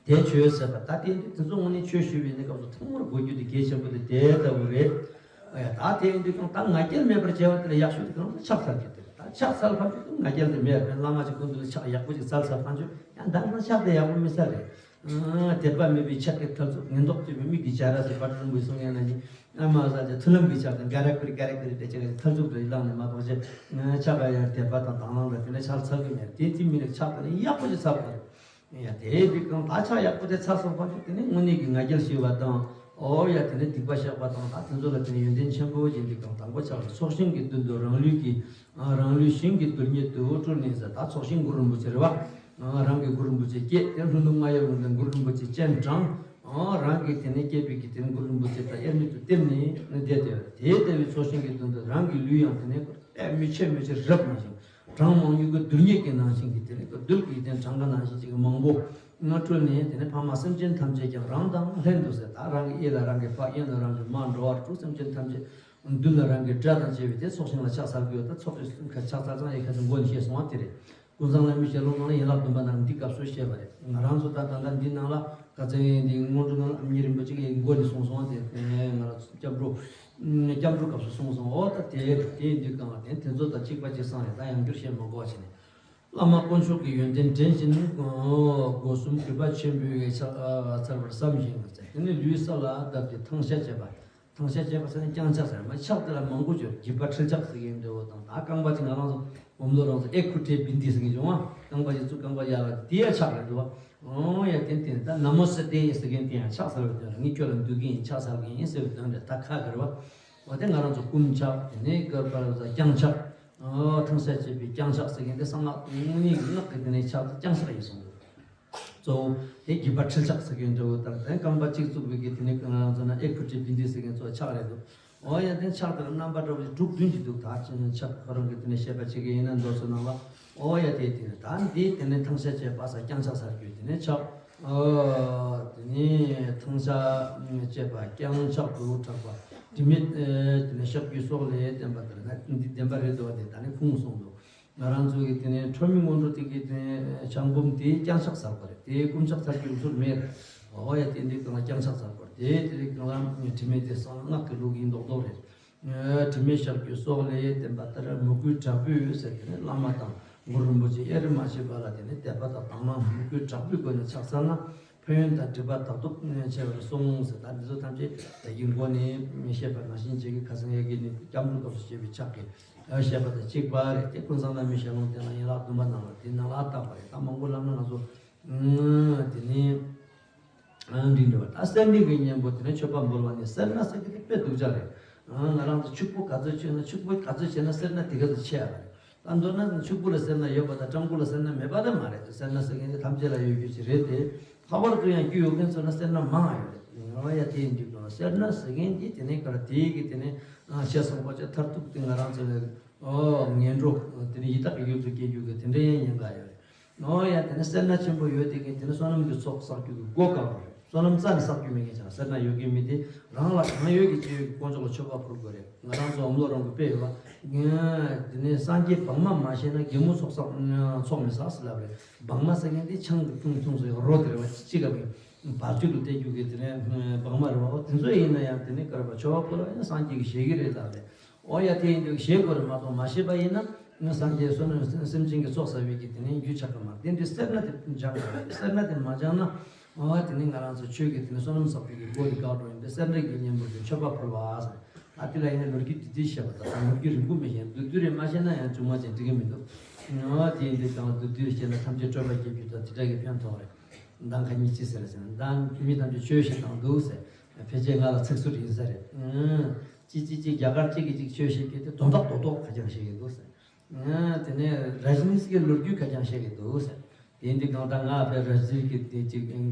དེ་ཆོས་ཟེར་བ་ད་དེ་འདི་དེ་ཚོ་དངོས་གནས་ཆོས་ཞུ་བའི་གནས་སྐབས་སུ་ཐོག་མར་དགོས་རྒྱུ་དེ་གལ་ཆེན་པོ་དེ་དེ་ལྟ་བུ་རེད། ཨ་ཡ། ད་དེ་ཡིན་དུས་ཀྱང་ད་ང་རྒྱལ་མེད་པར་བྱས་པ་དེ་ལ་ཡག་ཤོས་དེ་གང་ལ་ཕྱག་འཚལ་རྒྱུ་དེ་རེད། ད་ཕྱག་འཚལ་ཕར་ཕྱོགས་དེ་ང་རྒྱལ་དེ་མེད་པས། བླ་མ་ཅིག་ཀུན་ཏུ་ལ་ཕྱག་ཡག་པོ་ཅིག་འཚལ་ཚར་ཕར་ཕྱོགས་ཡང་ད་ང་ཕྱག་དེ་ཡག་པོ་མི་འཚལ་རེད། ཨ། དད་པ་མེད་པའི་ཕྱག་གི་ཐབས་ཚུལ། ངན་རྟོག་ཆེ་བའི་མིག་གིས་བྱ་ར་ཟེར། བཀའ་དྲིན་པོས་གསུང་ཡ་ན་ནི། ཨ་མ་ཟ་ཅེ་མཐུན་ལམ་གྱི་ཕྱག་དེ་ག་རེ་ཁུར་ག་རེ་ཁུར་དེ་ཅིག་ལ་ཐབས་ཚུལ་དེ་བླངས་ནས་མ་གཏོགས་ཅེ་ཕྱག་ག་ཡང་དད་པ་དང་དང་བླངས་དང་དེ་འདྲ་ཕྱག་འཚལ་གི་མེད། དེ་དེ་མིན་ན་ཕྱག་དེ་ནི་ཡག་པོ་ཅིག་འཚལ་དགོས་རེད། ཡ། དེའི་དུས་གང་ད་ཕྱག་ཡག་པོ་དེ་ཚར་སོང་ཕར་ཕྱོགས་དེ་ནི་དངོས་གནས་ཀྱི་ང་རྒྱལ་ཞི་བ་དང་། ཨོ་ཡ། དེ་ནི་སྡིག་པ་བཤགས་པ་དང་། ད་དེ་ཚོ་ལ་དེ་ནི་ཡོན་ཏན་ཆེན་པོ་ཡིན་དུས་གང་དང་པོ་ཕྱག་ལ་ཚོགས་ཞིང་གི་མདུན་དུ་རང་ལུས་ཀྱི། ཨ། རང་ལུས་ཞིང་གི་རྡུལ་སྙེད་དུ་སྤྲུལ་ནས་ཟེར། ད་ཚོགས་ཞིང་གུ་རུ་རིན་པོ་ཆེ་རེད་བ། ཨ། རང་གི་གུ་རུ་རིན་པོ་ཆེ་བསྐྱེད་དེ་ལྷུན་གྲུབ་རྔ་ཡབ་ལུང་བསྟན་གུ་རུ་རིན་པོ་ཆེ་སྤྱན་དྲངས། ཨ། རང་གི་དེ་ནི་བསྐྱེད་པའི་གི་དེ་ནི་གུ་རུ་རིན་པོ་ཆེ་དང་དབྱེར་མེད་དུ་བསྟིམ་ནས་བསྡད་དེ། དེ་ལྟ་བུའི་ཚོགས་ཞིང་གི་མདུན་དུ་རང་གི་ལུས་ཡང་དེ་ནི་དཔེ་མི་ཆེ་མི་ཆེ་རབ་ནང་བཞིན། གྲངས་མང་ཡུལ་གྱི་རྡུལ་སྙེད་ཀྱི་ནང་བཞིན་གྱི་དེ་ནི་རྡུལ་གྱི་དེ་གྲངས་ཀ་ནང་བཞིན་ཅིག་གི་མང་པོ་ང་སྤྲུལ་ནས། དེ་ནི་ཕ་མ་སེམས་ཅན་ཐམས་ཅད་ཀྱང་རང་དང་ལྷན་དུ་ཟེར། ད་རང་གི་གཡས་ལ་རང་གི་ཕ། གཡོན་ལ་རང་གི་མ། འགྲོ་བ་རིགས་དྲུག་སེམས་ཅན་ཐམས་ཅད། མདུན་ལ་རང་གི་དགྲ་དང་བཅས་པའི་དེ་ཚོགས་ཞིང་ལ་ཕྱག་འཚལ་གྱི་ཡོད། ད་ཚོགས་ཀྱི་ཕྱག་འཚལ་ཚང་ཡི་ཁ་ཚིག་མགོ་ནས་བཤད་སོང་བ་དེ་རེད། ཀུན་བཟང་བླ་མའི་ཞལ་ལུང་ནང་ལ་ཡན་ལག་བདུན་པ་ནང་འདི་སྐབས་སུ་བཤད་པ་རེད། ང་རང་ཚོ་ད་ད་ལྟ་འདི་ནང་ལ་ག་ཚོད་ཡིན་འདི་སྔོན་འགྲོ་ནང་ལ་ཨ་མྱེས་རིན་པོ་ཆེ་གིས་མགོ་ནས་གསུངས་སོང་བ་དེ། ང་རང་ཚོ་སྐྱབས་འགྲོ། སྐྱབས་འགྲོ་སྐབས་སུ་གསུངས་སོང་། འོ་ད་དེ་དེ་འདི་གང་ལ་དེ་དེ་ཚོ་ད་གཅིག་པ་གཅིག་སང་རེད། ད་ཡང་བསྐྱར་བཤད་མ་དགོས་པ་བྱས་ནས། བླ་མ་དཀོན་མཆོག་གི་ཡོན་ཏན་དྲན་བཞིན་སྒོ་གསུམ་གུས་པ་ཆེན་པོས་ཕྱག་འཚལ་བར་བསམ་ཞིང་ཟེར། དེ་ནས་ལུས་ས་ལ་བརྡབས་ཏེ་ཐང་ཤ་བཅད་པ། ཐང་ཤ་བཅད་པ་ཟེར་ན་བརྐྱང་ཕྱག་ཟེར་མ། ཕྱག་དེ་ལ་མང་པོ་བཅོས། འཇིགས་པ་འཁྲིལ་ཕྱག་ཟེར་གྱིན་འདུག་དང་། ད་རྐང་པ་གཅིག་ང་རང་ཚོ་བུམ་ལོ་རང་ཚོ་ཨེ་ཁུ་ཁྲེ་བིན་དི་ཟེར་གྱིན་བྱུང་བ། རྐང་པ་གཅིག་ཚུར་རྐང་པ་ཡར་ལ་དེ་ཡ་ཕྱག་རེད་འདུག་བ། ཨོ་ཡ། དེ་དེ་ད་ན་མོ་སི་ཏེ་ཟེར་གྱིན་དེ་ཡང་ཕྱག་འཚལ་བའི་དོན་ལ་ངས་ཁྱོད་ལ་འདུད་ཀྱི་ཡིན། ཕྱག་འཚལ་གྱི་ཡིན་ཟེར་བའི་དོན་རེད། ད་ཁ་གི་རེད་བ། འོ་དེ་ང་རང་ཚོ་བསྐུམ་ཕྱག་དེ་ནས་བསྐུམ་པ་ལ་བརྐྱང་ཕྱག་ཨོ་ཐང་ཤ་བཅད་པའི་བརྐྱང་ཕྱག་ཟེར་མཁན་དེ་གསང་སྔགས་དངོས་གནས་ཀྱི་སྔགས་ཀྱི་དེ་ནས་ཕྱག་དེ་བརྐྱང་ཕྱག་ཡིན་གསུངས་འདུག། གཙོ་བོ་དེ་བརྒྱུད་པ་ཁྲིལ་ཆགས་ཟེར་མཁན་འདྲ་བོ་དང་། དེ་རྐང་པ་གཅིག་བཙུགས་པའི་གི་དེ་ནི་ང་རང་ཚོ་ན་ཨེ་ཁུ་ཊི་བི་འདི་ཟེར་མཁན་ཚོ་ཆགས་རེད་འདུག་འོ་ཡ། དེ་ཆགས་དེ་ལ་རྣམ་པ་འདྲ་བོ་ཞིག་དྲུག་བདུན་ཅིག་འདུག་ད་ཆགས་ཁོ་རང་གི་དེ་ནི་བཤད་པ་བྱེད་ཀྱི་ཡིན་ན་མདོར་བསྡུས་ནང་ལ། འོ་ཡ། དེ་དེ་ནི་ད་འདི་དེ་ནི་ཐང་ཤ་བཅད་པ་ས་རྐྱང་ཆགས་ཟེར་རྒྱུ་དེ་ནི་ཆགས། འོ་དེ་ནི་ཐང་ཤ་བཅད་པ་རྐྱང་ཆགས་དུ་གྲགས་པ། དྲི་མེད་དེ་ནི་གཤགས་རྒྱུ་སོགས་ལས་བསྟན་པ་ལྟར་ན་འདི་བདེན་པ་རེད་འདུག་བ། དེ་ད་ནི་ཁུངས་གསུངས་འདུག་ང་རང་ཚོ་གི་དེ་ནས་ཁྲོ་མི་སྔོན་འགྲོ་དེ་གི་དེ་ཆང་བུམ་དེ་རྐྱང་ཆགས་ཟེར་བ་རེད། དེ་རྐུན་ཆགས་ཟེར་རྒྱུ་ཚུར་མེད་རེད། འོ་ཡ། དེ་འདི་གང་ལ་རྐྱང་ཆགས་ཟེར་བ་རེད། དེ་དེ་རིགས་གང་ལ་དྲི་མེད་དེ་གསང་སྔགས་ཀྱི་ལུགས་ཡིན་མདོག་མདོག་རེད། དྲི་མེད་གཤགས་རྒྱུ་སོགས་ལས་བསྟན་པ་ལྟར་མོས་གུས་དྲག་པོས་ཟེར། དེ་ནས་བླ་མ་དང་གུ་རུ་རིན་པོ་ཆེ་དབྱེར་མ་ཕྱེ་བ་ལ་དེ་ནས་དད་པ་དང་དག་སྣང་མོས་གུས་དྲག་པོའི་སྒོ་ནས་ཆགས་ཚར་ན། ཕན་ཡོན་དང་སྒྲིབ་པ་དག་ཐོབ་ཆེ་བར་གསུངས་ཟེར། ད་འདི་ཚོ་ཐམས་ཅད་དེ་གི་མགོ་ནས་བཤད་པ་ནང་བཞིན་བྱེད་ཀྱི། ཁ་སང་ཡ་གི་ནི་སྐྱབས་འགྲོ་སྐབས་སུ་བྱེད་པའི་ཕྱག་གི་བཤད་པ་དང་གཅིག་པ་རེད། དེ་ཀུན་བཟང་བླ་མའི་ཞལ་ལུང་དེ་ལ་ཡན་ལག་བདུན་པ་ནང་ལ་དེ་ནང་ལ་བཏགས་པ་རེད། ད་མང་པོ་ལབ་ན་ང་ཚོ་དེ་ནི་འགྲིག་འགྲོ་བ། ད་སེར་སྣའི་གི་གཉེན་པོ་དེ་ནི་མཆོད་པ་འབུལ་བ་ནི། སེར་སྣ་ཟེར་གི་དེ་དཔེ་སྡུག་ཅག་རེད། ང་རང་ཚོ་ཕྱུག་པོ་ག་ཚོད་ཆེ་ན། ཕྱུག་པོ་ག་ཚོད་ཆེ་ན་སེར་སྣ་དེ་ག་ཚོད་ཆེ་ཡ་རེད། ད་མདོར་ན་ཕྱུག་པོ་ལ་སེར་སྣ་ཡོད་པ་དང་སྤྲང་པོ་ལ་སེར་སྣ་མེད་པ་དེ་མ་རེད། སེར་སྣ་ཟེར་མཁན་དེ་ཐམས་ཅད་ལ་ཡོད་རྒྱུ་ཅིག་རེད་དེ། ལྷག་པར་དུ་ཡང་རྒྱུ་ཡོད་མཁན་ཚོ་ན་སེར་སྣ་མང་ཡོད་རེད། ང་ཡ་དེ་ཡིན་དུས་ཀྱང་སེར་སྣ་ཟེར་མཁན་དེ་དེ་ནས་ག་རེ་དེའི་གི་དེ་ནས་ཤ་ཚ་བ་ཅན་མཐར་ཐུག་དེ་ང་རང་ཚོ་ལ་ངན་འགྲོ་དེ་ནས་ཡི་དྭགས་ཀྱི་ཡུལ་དུ་སྐྱེ་རྒྱུ་གི་དེ་འདྲ་ཡང་ཉེན་ཁ་ཡོད་རེད། ཨོ་ཡ། དེ་ནས་སེར་སྣ་ཆེན་པོ་ཡོད་དེ་གི་དེ་ནས་བསོད་ནམས་ཀྱི་ཚོགས་བསགས་རྒྱུ་གི་སྒོ་བཀག་པ་རེད། བསོད་ནམས་རྩ་ནས་བསགས་རྒྱུ་མེད་མཁན་ཅིག་ལ་སེར་སྣ་ཡོད་མཁན་མི་དེ་རང་ལ་གང་ཡོད་ཀྱི་ཅི་ཡོད་ཀྱི་དཀོན་མཆོག་ལ་མཆོད་པ་ཕུལ་དགོས་རེད། ང་རང་ཚོ་འོམ་ལོ་རང་གི་དཔེ་ཡོད་པ། དེ་ནས་སངས་རྒྱས་བག་མ་མ་བཞེས་ན་རྒན་མོ་ཚོགས་བསགས་ཚོགས་མི་བསགས་ཟེར་ལབ་རེད། བག་མ་ཟེར་མཁན་དེ་ཆང་གི་ཁྲུང་ཁྲུང་ཚོ་ཡོད་རོ་དེ་རེད་བ། ཅི་ག་བའི་བག་ཕྱུགས་ལ་སྟེར་རྒྱུ་གི་དེ་ནས་བག་མ་རེད་བ། དེ་ཚོ་ཡིན་ན་ཡང་དེ་ནས་ག་རེ་བ་མཆོད་པ་ཕུལ་བ་ཡིན་ན་སངས་རྒྱས་ཀྱིས་བཞེས་ཀྱི་རེད་ལབ་རེད། ཨོ་ཡ། དེ་ཡིན་དུས་བཞེས་དགོས་རེད་མ་གཏོགས་མ་བཞེས་པ་ཡིན་ན་སངས་རྒྱས་བསོད་ནམས་སེམས་ཅན་གྱི་ཚོགས་བསགས་པའི་གི་དེ་ནས་རྒྱུ་ཆགས་ཀྱི་མ་རེད། དེ་འདྲའི་སེར་སྣ་དེ་སྦྱང་དགོས་རེད། སེར་སྣ་དེ་མ་སྦྱངས་ན། ཨོ་དེ་ནས་ང་རང་ཚོ་ཆོས་ཀྱི་དེ་ནས་བསོད་ནམས་བསགས་པའི་གི་སྒོ་དེ་བཀག་འགྲོ་ཡིན་པས། སེར་སྣའི་གི་གཉེན་པོ་དེ་མཆོད་པ་ཕུལ་བ་ཟེར། ཨ་དེ་ལ་ཡིན་ན་ལོ་རྒྱུས་དེ་དེ་བཤད་པ་དང་། ད་ལོ་རྒྱུས་རིང་པོ་མི་བཤད། བསྡུས་བསྡུས་རེ་མ་བཤད་ན་ཡང་ཅུང་མ་ཅན་འགྲིག་གི་མི་འདུག་ཨོ་དེ་ཡིན་དུས་ཀྱང་བསྡུས་བསྡུས་བཤད་ན་ཐམས་ཅད་སྤྲོས་པ་སྐྱེ་རྒྱུ་དང་དེ་འདྲ་གི་ཕན་ཐོགས་རེད། མདང་ཁ་ཉིན་ཅི་ཟེར་ཟེར་ན། མདང་མི་ཐམས་ཅད་ཆོས་བཤད་སྟངས་འདུག་ཟེར། ཕལ་ཆེར་ང་ལ་ཚིག་ཟུར་ཡིན་ས་རེད། ཨང་། ཅི་ཅི་ཅི་རྒྱ་གར་གཅིག་གིས་གཅིག་ཆོས་བཤད་མཁན་དེ་དོན་དག་རྡོག་རྡོག་ཁ་རྐྱང་བཤད་ཀྱི་འདུག་ཟེར། ཨང་། དེ་ནས་རཱ་ཇི་ནི་སི་གི་ལོ་རྒྱུས་ཁ་རྐྱང་བཤད་ཀྱི་འདུག་ཟེར། དེ་འདི་གང་ལྟར་ང་ཕའི་རཱ་ཇི་ནི་སི་གི་དེ་གཅིག་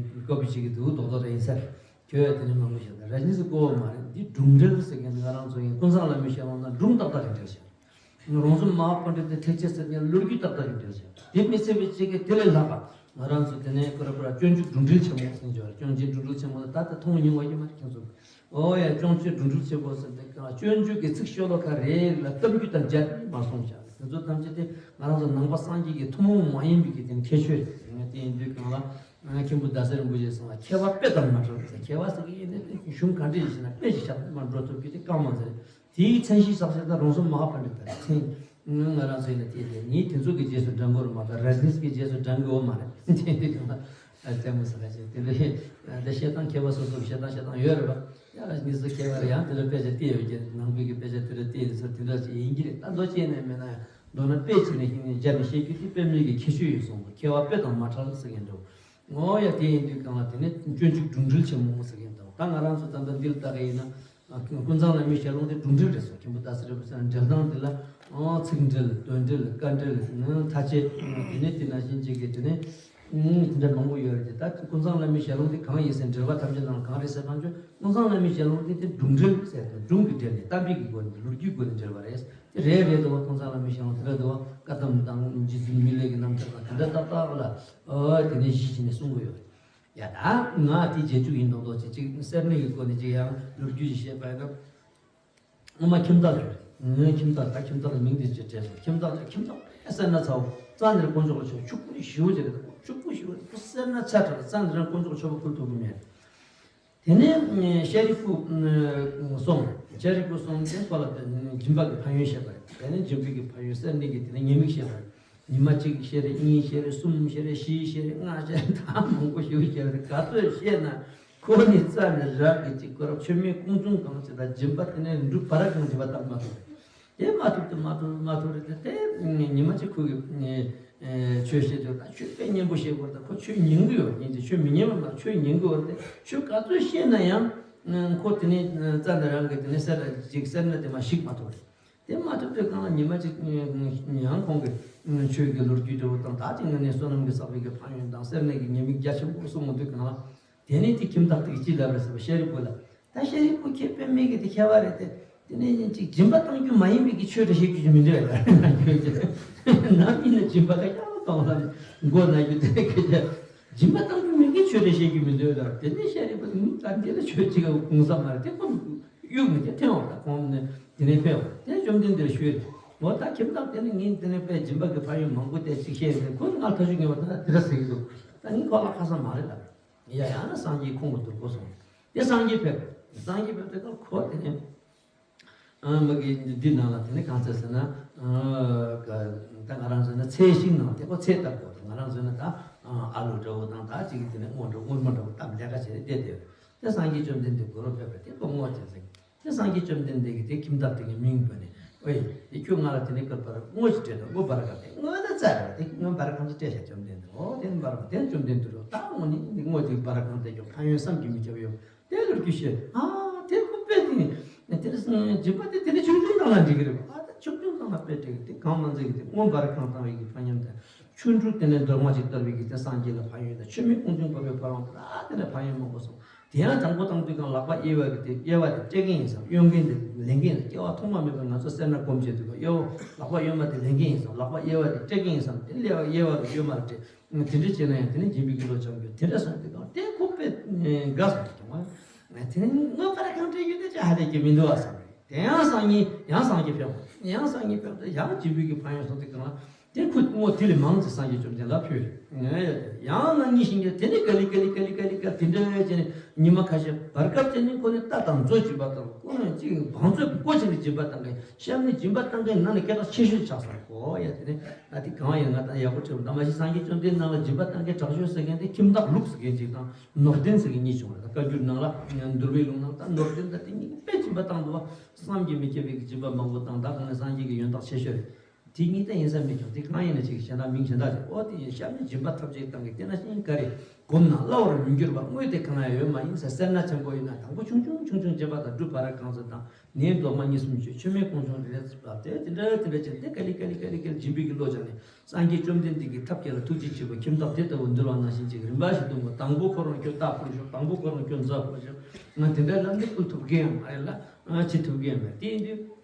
ཀོ་པི་བྱེད་ཀྱི་འདུག་རྡོག་རྡོག་རེ་ཡིན་ས་རེད། ཁྱོད་དེ་ནས་མང་པོ་བཤད། ད་རཱ་ཇི་ནི་སི་གོ་བ་མ་རེད། འདི་སྒྲུང་འགྲེལ་ཟེར་མཁན་ང་རང་ཚོ་ཡིན། ཀུན་བཟང་བླ་མའི་ཞལ་ལུང་ན་སྒྲུང་ཏག་ཏག་རེད་འགྲེལ་བཤད། རོང་ཟོམ་མ་ཧཱ་པཎྜི་ཏའི་ཐེག་ཆེན་ཟེར་མཁན་ལོ་རྒྱུས་ཏག་ཏག་རེད་འགྲེལ་བཤད། དེ་མི་ཚད་པའི་གཅིག་གིས་དེ་ལས་ལྷག་པ་ང་རང་ཚོ་དེ་ནས་ཀུ་ར་ཀུ་ར་སྤྱོད་འཇུག་སྒྲུང་འགྲེལ་ཆེན་མོ་ཟེར་གྱི་ཡོད་རེད། སྤྱོད་འཇུག་སྒྲུང་འགྲེལ་ཆེན་མོ་ད་ལྟ་མཐོང་མྱོང་བ་ཡོད་མ་རེད་ཁྱེད་ཚོ། ཨོ་ཡ། སྤྱོད་འཇུག་སྒྲུང་འགྲེལ་ཆེན་མོ་ཟེར་དེ་ག་སྤྱོད་འཇུག་གི་ཚིག་ཤོ་ལོ་ཀ་རེ་རེ་ལ་གཏམ་རྒྱུད་དང་སྦྱར་ནས་མར་གསུངས་བཞག་དེ་ཚོ་ཐམས་ཅད་དེ་ང་རང་ཚོ་ནང་པ་སངས་རྒྱས་ཀྱི་ཐུན་མོང་མ་ཡིན་པའི་གི་དེ་ནི་ཁྱད་ཆོས་རེད། དེ་ཡིན་དུས་གང་ལ་མཁན་པོ་ཟླ་ཟེར་རིན་པོ་ཆེས་གསུངས་པ། མཁས་པ་དཔེ་དང་མ་བྲལ་ཟེར། མཁས་པ་ཟེར་གི་ཡིན་ན་དེ་གཞུང་ག་འདྲ་ཞིག་ན་དཔེ་ཞིག་བཞག་མར་འགྲོ་ཐུབ་རྒྱུ་དེ་དཀའ་མོ་ཟེར། དེའི་མཚན་གཞི་བཞག་ས་ད་རོང་ཟོམ་མ་ཧཱ་པཎྜི་ཏ་རེད། མཚན་ང་རང་ཚོ་ཡིན་ན་དེ་དེ་ངས་དེ་ཚོ་གི་རྗེས་སུ་འབྲང་དགོས་རེད་མ་གཏོགས་རཱ་ཇི་ནི་སི་གི་རྗེས་སུ་འབྲང་དགོས་མ་རེད། དེ་འདི་གང་ལ་ལྟད་མོ་ཟེར་ལ་ཅིག་དེ་འདྲ་ད་བཤད་སྟངས་མཁས་པ་སོ་སོ་བཤད་སྟངས་བཤད་སྟངས་ཡོད་རེད་པ། ཡ་རཱ་ཇི་ནི་སི་མཁས་པ་རེད། ཡང་དེ་འདྲ་དཔེ་ཆ་བལྟས་ཡོད་ཀྱི། ནང་པའི་གི་དཔེ་ཆ་དེ་འདྲ་བལྟས་ཡོད་ཚོ་དེ་འདྲ་ཅིག་ཡིན་གྱི་རེད། ད་མདོ་ཅན་ནས་མེད་ན་ཡང་མདོར་ན་དཔེ་བྱས་ནས་ཤིང་ནས་སྦྱར་ནས་བཤད་རྒྱུ་དེ་དཔེ་མེད་ཀྱི་ཁྱད་ཆོས་ཡོད་གསུངས་པ། མཁས་པ་དཔེ་དང་མ་བྲལ་ཟེར་མཁན་འདྲ་བོ། ངོ་ཡ། དེ་ཡིན་དུས་གང་ལ་དེ་ནས་སྤྱོད་འཇུག་སྒྲུང་འགྲེལ་ཆེན་མོ་ཟེར་མཁན་དང་། ད་ང་རང་ཚོ་ད་ལྟ་འདི་ལ་ལྟ་གི་ཡིན་ན། ཀུན་བཟང་བླ་མའི་ཞལ་ལུང་དེ་སྒྲུང་འགྲེལ་རེད་ཟེར། མཁན་པོ་ཟླ་ཟེར་རིན་པོ་ཆེས་འགྲེལ་སྟངས་འདི་ལ་ཨང་ཚིག་འགྲེལ། དོན་འགྲེལ། དཀའ་འགྲེལ། མཐའ་དཔྱད། དེ་ནས་དེ་ནང་བཞིན་ཅིག་གི་དེ་ནས་དེ་འདྲ་མང་པོ་ཡོད་རེད་དེ། ད་ཀུན་བཟང་བླ་མའི་ཞལ་ལུང་དེ་གང་ཡིན་ཟེར། འགྲེལ་པ་ཐམས་ཅད་ནང་གང་རེད་ཟེར་བ་ཅོ། ཀུན་བཟང་བླ་མའི་ཞལ་ལུང་དེ་དེ་སྒྲུང་འགྲེལ་ཟེར་དེ། སྒྲུང་གི་འགྲེལ་ནས་གཏམ་དཔེ་གི་སྒོ་ནས་ལོ་རྒྱུས་སྒོ་ནས་འགྲེལ་བ་རེད། དེ་རེད་རེད་འདུག་བ། ཀུན་བཟང་བླ་མའི་ཞལ་ལུང་དེ་རེད་འདུག་བ། བཀའ་གདམས་དང་རྗེ་བཙུན་མི་ལའི་གི་རྣམ་ཐར་དང་དེ་འདྲ་ཏག་ཏག་ལ། ཨོ་དེ་ནས་གཞི་བྱས་ནས་གསུང་གི་ཡོད་རེད། ཡ། ད་ང་དེ་རྗེས་འཇུག་ཡིན་མདོག་མདོག་བྱེད་ཅིག་སེར་སྣའི་གི་སྒོ་ནས་ཅིག་ཡང་ལོ་རྒྱུས་ཅིག་བཤད་པ་ཡིན་ན། སྔོན་མ་ཁྱིམ་བདག་ཅིག་ཡོད་རེད། ངའི་ཁྱིམ་བདག་ད་ཁྱིམ་བདག་ལ་མིང་དེ་ཅིག་བྲིས་སོང་། ཁྱིམ་བདག་ཅིག་ཁྱིམ་བདག་དཔེ་སེར་སྣ་ཚ་བོ། རྩ་ནས་དཀོན་མཆོག་ལ་མཆོད། ཕྱུག་པོ་ཞེ་པོ་ཅིག་རེད། ཕྱུག་པོ་ཞེ་པོ་རེད། ཁོ་སེར་སྣ་ཆ་དྲགས། རྩ་ནས་རང་དཀོན་མཆོག་ལ་མཆོད་པ་ཕུལ་ཐུབ་ཀྱི་མེད། དེ་ནས་ཤཱ་རིའི་བུ་གསུམ་རེད། ཤཱ་རིའི་བུ་གསུམ་དེ་ཁོ་ལ་དེ་ནས་སྦྱིན་པ་གི་ཕན་ཡོན་བཤད་པ་རེད། དེ་ནས་སྦྱིན་པའི་གི་ཕན་ཡོན་སེར་སྣའི་གི་དེ་ནས་ཉེས་དམིགས་བཤད་པ་རེད། ཉི་མ་གཅིག་བཤད་རེད། གཉིས་བཤད་རེད། གསུམ་བཤད་རེད། བཞི་བཤད་རེད། ལྔ་བཤད་རེད། ད་མང་པོ་ཞིག་བཤད་རེད། ག་ཚོད་བཤད་ན་ཁོ་ནི་རྩ་ནས་རང་གི་ཅིག་ཁོ་རང་མཆོད་མེ་ཀོང་བཙུན་གང་བྱེད་དང་སྦྱིན་པ་དེ་ནས་འབྲུ་བ་ར་གང་བྱེད་པ་ལྟར་མ་ཐུབ་རེད། དེ་མ་ཐུབ་དེ་མ་ཐུབ་མ་ཐུབ་རེད་དེ། དེ་ཉི་མ་གཅིག་ཁོ་གི་ཆོས་བཤད་དུས་ད་ཆོས་དཔེ་སྙན་པོ་བཤད་དགོས་རེད། ད་ཁོ་ཆོས་ཉན་གི་ཡོད་རེད། ཉན་དེ་ཆོས་མི་ཉན་པ་མ་ཆོས་ཉན་གི་ཡོད་རེད་དེ། ཆོས་ག་ཚོད་བཤད་ན་ཡང་ཁོ་དེ་ནས་རྩ་ནས་རང་གི་དེ་ནས་སེར་ཅིག་སེར་སྣ་དེ་མ་ཞིག་མ་ཐུབ་རེད། དེ་མ་ཐུབ་དུས་གང་ལ་ཉི་མ་གཅིག་ཡང་ཁོང་གི་ཆོས་ཀྱི་ལོ་རྒྱུས་འདྲ་བོ་དང་། ད་ཅིག་ངོས་ནས་བསོད་ནམས་ཀྱི་བསགས་པའི་གི་ཕན་ཡོན་དང་སེར་སྣའི་གི་ཉེས་དམིགས་རྒྱ་ཆེན་པོ་གསུངས་འོང་དུས་གང་ལ། དེ་ནས་དེ་ཁྱིམ་བདག་དེ་གིས་ཅི་ལབ་རེད་ཟེར་བ། ཤཱ་རིའི་བུ་ལ། ད་ཤཱ་རིའི་བུ་ཁྱེད་དཔེ་མེད་གི་དེ་ཁྱད་པར་རེད་དེ། དེ་ནས་ཡིན་ཅིག་སྦྱིན་པ་གཏང་རྒྱུ་མ་ཡིན་པའི་གི་ཆོས་དེ་བཤད་རྒྱུ་ཅིག་མི་འདུག་ལ། ནམ་ཡིན་ན་སྦྱིན་པ་ག་ཡང་གཏོང་ལ་མགོ་ན་རྒྱུ་དེ་གི་དེ། སྦྱིན་པ་གཏང་རྒྱུ་མེད་གི་ཆོས་དེ་བཤད་རྒྱུ་མི་འདུག་ལ། དེ་ནས་ཤཱ་རིའི་བུ་ད་འདི་ལ་ཆོས་ཅིག་གོང་ས་མ་རེད་དེ། ཁོང་གཡུག་ནས་དེ་ཐོན་བ་ད་ཁོང་ནས་དེ་ནས་ཕེབས་པ་དེ་བཅོམ་ལྡན་འདས་ལ་ཞུས་རེད། འོ་ད་ཁྱིམ་བདག་དེ་ནི་ངས་དེ་ནས་དཔེ་སྦྱིན་པ་གི་ཕན་ཡོན་མང་པོ་དེ་ཅིག་བཤད་ཡིན། ཁོས་ང་ཐ་ཤུག་ངེས་པ་ད་དེ་འདྲ་ཟེར་གི་འདུག་ད་ངས་ཁོ་ལ་ཁ་སང་མ་རེད་ལབ། ཡ་ཡང་ན་སངས་རྒྱས་ཁོང་གི་དུར་ཁོ་སོང་། དེ་སངས་རྒྱས་ཕེབས། སངས་རྒྱས་ཕེབས་དེ་ཁོ་དེ་ནས་ཨ་མ་གི་འདི་ནང་ལ་དེ་ནས་གང་ཚེ་ཟེར་ན། ཨ་ད་ང་རང་ཟེར་ན་ཚལ་ཞིང་ནང་དེ་ཁོ་ཚལ་བཏབ་དགོས། ང་རང་ཟེར་ན་ད་ཨ་ལུ་འདྲ་བོ་དང་ད་ཅིག་གི་དེ་ནས་སྔོ་འདྲ་སྔོན་མ་འདྲ་བོ་བཏབ་ལས་ཀ་བྱས་ཏེ་བསྡད་དེ། དེ་སངས་རྒྱས་བཅོམ་ལྡན་འདས་སྒོ་རུ་ཕེབས་པ་དེ་ཁོ་སྔོ་དེ་ཟེར། དེ་སངས་རྒྱས་བཅོམ་ལྡན་འདས་ཀྱིས་དེ་ཁྱིམ་བདག་དེ་གི་མིང་བཏོན་ནས། ཝེ། དེ་ཁྱོད་ང་ལ་དེ་ནས་སྐུར་པར་སྔོ་ཞིག་སྤྲད་དང་། སྔོ་བར་གང་སྟེ། སྔོ་ད་ཙ་ར་དེ་སྔོ་བར་གང་ཞིག་སྤྲད་བྱ་བཅོམ་ལྡན་འདས། འོ་དེ་བར་དེ་བཅོམ་ལྡན་འདས་ལོ་ད་སྔོ་ནི་འདི་སྔོ་དེ་བར་གང་སྟེ་ཀྱང་ཕན་ཡོན་བསམ་གྱིས་མི་ཁྱབ་ཡོད། དེ་ལོ་རྒྱུས་བཤད། ཨ་དེ་ཁོ་དཔེ་དེ་དེ་ནས་སྦྱིན་པ་དེ་དེ་ནས་ཆུང་ཆུང་བཏང་ན་འགྲིག་གི་རེད། ཨ་ད་ཆུང་ཆུང་བཏང་ན་དཔེ་འགྲིག་གི། དེ་གང་མ་མཛད་གི་དེ་སྔོ་བར་གང་བཏང་བའི་གི་ཕན་ཡོན་དང་། ཆུང་དྲུག་དེ་ནས་འདོར་མ་ཅིག་གཏོར་བའི་གི་དེ་སངས་རྒྱས་ལ་ཕན་ཡོན་དང་། མཆོད་མེ་ཀུན་འབྱུང་བབས་པའི་ཕ་རོལ་ཏུ་ད་དེ་ནས་ཕན་ཡོན་མང་པོ་སོང་། དེ་ཡང་དང་པོ་བཏང་དུས་གང་ལག་པ་གཡས་པ་གི་དེ་གཡས་པ་དེ་སྤྲད་མཁན་ཡིན་ཙང་གཡོན་མཁན་དེ་ལེན་མཁན་ཡིན་ཙང་། སྐྱེ་བ་ཐོག་མ་མེད་པར་ང་ཚོ་སེར་སྣ་སྒོམ་བྱེད་དུས་གང་གཡོ་ལག་པ་གཡོན་མ་དེ་ལེན་མཁན་ཡིན་ཙང་ལག་པ་གཡས་པ་དེ་སྤྲད་མཁན་ཡིན་ཙང་དེ་ལས་གཡས་པ་གི་གཡོན་མ་ལ་སྤྲད། དེ་འདྲ་བྱས་ན་ཡང་དེ་ནས་སྦྱིན་པའི་གི་བློ་སྦྱང་རྒྱུ་དེ་འདྲ་སོང་དུས་གང་དེ་ཁོ་དཔེ་དགའ་སོང་གི་བ། དེ་ནས་སྔོ་བར་གང་སྤྲད་རྒྱུ་དེ་ཅི་ཧ་ལས་ཀྱི་མི་འདུག་བ་བསམ་རེད། དེ་ཡང་སང་ཉིན་ཡང་སངས་རྒྱས་ཕེབས། ཡང་སངས་རྒྱས་ཕེབས་ཏེ་ཡང་སྦྱིན་པའི་གི་ཕན་ཡོན་སོང་དུས་གང་ལ། དེ་ཁོ་སྔོ་དེ་ལས་མང་ཙམ་སངས་རྒྱས་བཅོམ་ལྡན་ལ་ཕུལ། ཡང་ན་གཉིད་ཤིང་རྒྱ་དེ་ནས་ག་ལེ་ག་ལེ་ག་ལེ་ག་ལེ་ག་དེ་འདྲ་བྱས་ནས་ཉི་མ་ཁ་ཤས་བར་སྐབས་དེ་ནས་ཁོ་ནས་རྟ་དང་མཛོ་སྦྱིན་པ་དང་། ཁོ་ནས་ཅིག་བང་མཛོད་སྒོ་ཕྱེ་ནས་སྦྱིན་པ་བཏང་གི། གཤམ་ནས་སྦྱིན་པ་བཏང་གི་ནང་ནས་སྐད་གྲགས་ཆེ་ཤོས་ཆགས་སོང་གོ། ཡ་དེ་ནས་ད་དེ་གང་ཡིན་ང་ད་ཡག་པོ་བྲིས་པ་ད་མ་གཞི་སངས་རྒྱས་བཅོམ་ལྡན་ནང་ལ་སྦྱིན་པ་བཏང་གི་དྲག་ཤོས་ཟེར་མཁན་དེ་ཁྱིམ་བདག་ལུག་ཟེར་མཁན་ཅིག་དང་ནོར་ལྡན་ཟེར་མཁན་གཉིས་བྱུང་རེད། ད་བཀའ་འགྱུར་ནང་ལ་འདུལ་བའི་ལུང་ནང་ད་ནོར་ལྡན་ད་དེ་གཉིས་དཔེ་སྦྱིན་པ་བཏང་འདུག་བ། བསམ་གྱིས་མི་ཁྱབ་པའི་སྦྱིན་པ་མང་པོ་བཏང་། ད་གང་ནས་སངས་རྒྱས་ཀྱི་ཡོན་བདག་ཆེ་ཤོས་རེད། དེ་གཉིས་ད་ཡིན་ས་མི་ཆོག་དེ་གང་ཡིན་ན་ཅིག་གཞན་དག་མིང་གཞན་དག་ཅིག་འོ་དེ་ཡིན། གཤམ་ནས་སྦྱིན་པ་ཐབས་ཅིག་བཏང་གི་དེ་ན་ཤིང་ག་རེ་སྒོམ་ན་སླ་བར་མི་འགྱུར་བ། དངོས་དེ་གང་ཡང་ཡོད་མ་ཡིན་ཟེར། སེར་སྣ་ཆེན་པོ་ཡིན་ན་དང་པོ་ཆུང་ཆུང་ཆུང་ཆུང་སྦྱིན་པ་དང་། སྒྲུབ་པ་ར་གང་ཟེར་དང་ནས་འདོགས་མ་གཉིས་གསུམ་བྱོས། མཆོད་མེ་ཀུན་འབྱུང་རེ་རེ་ཟེར་བ་དེ་དེ་འདྲ་དེ་འདྲ་བྱས་ཏེ་ག་ལེ་ག་ལེ་ག་ལེ་ག་ལེ་སྦྱིན་པའི་གི་བློ་སྦྱངས་ནས་སངས་རྒྱས་བཅོམ་ལྡན་འདས་ཀྱི་ཐབས་མཁས་ལ་ཐུགས་རྗེ་ཆེ་བའི་ཁྱིམ་བདག་དེ་ལྟ་བུ་འདུལ་བ་ནང་བཞིན་ཅིག་རིམ་པ་བཞིན་གཏོང་དགོས། དང་པོ་ཁོ་རང་ཁྱོད་རྟ་ཕུལ་ཤོག་དང་པོ་ཁོ་རང་ཁྱོད་མཛའ་ཕུལ་ཤོག་ང་དེ་འདྲ་ལབ་ནས་ཕུལ་ཐུབ་མཁན་ཡང་མ་རེད་ལ། ང་བྱེད་ཐུབ་མཁན་ཡང་མ་རེད། དེ་ཡིན་དུས།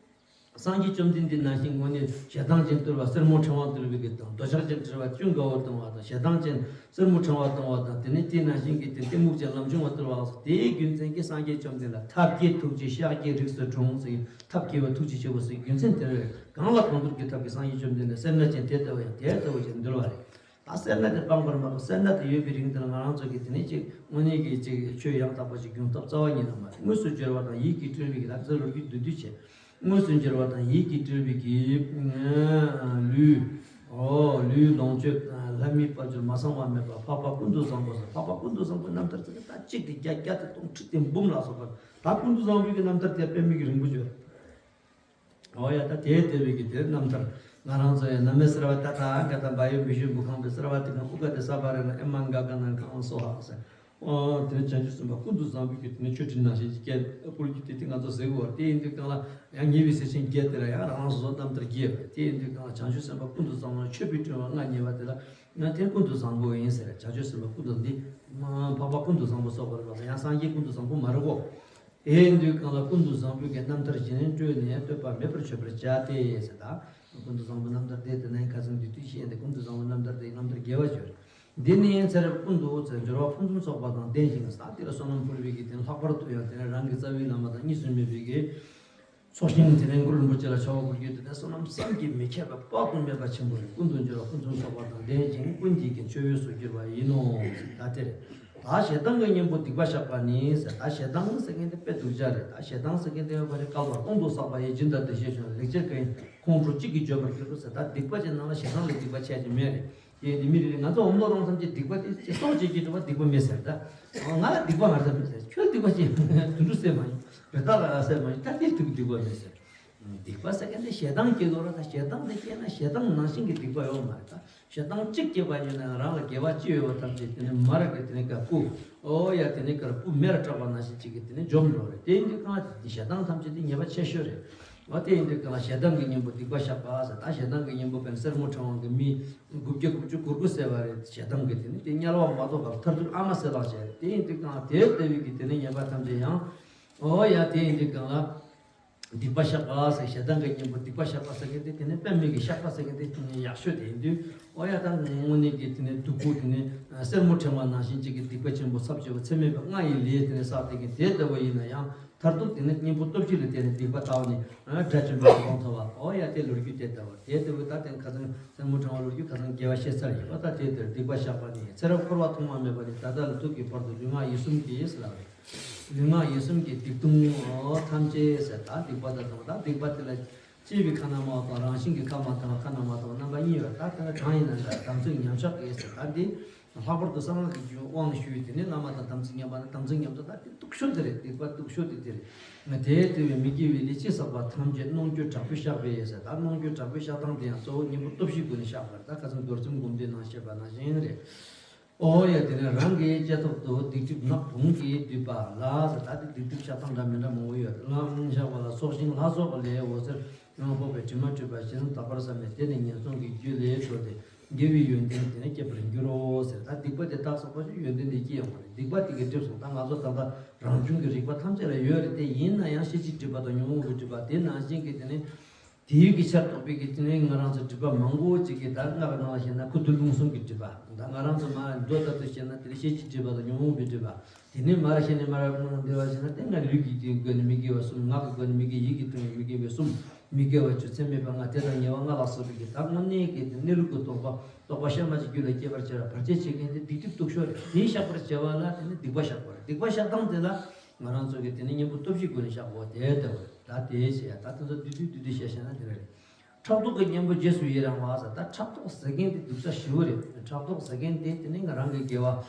སངས་རྒྱས་བཅོམ་ལྡན་འདས་ནང་བཞིན་དངོས་གནས་ཞེ་སྡང་ཅན་བཏུལ་བ། སེར་མོ་ཕྲེང་བ་བཏུལ་བའི་གི་དང་། འདོད་ཆགས་ཅན་བྲལ་བ། ཅུང་དགའ་བོར་གཏོང་བ་དང་། ཞེ་སྡང་ཅན་སེར་མོ་ཕྲེང་བ་གཏོང་བ་དང་། དེ་ནས་དེ་ནང་བཞིན་གྱི་དེ་གཏི་མུག་ཅན་ལམ་ཆུང་བ་བཏུལ་བ་ལ་སོགས་དེའི་རྒྱུ་མཚན་གྱིས་སངས་རྒྱས་བཅོམ་ལྡན་ལ་ཐབས་མཁས་ཐུགས་རྗེ་ཤཱཀྱའི་རིགས་སུ་འཁྲུངས་ཟེར། ཐབས་མཁས་པ་ཐུགས་རྗེ་ཆེ་བོ་ཟེར་རྒྱུ་མཚན་དེ་རེད། གང་ལ་གང་འདུལ་གྱི་ཐབས་ཀྱིས་སངས་རྒྱས་བཅོམ་ལྡན་ལ་སེར་སྣ་ཅན་དེ་ལྟ་བུ་ཡང་དེ་ལྟ་བུ་ཞིག་འདུལ་བ་རེད། ད་སེར་སྣ་དེ་སྤངས་པར་མ་གཏོགས། སེར་སྣ་དེ་ཡོད་པའི་རིང་དེ་ལ་ང་རང་ཚོ་གིས་དེ་ནས་ཅིག་དངོས་གནས་ཀྱི་ཅིག་ཆོས་ཡང་དག་པ་ཞིག་སྒྲུབ་ཐབས་རྩ་བ་ཉིད་ནས་མ་རེད། དངོས་སུ་འབྱོར་བ་དང་ཡིད་ཀྱིས་སྤྲུལ་པའི་གི་ལ་ཟེར་ལོ་རྒྱུས་བསྡུས་བསྡུས་བྱས། དངོས་སུ་འབྱོར་བ་དང་ཡིད་ཀྱིས་སྤྲུལ་པའི་གི་ལུས། ཨོ་ལུས་ལོངས་སྤྱོད་ལྷ་མིའི་དཔལ་འབྱོར་མ་ཚང་བ་མེད་པ། འཕགས་པ་ཀུན་ཏུ་བཟང་པོ་ཟེར། འཕགས་པ་ཀུན་ཏུ་བཟང་པོའི་རྣམ་ཐར་ཟེར་ད་གཅིག་དེ་བརྒྱ་བརྒྱ་དེ་སྟོང་ཁྲི་དེ་འབུམ་ལ་སོགས་པ། ད་ཀུན་ཏུ་བཟང་པོའི་གི་རྣམ་ཐར་དེ་དཔེ་མི་གི་རིང་པོ་བརྗོད། ཨོ་ཡ། ད་དེ་དེ་བའི་གི་དེ་རྣམ་ཐར་ང་རང་ཚོ་ཡང་ན་མེ་སརྦ་ཏ་ཐཱ་ག་ཏ་བཱ་ཡོ་མི་ཤུ་བུ་ཁང་པའི་སརྦ་ཏི་ཁང་ཨུ་ག་དེ་ས་བ་རེ་ན་ཨེ་མ་ག་ག་ན་ཁང་སོ་ཧ་ཟེར། ཨོ་དེ་ནས་བྱང་ཆུབ་སེམས་དཔའ་ཀུན་ཏུ་བཟང་པོའི་གི་དེ་ནས་མཆོད་སྤྲིན་ནང་བཞིན་གྱི་སྐད་ཨ་ཕུལ་གྱི་དེ་དེ་ང་ཚོ་ཟེར་གི་བར། དེ་ཡིན་དུས་གང་ལ་ཡང་ཉེ་བའི་སེམས་ཅན་བརྒྱད་དེ་ལ་ཡང་རང་རང་སོ་སོ་རྣམ་ཐར་རྒྱས་པ། དེ་ཡིན་དུས་གང་ལ་བྱང་ཆུབ་སེམས་དཔའ་ཀུན་ཏུ་བཟང་པོ་མཆོད་པའི་སྤྲིན་པ་མངའ་བརྙེས་པ་དེ་ལ་ང་དེ་ཀུན་ཏུ་བཟང་པོ་ཡིན་ཟེར། བྱང་ཆུབ་སེམས་དཔའ་ཀུན་ཏུ་འདི་འཕགས་པ་ཀུན་ཏུ་བཟང་པོ་སོགས་པར་བབ་ཡང་སངས་རྒྱས་ཀུན་ཏུ་བཟང་པོ་མ་རེད་གོ། དེ་ཡིན་དུས་གང་ལ་ཀུན་ཏུ་བཟང་པོའི་གི་རྣམ་ཐར་བཞིན་བཀྲོལ་ནས་བསྟོད་པ་མེད་པར་མཆོད་པར་བྱ་སྟེ་ཟེར། ད་ཀུན་ཏུ་བཟང་པོ་རྣམ་ཐར་དེ་དེ་ནས་ཁ་སང་དུས་དུས་བཤད་དེ་ཀུན་ཏུ་བཟང་པོ་རྣམ་ཐར་དེ་རྣམ་ཐར་རྒྱས་པ་བརྗོད། འདི་ནི་ཚེ་རབས་ཀུན་ཏུ་ཚེ་འབྱོར་བ་ཕུན་སུམ་ཚོགས་པ་དང་ལྡན་ཞིང་ས་དེ་ལ་བསོད་ནམས་ཕུལ་བའི་གི་དེ་ལྷག་པར་དུ་ཡང་དེ་ནས་རང་གི་རྩ་བའི་བླ་མ་དང་གཉིས་སུ་མེད་པའི་གི་ཚོགས་ཞིང་དེ་ནས་གུ་རུ་རིན་པོ་ཆེ་ལ་ཕྱག་འཚལ་བའི་གི་དེ་ནས་བསོད་ནམས་བསམ་གྱིས་མི་ཁྱབ་པ་དཔག་ཏུ་མེད་པ་ཆེན་པོ་ཡིན། ཀུན་ཏུ་འབྱོར་བ་ཕུན་སུམ་ཚོགས་པ་དང་ལྡན་ཞིང་ཀུན་གྱི་གི་མཆོད་འོས་སུ་གྱུར་པ་ཡིན་ནོ། ད་དེ་རེད། ད་ཞེ་སྡང་གི་གཉེན་པོ་སྡིག་པ་བཤགས་པ་ནི་ཟེར། ད་ཞེ་སྡང་ཟེར་མཁན་དེ་དཔེ་སྡུག་ཅག་རེད། ད་ཞེ་སྡང་ཟེར་མཁན་དེ་ཡོད་པ་རེད། བསྐལ་པ་སྟོང་དུ་བསགས་པ་ཡི་སྦྱིན་དང་བདེ་གཤེགས་ཤོག་ལེགས་སྤྱད་གང་ཡིན་ཁོང་ཁྲོ་གཅིག་གིས་འཇོམས་པར་འགྱུར་རོ་ཟེར། ད་སྡིག་པ་ཅན་ནང་ལ་ཞེ་སྡང་ལས་སྡིག་པ་ཆེ་ཅིག་མེད་རེད། དེ་ཡིན་དུས་མི་རེ་རེ་ང་ཚོ་འོམ་ལོ་རང་ཙམ་གྱིས་སྡིག་པ་དེ་ཅི་སོགས་བྱེད་ཀྱི་འགྲོ་བ་སྡིག་པ་མེད་ཟེར། ད་ང་ལ་སྡིག་པ་མ་རེད་ད་མེད་ཟེར། ཁྱོད་སྡིག་པ་ཅི་དུད་འགྲོ་སེམས་མ་ཡིན། རི་དྭགས་ལ་སེམས་མ་ཡིན། ད་དེ་སྡིག་སྡིག་པ་མེད་ཟེར། སྡིག་པ་ཟེར་མཁན་དེ་ཞེ་སྡང་སྐྱེ་དགོས་ར། ད་ཞེ་སྡང་དེ་སྐྱེས་ན་ཞེ་སྡང་ནང་བཞིན་གྱི་སྡིག་པ་ཡོད་མ་རེད། ད་ཞེ་སྡང་གཅིག་སྐྱེས་པ་ཡིན་ན་རང་ལ་དགེ་བ་ཅི་ཡོད་པ་ཐམས་ཅད་དེ་ནས་མར་གྱི་དེ་ནས་ཀ་སྤུ། ཨོ་ཡ་དེ་ནས་ཀར་སྤུ་མེར་སྐྲག་པ་ནང་བཞིན་གཅིག་གིས་དེ་ནས་འཇོམས་འགྲོ་རེད། དེ་ཡིན་དུས་གང་ཞེ་སྡང་ཐམས་ཅད་དེ་ཉེས་པ་ཆེ་ཤོས་རེད། འོ་དེ་ཡིན་དུས་གང་ལ་ཞེ་སྡང་གི་གཉེན་པོ་སྡིག་པ་བཤགས་པ་ཟེར། ད་ཞེ་སྡང་གི་གཉེན་པོ་བན་སེར་མོ་ཕྲེང་བ་གི་མི་དགུ་བརྒྱ་དགུ་བཅུ་གོ་དགུ་བསད་པ་རེད། ཞེ་སྡང་གི་དེ་ནི་དེ་དམྱལ་བ་མ་གཏོགས་པར་མཐར་ཐུག་ཨ་མ་བསད་ལག་བྱས་རེད། དེ་ཡིན་དུས་གང་ལ་དེ་ལྟ་བུའི་གི་དེ་ནི་ཉེས་པ་ཐམས་ཅད་ཡང་། འོ་ཡ་དེ་ཡིན་དུས་གང་ལ། སྡིག་པ་བཤགས་པ་ཟེར། ཞེ་སྡང་གི་གཉེན་པོ་སྡིག་པ་བཤགས་པ་ཟེར་མཁན་དེ་དེ་ནི་དཔེ་མེད་ཀྱི་བཤགས་པ་ཟེར་མཁན་དེ་དེ་ནི་ཡག་ཤོས་དེ་ཡིན་དུས། འོ་ཡ་ད་དངོས་གནས་ཀྱི་དེ་ནི་སྡུག་པོ་དེ་ནི་སེར་མོ་ཕྲེང་བ་ནང་བཞིན་གཅིག་གི་སྡིག་པ་ཆེན་པོ་ཚབས་ཆེ་བ་ཚད་མེད་པ་ལྔ་ཡི་ལས་དེ་ནི་བསགས་དེ་གི་དེ་ལྟ་བུ་ཡིན་ན་ཡང་། མཐར་ཐུག་དེ་ནི་གཉེན་པོ་སྟོབས་བཞི་ལ་བརྟེན་ནས་སྡིག་པ་དག་ནས་དགྲ་བཅོམ་པའི་གོ་འཕང་ཐོབ་པ། འོ་ཡ་དེ་ལོ་རྒྱུས་དེ་ལྟ་བུ་དེ་ལྟ་བུ་ད་དེ་ཁ་སང་སེར་མོ་ཕྲེང་བ་ལོ་རྒྱུས་ཁ་སང་རྒྱལ་བ་བཤད་ཚར་ཡོད་པ། ད་དེ་ལྟར་སྡིག་པ་བཤགས་པ་ནི་ཚེ་རབས་འཁོར་བ་ཐོག་མ་མེད་པ་ནས་ད་ལྟ་ལ་ཐུག་གི་བར་དུ་ལུས་ངག་ཡིད་གསུམ་གྱིས་ཟེར་ལབ་རེད། ལུས་ངག་ཡིད་གསུམ་གྱི་སྡིག་ལྟུང་ཐམས་ཅད་ཟེར། ད་སྡིག་པ་དང་ལྟུང་བ། ད་སྡིག་པ་དེ་ལ་སྤྱོད་པའི་ཁ་ན་མ་ཐོ་རང་བཞིན་གྱི་ཁ་མ་ཐོ་ཁ་ན་མ་ཐོ་རྣམ་པ་གཉིས་ཡོད། ད་དེ་ལ་གང་ཡིན་ན་འདྲ་དམ་ཚིག་ཉམས་ཆག་གི་ཟེར། ད་འདི་ལྷག་པར་དུ་གསང་སྔགས་ཀྱི་རྒྱུད་དབང་ཞུས་དེ་ནི་བླ་མ་དང་དམ་ཚིག་ཉམས་པ་ནི་དམ་ཚིག་ཉམས་ཐོ་ད་དེ་སྡུག་ཤོས་དེ་རེད། སྡིག་པ་སྡུག་ཤོས་དེ་དེ་རེད། ང་དེ་ལྟ་བུའི་མི་དགེ་བའི་ལས་ཅི་བསགས་པ་ཐམས་ཅད་གནོང་འགྱོད་དྲག་པོས་བཤགས་པས་ཟེར། ད་གནོང་འགྱོད་དྲག་པོས་བཤགས་སྟངས་དེ་ཡང་གཙོ་བོ་གཉེན་པོ་སྟོབས་བཞིའི་སྒོ་ནས་བཤགས་པ་རེད། ད་ཁ་སང་རྡོར་སེམས་སྒོམ་བཟླས་ནང་བཤད་པ་ནང་བཞིན་རེད། ཨོ་ཡ། དེ་ནས་རང་གི་བཅད་ཐོག་ཏུ་སྡིག་སྒྲིབ་ནག་དུང་གིས་བསྡུས་པ་ལ་ཟེར། ད་དེ་སྡིག་སྒྲིབ་བཤགས་སྟངས་འདྲ་མི་འདྲ་མང་པོ་ཡོད། ལམ་བཤགས་པ་ལ་སོགས་ཤིང་ལྷ་ཚོགས་ལས་འོད་ཟེར་ཡང་ཕོག་པས་དྲི་མ་བཀྲུས་པ་ཞིག་དག་པར་བསམས་ནས། དེ་ནས་ངན་སོང་གི་རྒྱུ་ལས་གྲོལ་ཏེ་དགེ་བའི་ཡོན་ཏན་དེ་ནི་སྐྱེད་པར་འགྱུར་རོ་ཟེར། ད་སྡིག་པ་དེ་དག་སོགས་པ་ཞིག་ཡོན་ཏན་དེ་སྐྱེ་ཡོང་བ་རེད། སྡིག་པ་དེ་གིས་སྒྲིབ་སོང་། ད་ང་ཚོ་ད་ལྟ་རང་བྱུང་གི་རིག་པ་ཐམས་ཅད་ལ་ཡོད་རེད། དེ་ཡིན་ན་ཡང་ཤེས་བྱའི་སྒྲིབ་པ་དང་ཉོན་མོངས་པའི་སྒྲིབ་པ་དེ་ནང་བཞིན་གྱི་དེ་ནི། དེའི་གི་ཆར་གཏོགས་པའི་གི་དེ་ནས་ང་རང་ཚོ་སྒྲིབ་པ་མང་པོ་ཅིག་གི་ད་སྔགས་ནང་ལ་བཤད་ན་ཁུ་རྡུལ་རླུང་གསུམ་གྱི་སྒྲིབ་པ། ད་ང་རང་ཚོ་མ་མདོ་ལྟར་དུ་བཤད་ན་དེ་ནས་ཤེས་བྱའི་སྒྲིབ་པ་དང་ཉོན་མོངས་པའི་སྒྲིབ་པ། དེ་ནས་མར་བཤད་ནས་མར་བསྡུ་བ་བྱས་ན་དེ་ང་ལུས་ཀྱི་སྒོ་ནས་མི་དགེ་བ་གསུམ། ངག་གི་སྒོ་ནས་མི་དགེ། ཡིད་ཀྱི་སྟེང་ནས་མི་དགེ་བ་གསུམ། མི་དགེ་བ་བཅུ། ཚད་མེད་པ་ལྔ། དེ་དང་ཉེ་བ་ལྔ་ལ་སོགས་པའི་གི་ད་དངོས་གནས་ཀྱི་གནས་ལུགས་ཀྱི་རྟོགས་པ་རྟོགས་པ་ཤར་མ་ཅིག་རྒྱུད་ལ་སྐྱེ་བར་བྱེད་པ་བར་ཆད་བྱེད་མཁན་དེ་སྡིག་སྒྲིབ་སྡུག་ཤོས་རེད། དེ་བཤགས་པར་བྱ་བ་ལ་དེ་ནི་སྡིག་པ་བཤགས་པ་རེད། སྡིག་པ་བཤགས་སྟངས་དེ་ལ། ང་རང་ཚོ་གི་དེ་ནི་གཉེན་པོ་སྟོབས་བཞིའི་སྒོ་ནས་བཤགས་དགོས་དེ་ལྟ་བུ་ད་དེའི་ཆེད་ཡ། ད་དེ་ཚོ་བསྡུས་བསྡུས་བསྡུས་བསྡུས་བཤད་བཤད་ན་དེ་འདྲ་རེད། ཕྲག་དོག་གི་གཉེན་པོ་རྗེས་སུ་ཡི་རང་བ་ཟེར། ད་ཕྲག་དོག་ཟེར་མཁན་དེ་སྡུག་ས་ཞེ་པོ་རེད། ཕྲག་དོག་ཟེར་མཁན་དེ་དེ་ནི་ང་རང་གི་དགེ་བ་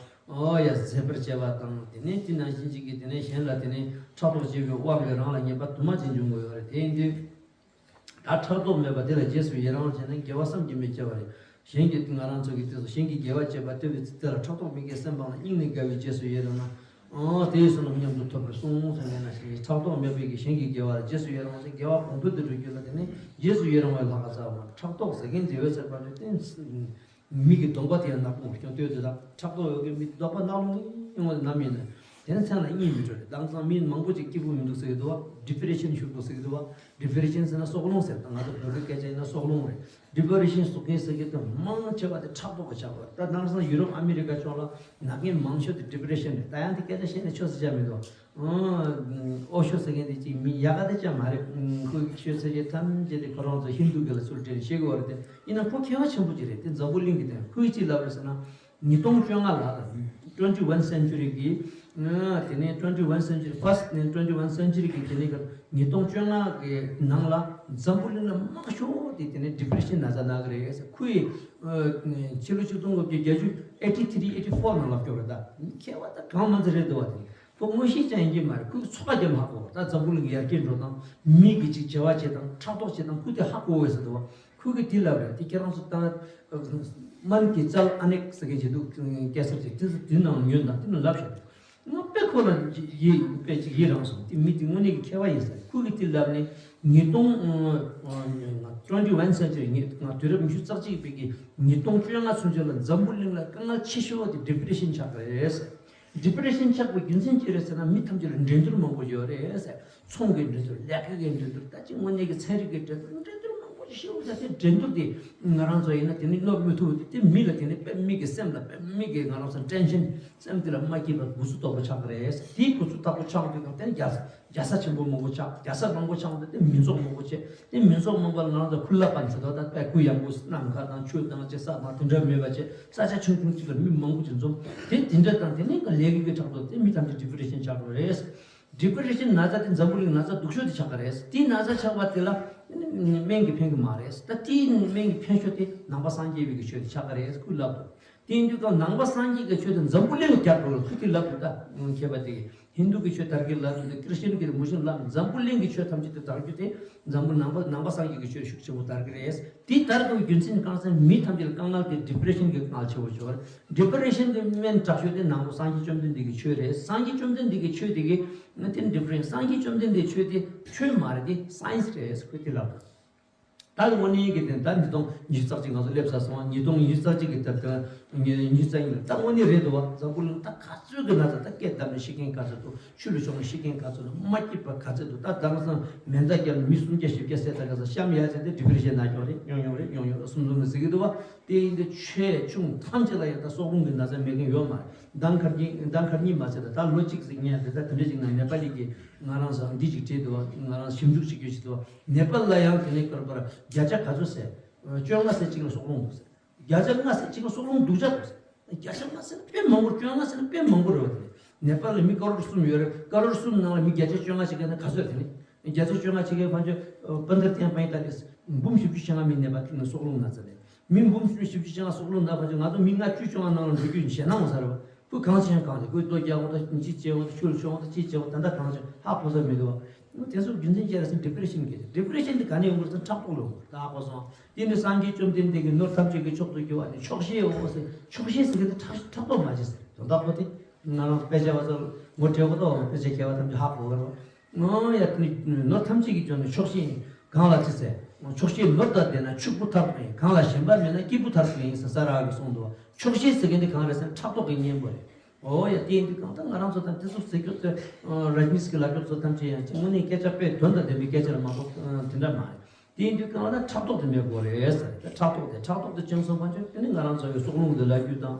ཨོ་ཡ་ཟད་པར་བྱེད་པ་དང་། དེ་ནི་དེ་ནང་བཞིན་ཅིག་གི་དེ་ནི་གཞན་ལ་དེ་ནི་ཕྲག་དོག་བྱེད་པའི་དབང་གིས་རང་ལ་ཉེས་པ་དུ་མ་ཅིག་འབྱུང་གི་ཡོད་རེད། དེ་ཡིན་དུས། ད་ཕྲག་དོག་མེད་པ་དེ་ལ་རྗེས་སུ་ཡི་རང་བྱས་ན་དགེ་བ་བསམ་གྱིས་མི་ཁྱབ་པ་རེད། གཞན་གྱིས་ང་རང་ཚོ་གི་དེ་ཚོ་གཞན་གྱི་དགེ་བ་བྱེད་པ་ལྟོས་པའི་ཚེ་དེ་ལ་ཕྲག་དོག་མི་དགེ་སེམས་སྤངས་ལ་སྙིང་ནས་དགའ་བའི་རྗེས་སུ་ཡི་རང་ན། ཨང་། དེ་ཡི་བསོད་ནམས་མཉམ་དུ་ཐོབ་པར་གསུངས་སོ། ཡིན་ན་ཞིག་ཕྲག་དོག་མེད་པའི་གི་གཞན་གྱི་དགེ་བ་ལ་རྗེས་སུ་ཡི་རང་བ་ཞིག་དགེ་བ་གོང་འཕེལ་དུ་འགྲོ་རྒྱུ་ལ་དེ་ནི་རྗེས་སུ་ཡི་རང་བའི་ལྷག་ག་ཚར་བ། ཕྲག་དོག་ཟེར་མཁན་དེ་ཡོད་ཚད་པར་དུ་བསྟན། མི་གི་གདོང་པ་དེ་ཡང་ནག་པོ་ཀྱང་ལྟོས་དེ་དང་། ཕྲག་དོག་ཡོད་མཁན་མི་གདོང་པ་ནག་ལོང་ངེ་ངོ་ནམ་ཡིན་ན། དེ་ནི་མཚན་ལ་གཉིས་མི་འགྲོ་རེད། དེང་སང་མི་མང་པོ་ཅིག་སྐྱིད་པོ་མི་འདུག་ཟེར་གི་འདུག་བ། ཌི་པི་རེ་ཤན་ཤོར་འདུག་ཟེར་གི་འདུག་བ། ཌི་པི་རེ་ཤན་ཟེར་ན་སྲོག་རླུང་ཟེར། ད་ང་ཚོ་བོད་སྐད་ཆ་ཡིན་ན་སྲོག་རླུང་རེད། ཌི་པི་རེ་ཤན་ཟེར་མཁན་ཟེར་གི་དེ་མང་ཆེ་བ་དེ་ཕྲག་དོག་གི་ཆགས་པ་རེད། ད་དེང་སང་ཡུ་རོབ་ཨ་མི་རི་ཀ་ཕྱོགས་ལ་ན་མཁན་མང་ཤོས་དེ་ཌི་པི་རེ་ཤན་རེད། ད་ཡང་དེ་སྐད་ཆ་བཤད་ན་ཆོག་ཟེར་བྱ་མི་འདུག་ཨོ་ཤོ་ཟེར་མཁན་དེ་ཅིག་མི་ཡག་ག་དེ་ཅང་མ་རེད། ཁོའི་ཤོད་ཚད་ཀྱི་ཐམས་ཅད་དེ་ཁོ་རང་ཚོ་ཧིན་དུ་གི་ལ་ཚུར་སྤྲད་ནས་བཤད་གི་བ་རེད་དེ། ཡིན་ན་ཁོ་མཁས་པ་ཆེན་པོ་ཅིག་རེད། དེ་འཛམ་བུ་གླིང་གི་སྟེང་ཁོས་ཅི་ལབ་རེད་ཟེར་ན། ཉིས་སྟོང་བཅོ་ལྔ་ལ་ལ་twenty-one century གི་དེ་ནས་twenty-one century first ནས་twenty-one century གི་དེ་ནས་ཉིས་སྟོང་བཅོ་ལྔ་གི་ནང་ལ་འཛམ་བུ་གླིང་ལ་མང་ཤོས་དེ་དེ་ནས་ཌི་པི་རེ་ཤན་ན་ཚ་ན་གི་རེད་ཟེར། ཁོས་ཕྱི་ལོ་ཆིག་སྟོང་དགུ་བརྒྱ་བརྒྱད་ཅུ་eighty three eighty four ནང་ལ་སྐྱོར་རེད། ད་མཁས་པ་ད་གང་མང་ཚེ་རེད་འདུག་བ། དེ་ཁོ་མངོན་ཤེས་ཅན་ཡིན་གྱི་མ་རེད། ཁོས་ཚོགས་པ་རྒྱབ་ཧ་གོ། ད་འཛམ་བུ་གླིང་གི་ཡར་རྒྱས་འགྲོ་སྟངས། མི་གི་ཅིག་བྱ་བ་བྱེད་སྟངས། ཕྲག་དོག་བྱེད་སྟངས། ཁོས་དེ་ཧ་གོ་བས་ཟེར་འདུག་བ། ཁོས་གི་དེ་ལབ་རེད། དེ་ཁྱེད་རང་ཚོ་ད་མན་གྱི་ཙལ་ཨ་ནེག་ཟེར་མཁན་ཅིག་འདུག་སྐད་སར་ཅིག་དེ་ཚོ་དེ་ནང་ཉོན་དང་། དེ་ནང་ལབ་ཤོག་ང་དཔེ་ཁོ་ལ་ཡི་དཔེ་ཅིག་ཡི་རངས་སོང་། དེ་མི་དེ་དངོས་གནས་ཀྱི་མཁས་པ་ཡིན་ས་རེད། ཁོས་གི་དེ་ལབ་ནས་ཉིས་སྟོང་twenty-one century ང་དུས་རབས་ཉི་ཤུ་རྩ་གཅིག་པའི་གི་ཉིས་སྟོང་བཅོ་ལྔ་ཚུན་ཆད་ལ་འཛམ་བུ་གླིང་ལ་དཀའ་ངལ་ཆེ་ཤོས་དེ་ཌི་པི་རེ་ཤན་ཆགས་པ་རེད་ཟེར། ཌི་པི་རེ་ཤན་ཆགས་པའི་རྒྱུ་མཚན་ཅི་རེད་ཟེར་ན། མི་ཐམས་ཅད་ལ་འགྲན་བསྡུར་མང་པོ་ཡོད་རེད་ཟེར། ཚོང་གི་འགྲན་བསྡུར། ལས་ཀ་གི་འགྲན་བསྡུར། ད་ཅིག་དངོས་གནས་ཀྱི་ཚན་རིག་གི་འགྲན་བསྡུར། འགྲན་བསྡུར་མང་པོ་ཞིག་ཤེས་དགོས་ས་དེ། འགྲན་བསྡུར་དེ་ང་རང་ཚོ་ཡིན་ན་དེ་ནི་གནོད་མི་ཐུབ། དེ་མི་ལ་དེ་ནི་དཔེ་མི་གི་སེམས་ལ་དཔེ་མི་གི་ང་རང་ཚོ་ཊེན་ཤན། སེམས་དེ་ལ་མ་སྐྱིད་པ་འུ་ཚུགས་དོག་པོ་ཆགས་ཀྱི་རེད། དེའི་འུ་ཚུགས་དོག་པོ་ཆགས་དུས་གང་དེ་ནི་རྒྱལ་ས་རྒྱལ་ས་ཆེན་པོ་མང་པོ་ཆགས། རྒྱལ་ས་མང་པོ་ཆགས་དུས་དེ་མི་ཚོགས་མང་པོ་བྱས། དེ་མི་ཚོགས་མང་པོ་ལ་ང་རང་ཚོ་ཁུ་ལ་པན་ཟེར་དོ། ད་དཔེ་གུ་ཡངས་པོ་ནམ་མཁའ་དང་ཆུ་དང་ཅིག་ས་དང་དེ་འདྲ་མེད་པ་བྱས། ས་ཆ་ཆུང་ཆུང་ཅིག་ལ་མི་མང་པོ་ཅིག་འཛོམས། དེ་དེ་འདྲ་དང་དེ་ནི་ལས་ཀ་གི་ཕྲག་དོག་དེ་མི་ཐམས་ཅད་ཌི་པི་རེ་ཤན་ཆགས་འགྲོ་རེད། ཌི་པི་རེ་ཤན་ན་ཚ་དེ་འཛམ་བུ་གླིང་ན་ཚ་སྡུག་ཤོས་དེ་ཆགས་ཀྱི་རེད། དེའི་ན་ཚ་ཆགས་པ་དེ་ལ་སྨན་གྱིས་ཕན་གྱི་མ་རེད། ད་དེའི་སྨན་གྱིས་ཕན་ཤོས་དེ་ནང་པ་སངས་རྒྱས་པའི་གི་ཆོས་དེ་ཆགས་ཀྱི་རེད། ཁོས་ལབ་འདུག་དེ་ཡིན་དུས་ཀྱང་ནང་པ་སངས་རྒྱས་ཀྱི་ཆོས་དེ་འཛམ་བུ་གླིང་ལ་རྒྱབ་འགྲོ་ལ་ཁོས་དེ་ལབ་འདུག་ད་མཁས་པ་དེ་གིས། ཧིན་དུ་གི་ཆོས་དར་གྱི་ལབ་ནས་ཁྲི་སི་ཅན་གྱི་མུ་སི་ལིམ་ལབ་ནས་འཛམ་བུ་གླིང་གི་ཆོས་ཐམས་ཅད་དེ་དར་རྒྱུ་དེ་འཛམ་བུ་ནང་པ་ནང་པ་སངས་རྒྱས་ཀྱི་ཆོས་ཤུགས་ཆེན་པོ་དར་གྱི་རེད། དེ་དར་དགོས་རྒྱུ་མཚན་གང་ཟེར་མི་ཐམས་ཅད་ལ་དཀའ་ངལ་དེ་ཌི་པི་རེ་ཤན་གྱི་དཀའ་ངལ་ཆེ་བོ་ཆེ་བ་རེད། ཌི་པི་རེ་ཤན་དེ་སྨན་དྲག་ཤོས་དེ་ནང་པ་སངས་རྒྱས་བཅོམ་ལྡན་འདས་ཀྱི་ཆོས་རེད། སངས་རྒྱས་བཅོམ་ལྡན་འདས་ཀྱི་ཆོས་དེ་གི་དེ་ཌི་པི་རེ་ཤན། སངས་རྒྱས་བཅོམ་ལྡན་འདས་ཆོས་དེ་ཆོས་མ་རེད། དེ་སའེན་སི་རེད། ཁོས་དེ་ལབ་འདུག་ད་དངོས་གནས་ཀྱི་དེ་ད་ཉིས་སྟོང་ཉི་ཤུ་རྩ་གཅིག་ང་ཚོ་སླེབས་ཚར་སོང་། ཉིས་སྟོང་ཉི་ཤུ་རྩ་གཅིག་གི་ད་ལྟ་ཉི་ཉི་ཤུ་རྩ་གཉིས་ལ་ད་དངོས་གནས་རེད་འདུག་བ། འཛམ་བུ་གླིང་ད་ག་ཚོད་ཀྱི་ན་ཚ་ད་སྐད་བརྡབ་ནས་ཤི་མཁན་ག་ཚོད་འདུག་ཆུ་ལ་མཆོང་ནས་ཤི་མཁན་ག་ཚོད་འདུག་མ་སྐྱིད་པ་ག་ཚོད་འདུག་ད་དེང་སང་མེ་མདའ་བརྒྱབ་ནས་མི་སུམ་བརྒྱ་བཞི་བརྒྱ་བསད་ད་ག་ཚོད་གཤམ་ཡ་བྱས་ཏེ་ཌི་པི་རེ་ཤན་ན་ཡོང་རེད། ཡོང་ཡོང་རེད། ཡོང་ཡོང་རེད། གསུམ་གསུམ་ནས་ཟེར་གྱི་འདུག་བ། དེ་ཡིན་དུས་ཆེ་ཆུང་ཐམས་ཅད་ལ་ཡང་ད་སྲོག་རླུང་གི་ན་ཚ་མེད་མཁན་ཡོད་མ་རེད། ཟླ་ཁ་ཉིན་ཟླ་ཁ་ཉིན་མ་ཚད་ད་ལོ་གཅིག་ཟིག་ཉལ་དེ་ད་དེ་འདྲ་ཅིག་ན་ནེ་པ་ལི་གི་ང་རང་ཚོ་འདི་ཅིག་བྲིས་འདུག་ང་རང་ཞིབ་འཇུག་ཅིག་བྱེད་ཀྱི་འདུག་ནེ་པ་ལ་ཡང་དེ་ནས་ཀར་པར་བརྒྱ་ཆ་ག་ཚོད་ཟེར། བཅོ་ལྔ་ཟེར་གཅིག་ལ་སྲོག་རླུང་འདུག་ཟེར། བརྒྱ་ཆ་ལྔ་ཟེར་གཅིག་ལ་སྲོག་རླུང་སྡུག་ཅག་འདུག་ཟེར། བརྒྱ་ཆ་ལྔ་ཟེར་ན་དཔེ་མང་པོ། བཅོ་ལྔ་ཟེར་ན་དཔེ་མང་པོ་རེད་བ། དེ་ནས་ནེ་པ་ལ་མི་ཀ་རོར་གསུམ་ཡོད་རེད། ཀ་རོར་གསུམ་ནང་ལ་མི་བརྒྱ་ཆ་བཅོ་ལྔ་ཞིག་ག་ན་ག་ཚོད་དེ་ནས། བརྒྱ་ཆ་བཅོ་ལྔ་ཆེ་གེ་ཕན་ཆོད་པན་དར་ཐེན་པན་ཡི་ཏ་ལིས་འབུམ་བཞི་བཅུ་ཞེ་ལྔ་མི་ནད་པ་ཐིག་ནས་སྲོག་རླུང་ན་ཚ་ལས། མི་འབུམ་བཞི་བཅུ་ཞེ་ལྔ་སྲོག་རླུང་ན་ཕན་ཆོད་ང་ཚོ་མི་ལྔ་བཅུ་བཅོ་ལྔ་ནང་ལ་འགྲོ་རྒྱུ་ཞེད་སྣང་ཟེར་བ། ཁོས་གང་བྱས་ཡང་གང་རེད། ཁོས་ལྟོ་རྒྱག་འོང་ད་གཅིག་བྱས་འོང་ད་ཆུ་ལ་མཆོང་འོང་ད་གཅིག་བྱས་འོང་ད་ད་གང་བྱས་ཧ་གོ་ས་མི་འདུག་བ། དེ་ཚོ་རྒྱུ་མཚན་ཅི་རེད་ཟེར་ན་ཌི་པི་རེ་ཤན་གྱིས་རེད། ཌི་པི་རེ་ཤན་དེ་ག་ནས་ཡོང་གི་རེད་ཟེར་ན་ཕྲག་དོག་ལས་ཡོང་གི་རེད། ད་ཧ་གོ་སོང་། དེ་ནི་སངས་རྒྱས་བཅོམ་ལྡན་འདས་ཀྱིས་ནོར་ཐམས་ཅད་ཀྱི་མཆོག་ཏུ་གྱུར་པ་ནི་ཆོག་ཤེས་འོ་ཟེར། ཆོག་ཤེས་ཟེར་གྱི་དེ་ཕྲག་ཕྲག་དོག་མ་བྱེད་ཟེར། དོན་དག་ཁོ་དེ་ང་རང་དཔེ་ཆ་བ་ཚོ་ངོ་སྤྲད་གོ་ད་བ། དཔེ་ཆ་མཁས་པ་ཐམས་ཅད་ཧ་གོ་གི་རེད་བ། ཨོ་ཡ། དེ་ནི་ནོར་ཐམས་ཅད་ཀྱི་མཆོག་ནི་ཆོག་ཤེས་ཡིན། གང་ལ་ཅི་ཟེར། ཆོག་ཤེས་ནོར་དང་ལྡན་ན་ཕྱུག་པོ་མཐར་ཐུག་ཡིན། གང་ལ་ཞེན་པ་མེད་ན་སྐྱིད་པོ་མཐར་ཐུག་ཡིན་ཟེར་ས་ར་གི་གསུངས་འདུག་ཆོག་ཤེས་ཟེར་མཁན་དེ་གང་རེད་ཟེར་ན་ཕྲག་དོག་གི་གཉེན་པོ་རེད། ཨོ་ཡ། དེ་ཡིན་དུས་གང་ལྟར་ང་རང་ཚོ་དང་དེ་ཚོ་ཟེར་རྒྱུ་ཚོ་རཱ་ཇི་ནིས་ཀྱི་ལབ་རྒྱུ་ཚོ་ཐམས་ཅད་ཡང་དངོས་གནས་སྐད་ཆ་དཔེ་དོན་དང་ལྡན་པའི་སྐད་ཆ་རེད་མ་གཏོགས་དེ་འདྲ་མ་རེད། དེ་ཡིན་དུས་གང་ལ་ཕྲག་དོག་དེ་མེད་དགོས་རེད་ཟེར། ཕྲག་དོག་དེ་ཕྲག་དོག་དེ་ཅུང་ཟད་ཕན་ཆོད་དེ་ནི་ང་རང་ཚོ་ཡི་སྲོག་རླུང་དེ་ལ་རྒྱུ་དང་།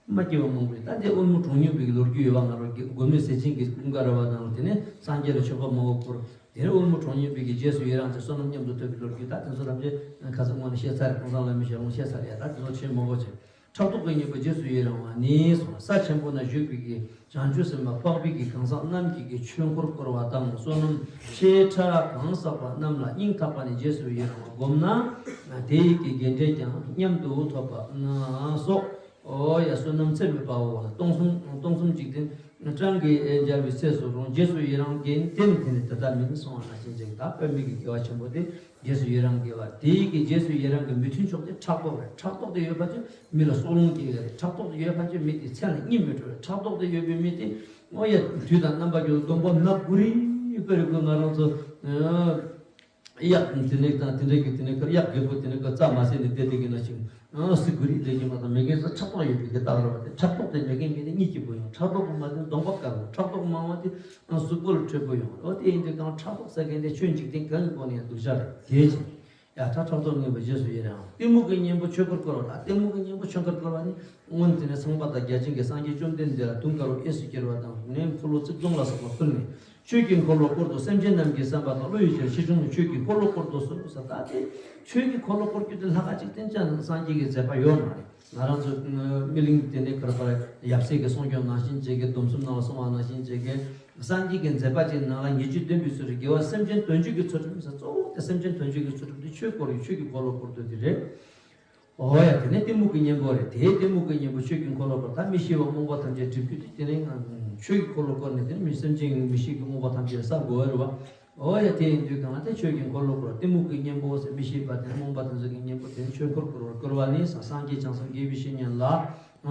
མ་སྐྱེ་བ་མང་པོ་ཡིན། ད་དེ་དབུལ་མོ་གྲངས་སྙོམས་པའི་ལོ་རྒྱུས་ཡོད་པ། ང་རང་གི་མགོན་མེད་ཟས་སྦྱིན་གྱི་ཀུན་དགའ་ར་བ་དང་དེ་ནས་སངས་རྒྱས་ལ་མཆོད་པ་མང་པོ་ཕུལ། དེ་ནས་དབུལ་མོ་གྲངས་སྙོམས་པའི་གི་རྗེས་སུ་ཡི་རང་བྱས་བསོད་ནམས་མཉམ་དུ་ཐོབ་པའི་ལོ་རྒྱུས། ད་དེ་ཚོ་ཐམས་ཅད་ཁ་སང་སྔོན་ནས་བཤད་ཚར་རེད། ཁོང་ཚང་ལ་མི་བཤད་རུང་བཤད་ཚར་རེད། ད་དེ་ཚོ་བཤད་མང་པོ་བྱས། ཕྲག་དོག་གི་གཉེན་པོ་རྗེས་སུ་ཡི་རང་བ་ནི་གསུངས། ས་ཆེན་པོ་ན་བཞུགས་པའི་གི་བྱང་ཆུབ་སེམས་དཔའ་འཕགས་པའི་གི་གང་ཟག་རྣམས་ཀྱིས་ཀྱི་ཆོས་འཁོར་བསྐོར་བ་དང་བསོད་ནམས་ཆེ་ཕྲ་གང་བསགས་པ་རྣམས་ལ་སྙིང་ཐག་པ་ནས་རྗེས་སུ་ཡི་རང་བ་བསྒོམས་ན་དེ་ཡི་གི་དགེ་འབྲས་ཀྱང་མཉམ་དུ་ཐོབ་པ་ན་སོགས། ཨོ་ཡ། བསོད་ནམས་ཚད་མེད་པའོ། སྟོང་གསུམ་སྟོང་གསུམ་འཇིག་རྟེན་གྲངས་ཀྱིས་འཇལ་བའི་ཚེ་སུ་རུང་། རྗེས་སུ་ཡི་རང་གི་དེ་ནི་དེ་ནི་དེ་ལྟ་མིན་གསུངས་པ་ནང་བཞིན་ཅིག་ད་དཔེ་མེད་ཀྱི་དགེ་བ་ཆེན་པོ་དེ་རྗེས་སུ་ཡི་རང་དགེ་བ། དེ་ཡི་གི་རྗེས་སུ་ཡི་རང་གི་མི་མཐུན་ཕྱོགས་དེ་ཕྲག་དོག་རེད། ཕྲག་དོག་དེ་ཡོད་པ་ཅིག་མི་ལ་སྲོག་རླུང་སྐྱེ་གི་རེད། ཕྲག་དོག་དེ་ཡོད་པ་ཅིག་མི་དེ་མཚན་ལ་གཉིད་མི་ཁུག་རེད། ཕྲག་དོག་དེ་ཡོད་པའི་མི་དེ་ཨོ་ཡ། དུས་དང་རྣམ་པ་ཀུན་སྡོམ་པ་ནག་པོ་རེད། དཔེ་རེད་ཁོ་ང་རང་ཚོ། གཡག་དེ་ནས་དང་དེ་འདྲ་གི་དེ་ནས་གཡག་རྒད་པོ་དེ་ནས་རྩྭ་མ་ཟས་ནས་བསྡད་དེ་གི་ན་ཞིག་ཨང་སི་ཀུ་རི་ལས་ཀྱི་མ་དང་མེད་མཁན་ཚོ་ཕྲག་དོག་ཡོད་པའི་གི་རྟགས་རེད་བ། དེ་ཕྲག་དོག་དེ་མེད་མཁན་མི་དེ་གཉིད་སྐྱིད་པོ་ཡོང་། ཕྲག་དོག་མ་དེ་གདོང་པ་དཀར་པོ། ཕྲག་དོག་མང་བ་དེ་ཨང་གཟུགས་པོ་ལ་འཕྲོད་པོ་ཡོང་། འོ་དེ་ཡིན་དུས་གང་ཕྲག་དོག་ཟེར་མཁན་དེ་ཆོས་འཇིག་རྟེན་གང་གི་སྒོ་ནས་ཡང་སྡུག་ཅག་རེད། དེའི་ཕྱིར་ཡ་ཕྲག་དོག་གཉེན་པོ་རྗེས་སུ་ཡི་རང་། གཏི་མུག་གི་གཉེན་པོ་ཆོས་འཁོར་བསྐོར་བ་དང་། གཏི་མུག་གི་གཉེན་པོ་ཆོས་འཁོར་བསྐོར་བ་ནི། སྔོན་དེ་ནས་ཚངས་པ་དང་བརྒྱ་བྱིན་གྱིས་སངས་རྒྱས་བཅོམ་ལྡན་འདས་ལ་དུང་དཀར་པོ་གཡས་སུ་འཁྱིལ་བ་དང་ནས་འཁོར་ལོ་རྩིབས་སྟོང་ལ་སོགས་པ་ཕུལ་ནས། ཆོས་ཀྱི་འཁོར་ལོ་བསྐོར་དུ་སེམས་ཅན་རྣམས་ཀྱི་བསམ་པ་དང་བློ་ཡི་ཕྱིར་ཕྱིར་བྱུང་ནས་ཆོས་ཀྱི་འཁོར་ལོ་བསྐོར་དུ་གསོལ་ཟེར། ད་དེ་ཆོས་ཀྱི་འཁོར་ལོ་བསྐོར་རྒྱུ་དེ་ལྷག་ག་ཅིག་བསྟན་ཅང་སངས་རྒྱས་ཀྱི་མཛད་པ་ཡོད་མ་རེད། ང་རང་ཚོ་སྨིན་གླིང་དེ་ནས་གར་པར་ཡབ་སྲས་ཀྱི་གསུང་སྐྱོང་ནང་བཞིན་བྱེད་ཀྱི། སྡོམ་གསུམ་ནང་ལ་གསུང་བ་ནང་བཞིན་བྱེད་ཀྱི། སངས་རྒྱས་ཀྱི་མཛད་པ་ཅིག་ནང་ལ་ཉེར་སྤྱོད་བསྟན་པའི་ཚུལ་དུ་དགེ་བ་སེམས་ཅན་དོན་བྱེད་ཀྱི་ཚུལ་ཁྲིམས་ཟེར། གཙོ་བོ་དེ་སེམས་ཅན་དོན་བྱེད་ཀྱི་ཚུལ་ཁྲིམས་དེ་ཆོས་བསྐོར་ཡོད། ཆོས་ཀྱི་འཁོར་ལོ་བསྐོར་དུས་དེ་རེད། འོ་ཡ། དེ་ནས་གཏི་མུག་གི་གཉེན་པོ་རེད། དེའི་གཏི་མུག་གི་གཉེན་པོ་ཆོས་ཀྱི་འཁོར་ལོ་བསྐོར། ད་མི་ཤེས་པ་རྨོངས་པ་ཐམས་ཅད་སྒྲིབ་རྒྱུ་དེ་དེ་ནས་ཆོས་ཀྱི་འཁོར་ལོ་བསྐོར་ནས་དེ་ནས་མི་སེམས་ཅན་གྱི་མི་ཤེས་ཀྱི་རྨོངས་པ་ཐམས་ཅད་བསལ་དགོས་པ་རེད་བ། འོ་ཡ། དེ་ཡིན་དུས་གང་ལ་དེ་ཆོས་ཀྱི་འཁོར་ལོ་བསྐོར། གཏི་མུག་གི་གཉེན་པོ་ཟེར་མི་ཤེས་པ་དེ་རྨོངས་པ་དེ་ཚོ་གི་གཉེན་པོ་དེ་ནས་ཆོས་འཁོར་བསྐོར་བར་བསྐུལ་བ་ནི་སངས་རྒྱས་བྱང་སེམས་དགེ་བའི་བཤེས་གཉེན་ལ་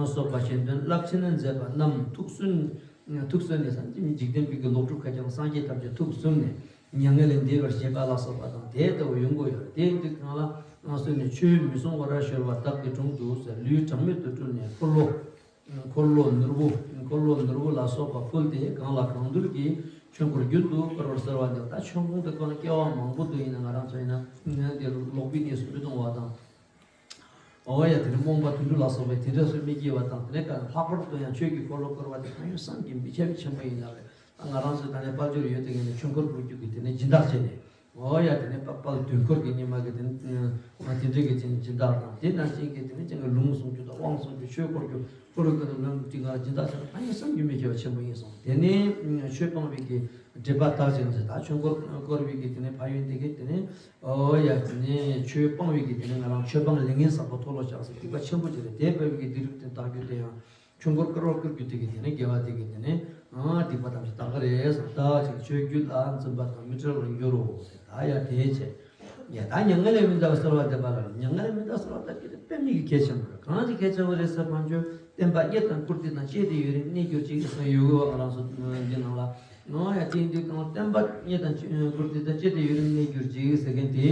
སོགས་པ་གཞན་དོན་རླབས་ཆེན་མཛད་པ་རྣམས་ཐུགས་སུན་ཐུགས་སུན་ནས་སངས་རྒྱས་འཇིག་རྟེན་པའི་གི་ལོག་སྒྲུབ་ཁ་རྒྱག་སངས་རྒྱས་ཐམས་ཅད་ཐུགས་སུན་ནས། མྱ་ངན་ལས་འདས་པར་བཞེད་པ་ལ་སོགས་པ་དང་དེ་ལྟ་བུ་ཡོང་གི་ཡོད་རེད། དེ་ཡིན་དུས་གང་ལ་སྔགས་སྲོལ་ནས་ཆོས་མི་གསུང་བར་གཞོལ་བ་བདག་གི་དྲུང་དུ་ཟེར། ལུས་གྲངས་མེད་དུ་སྤྲུལ་ནས་འཁོར་ལོ། འཁོར་ལོ་ནོར་བུ། འཁོར་ལོ་ནོར་བུ་ལ་སོགས་པ་ཕུལ་ཏེ་གང་ལ་གང་འདུལ་གྱི་ཆོས་འཁོར་རྒྱུན་དུ་བསྐོར་བར་གསོལ་བ་འདེབས། ད་ཆོས་འཁོར་དེ་ཁོ་ན་སྐྱེ་བ་མང་པོ་འདུག་ཡིན་ན་ང་རང་ཚོ་ཡིན་ན་དེ་ལོག་པའི་གནས་སུ་མི་ལྟུང་བ་དང་། འོ་ཡ། དེ་ནས་རྨོངས་པ་དུད་འགྲོ་ལ་སོགས་པའི་དེ་འདྲ་སུ་མི་སྐྱེ་བ་དང་། དེ་ནས་ཀ་ལྷག་པར་དུ་ཡང་ཆོས་ཀྱི་འཁོར་ལོ་བསྐོར་བ་དེ་ཕན་ཡོན་བསམ་གྱིས་མི་ཁྱབ་པའི་ཆེན་པོ་ཡིན་ལ་རེད། ད་ང་རང་ཚོའི་ད་ནས་དཔལ་འབྱོར་ཡོད་དེ་ག་ནས་ཆོས་འཁོར་བསྐོར་རྒྱུ་གི་དེ་ནས་སྦྱིན་བདག་བྱས་ནས། འོ་ཡ། དེ་ནས་དཔལ་དཔལ་དུས་འཁོར་གྱི་ཉི་མ་གི་དེ་ནས་དེ་འདྲ་གི་སྦྱིན་སྦྱིན་བདག་དང་། དེ་ནང་བཞིན་གྱི་དེ་ནས་ཅང་གི་ལུང་གསུང་རྒྱུ་དང་དབང་གསུང་རྒྱུ། ཆོས་བསྐོར་རྒྱུ། འཁོར་ལོ་བསྐོར་རྒྱུ་ལུང་དེ་ག་ལ་སྦྱིན་བདག་བྱས་ན་ཕན་ཡོན་བསམ་གྱིས་མི་ཁྱབ་པ་ཆེན་པོ་ཡིན་གསུངས། དེ་ནས་ཆོས་སྤང་བའི་གི་སྒྲིབ་པ་དག་ཅིང་ཟེར། ད་ཆོས་འཁོར་བསྐོར་བའི་གི་དེ་ནས་ཕན་ཡོན་དེ་གི་དེ་ནས། ཨོ་ཡ། དེ་ནས་ཆོས་སྤང་བའི་གི་དེ་ནས་ང་རང་ཆོས་སྤང་ལས་ངན་ཟག་པ་མཐོལ་ལོ་བཤགས་ཟེར་སྡིག་པ་ཆེན་པོ་ཅིག་རེད། དེ་སྤེལ་བའི་གི་སྡིག་སྒྲིབ་དེ་དག་རྒྱུ་དེ་ཡང་ཆོས་འཁོར་བསྐོར་བ་བསྐོར་རྒྱུ་དེ་གི་དེ་ནས་དགེ་བ་དེ་གི་དེ་ནས་ ཨང་སྡིག་པ་ཐམས་ཅད་དག་གི་རེད་ཟེར། བདག་ཅག་ཆོས་རྒྱུད་ལ་འཛིན་པ་དང་མི་འབྲལ་བར་འགྱུར་རོ་ཟེར། ད་ཡ་དེ་བྱས། ཡ་ད་མྱ་ངན་ལས་མི་འདའ་བར་གསོལ་བ་འདེབས་པ་ལ་མྱ་ངན་ལས་མི་འདའ་བར་གསོལ་བ་བཏབ་རྒྱུ་དེ་དཔེ་མི་གི་གལ་ཆེན་པོ་རེད། གང་ཞིག་གལ་ཆེན་པོ་རེད་ཟེར་བ་ཅོ། བསྟན་པ་རྙེད་དང་བཀུར་སྟི་དང་བཅས་ཏེ་ཡུན་རིང་གནས་གྱུར་ཅིག་ཟེར་ཡོད་གི་བ། ང་རང་ཚོ་འདི་ནང་ལ། ཨང་ཡ་དེ་འདི་གང་བསྟན་པ་རྙེད་དང་བཀུར་སྟི་དང་བཅས་ཏེ་ཡུན་རིང་གནས་གྱུར་ཅིག་ཟེར་མཁན་དེ།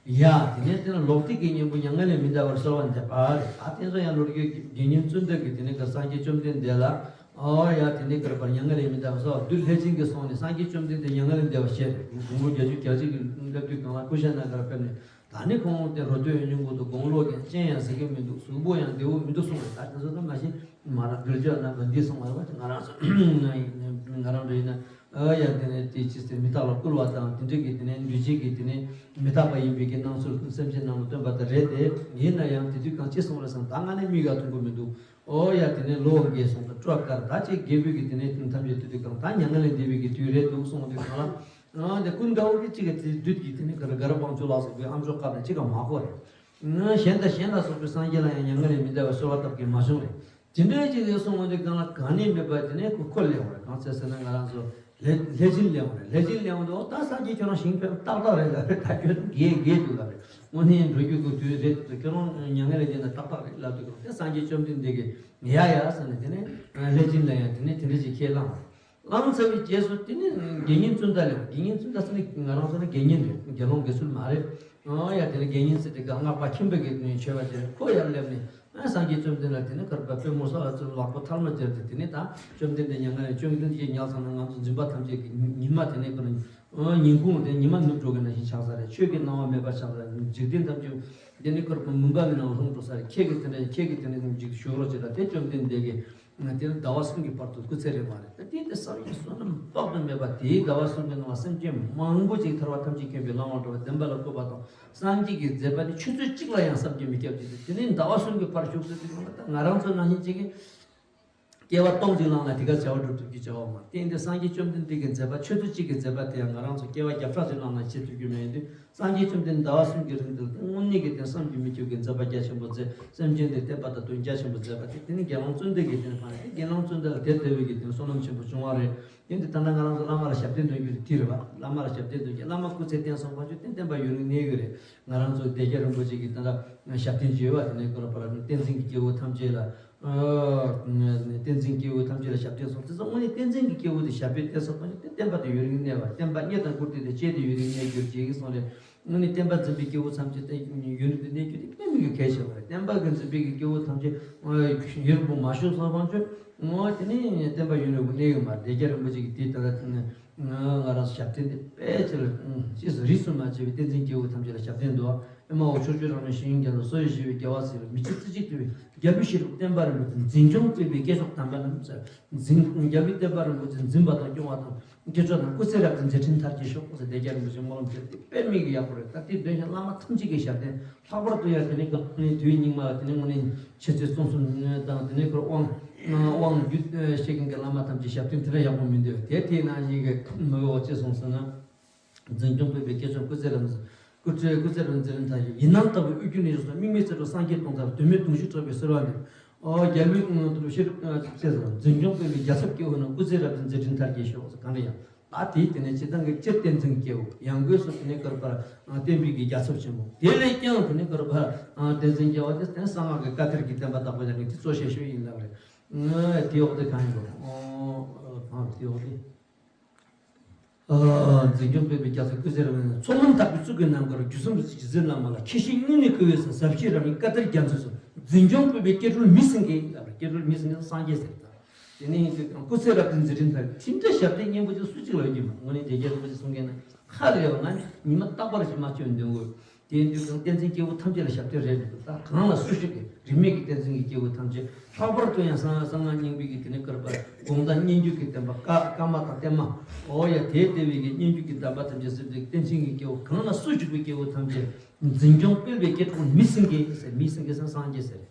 ཡ། དེ་ནས་དེ་ལ་ལོག་སྟེ་གི་གཉེན་པོ་མྱ་ངན་ལས་མི་འདའ་བར་གསོལ་བ་འདེབས་པ་རེད། ད་དེ་ཚོ་ཡང་ལོ་རྒྱུས་ཀྱི་དགེ་བསྙེན་ཙུན་ད་གིས་དེ་ནས་ག་སངས་རྒྱས་བཅོམ་ལྡན་འདས་ལ། ཨོ་ཡ་དེ་ནས་ག་རེ་བར་མྱ་ངན་ལས་མི་འདའ་བར་གསོལ་བ། བདུད་ལྷས་བྱིན་གྱིས་སོང་ནས་སངས་རྒྱས་བཅོམ་ལྡན་འདས་མྱ་ངན་ལས་འདའ་བར་བཤད་རེད། དགུང་ལོ་བརྒྱད་ཅུ་གྱ་གཅིག་གི་སླེབས་དུས་སྒང་ལ་ཀུ་ཤ་ན་གར་ཕེབས་ནས། ད་ནི་ཁོང་དེ་རོ་སྟོད་ཡོན་ཆུང་གུ་དུ་དགུང་ལོ་ཡང་གཅན་ཡང་ཟེར་གི་མི་འདུག་གཟུགས་པོ་ཡང་བདེ་བོ་མི་འདུག་གསུངས་རེད། ད་དེ་ཚོ་ད་མ་གཞི་མ་ར་འདུལ་ཕྱོགས་ན་མ་འདི་གསུངས་པ་རེད་པ། ང་རང་ཚོ་ང་རང་འདྲ་ཡིན་ན། ཨ་ཡ་དེ་ནས་དེ་ཅི་ཟེར་མི་རྟག་ལ་བསྐུལ་བ་དང་དེ་འདྲ་གི་དེ་ནས་འདུས་བྱས་ཀྱི་དེ་ནས་མི་རྟག་པ་ཡིན་པའི་གི་སྣང་ཚུལ་སེམས་ཅན་རྣམས་ལ་སྟོན་པ་དེ་རེད་དེ། ཡིན་ན་ཡང་དེ་དུས་གང་ཅི་གསུངས་རེད་ཟེར་ན། ད་ང་ནི་མིག་ག་མཐོང་གི་མི་འདུག་ཨོ་ཡ་དེ་ནས་ལོ་འགའི་སོང་དང་སྤྲོ་དཀར་ད་ཅིག་རྒད་པོའི་གི་དེ་ནས་ཐམས་ཅད་དེ་དུས་གང་ད་མྱ་ངན་ལས་འདས་པའི་གི་དུས་རེད་འདུག་གསུངས་དུས་གང་ལ། ཨ་དེ་ཀུན་དགའ་བོ་གི་གཅིག་གི་དེ་བདུད་ཀྱི་དེ་ནས་ག་རེ་ག་ར་དབང་ཕྱུག་ལ་སོགས་པའི་ཨ་མཆོག་བཀའ་དང་གཅིག་ག་མ་གོ་རེད། གཞན་དང་གཞན་ལ་སོགས་པའི་སངས་རྒྱས་ལ་ཡང་མྱ་ངན་ལས་མི་འདའ་བར་གསོལ་བ་བཏབ་མཁན་མ་བྱུང་རེད། དེ་འདྲའི་ཅིག་ཡོད་སོང་ངོ་དེ་གང་ལ་གང་ནས་མེད་པ་དེ་ནས་ཁོ་ཁོ་སླེབས་པ་རེད། གང་ཚེ་ཟེར་ན་ང་རང་ཚོ་ལྷས་ལྷས་བྱིན་སླེབས་པ་རེད། ལྷས་བྱིན་སླེབས་པ་དེ་འོ་ད་སངས་རྒྱས་ཁྱོད་རང་ཞིང་ཕེབས་ཏག་ཏག་རེད་ལབ་རེད། ད་ཁྱོད་རང་རྒས་རྒས་འདུག་ལབ་རེད། དངོས་གནས་འགྲོ་རྒྱུ་གི་དུས་རེད། ཁྱོད་རང་མྱ་ངན་ལས་འདས་ན་ཏག་ཏག་རེད་ལབ་དུས་དེ་སངས་རྒྱས་བཅོམ་ལྡན་འདས་ཀྱིས་ཡ་ཡ་ཟེར་ནས་དེ་ནས་ལྷས་བྱིན་ལ་ཡང་དེ་ནས་དེ་འདྲ་ཅིག་ཁས་བླངས་པ་རེད། བླངས་ཚར་བའི་རྗེས་སུ་དེ་ནི་དགེ་བསྙེན་ཙུན་ད་ལས། དགེ་བསྙེན་ཙུན་ད་ཟེར་ནི་ང་རང་ཚོ་ནི་དགེ་བསྙེན་རེད། དགེ་སློང་དགེ་ཚུལ་མ་རེད། ཨ་ཡ་དེ་ནི་དགེ་བསྙེན་ཟེར་དེ་ག་སྔགས་པ་ཁྱིམ་པ་གི་ནི་མཆོད་པ་དེ་ཁོ་ཡར་སླེབས་ནས། ཨ་སངས་རྒྱས་བཅོམ་ལྡན་འདས་ལ་དེ་ནི་ག་རེ་པ་པུས་མོ་ས་ལ་ཚུར་ལག་པ་ཐལ་མོ་སྦྱར་ཏེ་དེ་ནི་ད་བཅོམ་ལྡན་འདས་མྱ་ངན་ལས་བཅོམ་ལྡན་འདས་ཉལ་ཚང་ན་ང་ཚོ་འཛིན་པ་ཐམས་ཅད་ཀྱི་ཉི་མ་དེ་ནི་ཁོ་ན་ཉིན་གུང་དེ་ཉི་མ་ནུབ་འགྲོ་གི་ནང་བཞིན་ཆགས་ས་རེད། ཆོས་ཀྱི་སྣང་བ་མེད་པ་ཆགས་ས་རེད། འཇིག་རྟེན་ཐམས་ཅད་དེ་ནི་ག་རེ་པ་མུན་པ་གི་ནང་ལྷུང་འགྲོ་ས་རེད། ཁྱེད་ཀྱིས་དེ་འདྲ་ཁྱེད་ཀྱིས་དེ་ནི་འཇིགས་ཏུ་གཞོལ་རོགས་བྱེད་ལ། དེ་བཅོམ་ལྡན་འདས་ཀྱིས། དེ་ནི་ཟླ་བ་གསུམ་གྱི་བར་དུ་སྐུ་ཚེ་རིང་བ་རེད། ད་དེ་དེ་བསམ་ཡས་བསོད་ནམས་དཔག་ཏུ་མེད་པ། དེའི་ཟླ་བ་གསུམ་གྱི་ནང་ལ་སེམས་ཅན་མང་པོ་ཅིག་ཐར་པ་ཐམས་ཅད་མཁྱེན་པའི་བླ་མར་གྲོལ་བ་བདེན་པ་ལ་བཀོད་པ་དང་སངས་རྒྱས་ཀྱི་མཛད་པ་ནི་ཆུ་ཚོད་གཅིག་ལ་ཡང་བསམ་གྱིས་མི་ཁྱབ་ཅིག་རེད། དེ་ནི་ཟླ་བ་གསུམ་གྱི་བར་བཞུགས་ཟེར་དུས་ང་རང་ཚོ་ནང་བཞིན་ཅིག་གིས་སྐྱེ་བ་སྟོང་ཅིག་བླངས་ན་དེ་ག་བྱ་བ་སྒྲུབ་ཐུབ་ཀྱི་བྱ་བ་མ་རེད། དེ་ཡིན་དུས་སངས་རྒྱས་བཅོམ་ལྡན་འདས་ཀྱི་མཛད་པ་ཆུ་ཚོད་གཅིག་གི་མཛད་པ་དེ་ཡང་ང་རང་ཚོ་སྐྱེ་བ་བརྒྱ་ཕྲག་ཅིག་བླངས་ན་བྱེད་ཐུབ་ཀྱི་མེད་དུས། སངས་རྒྱས་བཅོམ་ལྡན་འདས་ཟླ་བ་གསུམ་གྱི་རིང་དུ་དངོས་གནས་ཀྱི་དེ་བསམ་གྱིས་མི་ཁྱབ་ཀྱི་མཛད་པ་རྒྱ་ཆེན་པོ་མཛད། སེམས་ཅན་དེ་བསྟན་པ་དང་དོན་རྒྱ་ཆེན་པོ་མཛད་པ་དེ། དེ་ནི་དགེ་སློང་ཙུན་ད་གིས་དེ་ནི་ཕར་དེ་དགེ་སློང་ཙུན་ད་ལ་དེ་ལྟ་བུའི་གི་དེ་བསོད་ནམས་ཆེན་པོ་བྱུང་བ་རེད། དེ་འདི་ད་ལྟ་ང་རང་ཚོ་བླ་མ་ལ་ཞབས་བརྟན་འདོན་རྒྱུ་དེ་རེད་བ། བླ་མ་ལ་ཞབས་བརྟན་འདོན་རྒྱུ། བླ་མ་སྐུ་ཚེ་བརྟན་སོང་བ་ཅོ་དེ་བསྟན་པ་ཡུན་རིང་གནས་ཀྱི་རེད། ང་རང་ཚོ་སྡེ་བརྒྱད་རིན་པོ་ཆེ་གིས་ད་ལྟ་ཞབས་བརྟན་བྱས་བ། དེ་ནས་ཁོ་རང་པ་ལ་བསྟན་འཛིན་གྱི་སྐྱེ་བོ་ཐམས་ཅད་ལ། ཨ་བསྟན་འཛིན་སྐྱེ་བོ་ཐམས་ཅད་ལ་ཞབས་བརྟན་སོང་། དེ་ཚོ་དངོས་གནས་བསྟན་འཛིན་གྱི་སྐྱེ་བོ་དེ་ཞབས་པད་བརྟན་སོང་བ་ཅོ་དེ་བསྟན་པ་དེ་ཡུན་རིང་གནས་བ། བསྟན་པ་རྙེད་དང་བཀུར་སྟི་དང་བཅས་ཏེ་ཡུན་རིང་གནས་གྱུར་ཅིག་གསུངས་རེད། དངོས་གནས་བསྟན་པ་འཛིན་པའི་སྐྱེ་བོ་ཐམས་ཅད་དེ་ཡུན་རིང་དུ་གནས་རྒྱུ་དེ་དཔེ་མི་སྲིད་གལ་ཆེ་བ་རེད། བསྟན་པ་གི་འཛིན་པའི་གི་སྐྱེ་བོ་ཐམས་ཅད་ཡུན་རིང་པོ་མ་བཞུགས་སོང་བ་ཅོ། འོ་དེ་ནས་བསྟན་པ་ཡུན་རིང་པོ་གནས་ཡོད་མ་རེད། སྡེ་བརྒྱད་རིན་པོ་ཆེ་གིས་དེ་ད་ལྟ་ང་རང་ཚོ་ཞབས་བརྟན་དེ་དཔེ་ཆེ་ལ་ཅིས་རིས་སུ་མ་ཆད་པའི་བསྟན་འཛིན་སྐྱེ་བོ་ཐམས་ཅད་ལ་ཞབས་བརྟན་འདུག་ཨེ་མ་འོ་ཕྱོགས་བཅུའི་རང་བྱུང་ཤེས་ཡོན་རྒྱ་མཚོ་བསོད་ཡེ་ཞི་བའི་རྒྱལ་བ་ཟེར་བའི་མི་ཕྱེད་རྩེ་གཅིག་ཏུ་རྒྱལ་པོའི་ཤེས་རབ་བསྟན་པ་རིན་པོ་ཆེ་འཛིན་སྐྱོང་སྤེལ་བའི་སྐྱེས་མཆོག་དམ་པ་རྣམས་ཟེར། འཛིན་རྒྱལ་པོའི་བསྟན་པ་རིན་པོ་ཆེ་འཛིན་པ་དང་སྐྱོང་བ་དང་སྐྱེས་མཆོག་རྣམས་སྐུ་ཚེ་རབ་ཏུ་མཛད་འཕྲིན་མཐར་རྒྱས་ཤོག་ཟེར་སྡེ་བརྒྱད་རིན་པོ་ཆེ་སྨོན་ལམ་བརྒྱབ་སྟེ་དཔེ་མི་སྲིད་ཡག་པོ་རེད། ད་དེ་འདོན་ཞིང་བླ་མ་ཐམས་ཅད་ཀྱི་ཞབས་བརྟན། ལྷག་པར་དུ་ཡང་དེ་ནས་གང་ནས་དུས་སྙིགས་མ་དེ་ནས་དངོས་གནས་མཆེད་ཚེ་རྩོམ་གསུམ་དང་དེ་ནས་ཁོ་རང་དབང་དབང་བརྒྱུད་བཤད་མཁན་གྱི་བླ་མ་ཐམས་ཅད་ཞབས་བརྟན་དེ་འདྲ་ཡག་པོ་མི་འདུག་དེ་དེའི་ནང་བཞིན་གྱི་མི་འོ་ཅི་གསུངས་ཟེར་ན། འཛིན་སྐྱོང་སྤེལ་བའི་སྐྱེས་མཆོག་སྐུ་ཚེ་རབ། སྐུ་ཚེ་སྐུ་ཚེ་རབ་མཛད་འཕྲིན་མཐར་ཕྱིན། ཡིན་ནམ་ལྟ་བུའི་དབུས་རྒྱུད་ནས་བཞུགས་སོ། དམིགས་མེད་ཚེ་རབ་སངས་རྒྱས་སྟོང་རྩ་ལ། དོན་མེད་གདུང་ཤུགས་དྲག་པའི་གསོལ་བ་འདེབས། ཨོ་རྒྱལ་པོའི་དངོས་གྲུབ་ཤེས་རབ་ཅེས་སོ། འཛིན་སྐྱོང་སྤེལ་བའི་རྒྱལ་ཚབ་སྐྱེ་བོ་རྣམས་སྐུ་ཚེ་རབ་ཏུ་མཛད་འཕྲིན་མཐར་རྒྱས་ཤོག་ཟེར་གང་རེད་ཡང་། ད་དེའི་དེ་ནས་སྤྱིར་བཏང་གི་སྤྱིར་བསྟན་འཛིན་སྐྱེ་བོ། ཡང་སྒོས་སུ་དེ་ནས་ག་རེ་པ་བསྟན་པའི་གི་རྒྱལ་ཚབ་ཆེན་པོ། དེ་ལས་ཀྱང་དེ་ནས་ག་རེ་པ་བསྟན་འཛིན་སྐྱེ་བོ་དེ་གསང་སྔགས་ཀྱི་བཀའ་གཏེར་གྱི་བསྟན་པ་བདག་པོ་ཡིན་ནི་དེ་གཙོ་ཆེ་ཤོས་ཡིན་ལབ་རེད། དེའི་འོག་ཏུ་གང་ཡིན་པ། ཨོ། གང་དེའི་འོག་ཏུ། ཨ། འཛིན་སྐྱོང་སྤེལ་བའི་རྒྱལ་ཚབ་སྐུ་ཚེ་རབ། མཚོ་སྔོན་དྭགས་པོའི་གཙུག་གི་རྣམ་དཀར་རྒྱུ་གསུམ་རྗེ་བཙུན་བླ་མ་ལ། མཁས་ཤིང་སྙིང་ནས་བསྐུལ་བའི་ཟབ་ཞི་རབ་གནས་བཀའ་གཏེར་རྒྱ་མཚོའི་ཟུར། འཛིན་སྐྱོང་སྤེལ་བའི་སྐྱེ་འགྲོར་མི་སྲིད་མཁན། སྐྱེ་འགྲོར་མི་སྲིད་མཁན་སངས་རྒྱས་ཟེར། དེ་ནས་ཡིན་དུས་ཀྱང་སྐུ་ཚེ་རབ་ཏུ་མཛད་འཕྲིན་མཐར། དེ་འདྲ་ཞབས་བརྟན་སྙིང་པོ་ཅིག་སུ་གཅིག་ལ་ཡོད་ཀྱི་མ་རེད། དངོས་གནས་དེ་རྒྱལ་རིན་པོ་ཆེ་གསུང་མཁན་ན་ཧ་ལས་པ། ང་ཉི་མ་རྟག་པར་ཞིག་མ་བཅོས་འདོན་དགོས། དེ་ཡིན་དུས་ཀྱང་བསྟན་འཛིན་སྐྱེ་བོ་ཐམས་ཅད་ལ་ཞབས་བརྟན་རེད་འདུག་ད་གང་ལ་སུ་ཞིག་གིས་རིས་མེད་ཀྱི་བསྟན་འཛིན་གྱི་སྐྱེ་བོ་ཐམས་ཅད། ལྷག་པར་དུ་ཡང་གསང་གསང་སྔགས་རྙིང་པའི་གི་དེ་ནས་ག་རེ་པ་དགོངས་དག་སྙན་བརྒྱུད་ཀྱི་བསྟན་པ་བཀའ་བཀའ་མ་དང་བསྟན་མ། ཨོ་ཡ་དེ་ལྟ་བུའི་གི་སྙན་བརྒྱུད་ཀྱི་བསྟན་པ་ཐམས་ཅད་ཟེར་དུས་བསྟན་འཛིན་གྱི་སྐྱེ་བོ་གང་ལ་སུ་ཞིག་གི་སྐྱེ་བོ་ཐམས་ཅད། འཛིན་སྐྱོང་སྤེལ་བའི་སྐྱེ་འགྲོར་མི་སྲིད་མཁན་ཟེར། མི་སྲིད་མཁན་ཟེར་སངས་རྒྱས་ཟེར།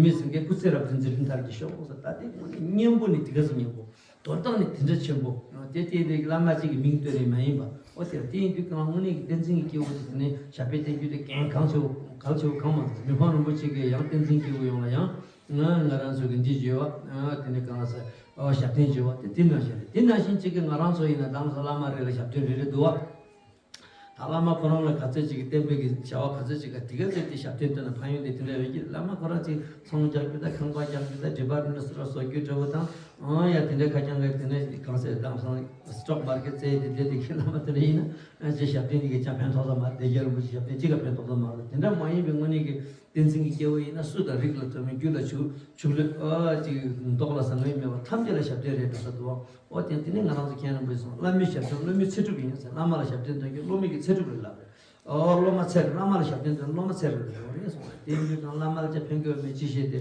མི་སྲིད་མཁན་སྐུ་ཚེ་རབ་ཏུ་མཛད་འཕྲིན་མཐར་རྒྱས་ཤོག་ཟེར། ད་དེ་སྔོན་གྱི་སྙན་པོ་ནི་དེ་ག་ཚོད་སྙན་པོ། དོན་དག་ནི་དེ་འདྲ་ཆེན་པོ། དེ་དེ་དེ་བླ་མ་གཅིག་གི་མིང་བཏོན་ནས་མ་ཡིན་པ། ཨོ་དེ་དེ་ཡིན་དུས་གང་དངོས་གནས་ཀྱི་བསྟན་འཛིན་གྱི་སྐྱེས་བུ་དེ་དེ་ནས་ཞབས་པད་བརྟན་རྒྱུ་དེ་གལ་གང་ཆེ་བོ་གལ་ཆེ་བོ་གང་མ་རེད། མི་ཕམ་རིན་པོ་ཆེ་གིས་ཡང་བསྟན་འཛིན་སྐྱེས་བུ་ཡོངས་ལ་ཡང་ང་ང་རང་ཚོ་གི་འདི་བརྗོད་བ། དེ་ནས་གང་ཟེར། ཨོ་ཞབས་བརྟན་བརྗོད་བ་དེ་དེ་ནང་བཞིན་རེད། དེ་ནང་བཞིན་གཅིག་གི་ང་རང་ཚོ་ཡིན་ན་དང་ས་བླ་མ་རེ་ལ་ཞབས་བརྟན་རེ་རེ་འདུག་བ། ད་བླ་མ་ཁོ་རང་ལ་ག་ཚོད་ཅིག་གི་བསྟན་པའི་གི་བྱ་བ་ག་ཚོད་ཅིག་ག་དེ་ག་ཚོད་དེ་ཞབས་བརྟན་བཏོན་ན་ཕན་ཡོན་དེ་དེ་འདྲ་ཡོད་ཀྱི། བླ་མ་ཁོ་རང་ཅིག་ཚོང་རྒྱག་རྒྱུ་དང་ཁང་པ་རྒྱག་རྒྱུ་དང་སྒྲིབ་པ་རིམ་ན་སོ་ར་བཟོ་རྒྱུ་འདྲ་བོ་དང་། ཨང་ཡ་དེ་འདྲ་ཁ་རྐྱང་ག་དེ་འདྲ་གང་ཟེར་དང་སང་སི་ཊོག་མར་ཀེ་ཊི་བཙལ་དེ་འདྲ་དེ་གི་བླ་མ་དེ་འདྲ་ཡིན་ན་ཅི་ཞབས་བརྟན་དེ་གི་ཅང་ཕན་ཐོགས་ས་མ་རེད། སྡེ་རྒྱལ་རིན་པོ་ཆེ་ཞབས་བརྟན་ཅི་ག་ཕན་ཐོགས་ས་མ་རེད། དེ་འདྲ་མ་ཡིན་པའི་དངོས་གནས་ཀྱི་བསྟན་འཛིན་གྱི་སྐྱེས་བུ་ཡིན་ན་སུ་དང་རིགས་ལ་མཐུན་མི་རྒྱུད་ལ་ཆུ་ཆུ་ལུད་ཨ་ཅིག་མདོག་ལ་ཟང་ངེ་མེད་པ་ཐམས་ཅད་ལ་ཞབས་བརྟན་རེད་འགྲོ་ས་འདུག་བ། ཨོ་དེ་དེ་ནས་ང་རང་ཚོ་མཁན་རིན་པོ་ཆེ་གསུངས། བླ་མའི་ཞབས་བརྟན་སློབ་མའི་ཚེ་སྒྲུབ་ཡིན་ཟེར། བླ་མ་ལ་ཞབས་བརྟན་གཏོང་རྒྱུ་སློབ་མའི་གི་ཚེ་སྒྲུབ་རེད་ལབ་རེད། ཨོ་སློབ་མ་ཚེ་རེད། བླ་མ་ལ་ཞབས་བརྟན་གཏོང་སློབ་མ་ཚེ་རེད་འགྲོ་རེད་གསུངས་རེད། དེ་ཡིན་དུས་ཀྱང་བླ་མ་ལ་ཅི་ཕན་གྱི་ཡོད་མེད་ཅི་ཤེས་ཏེ།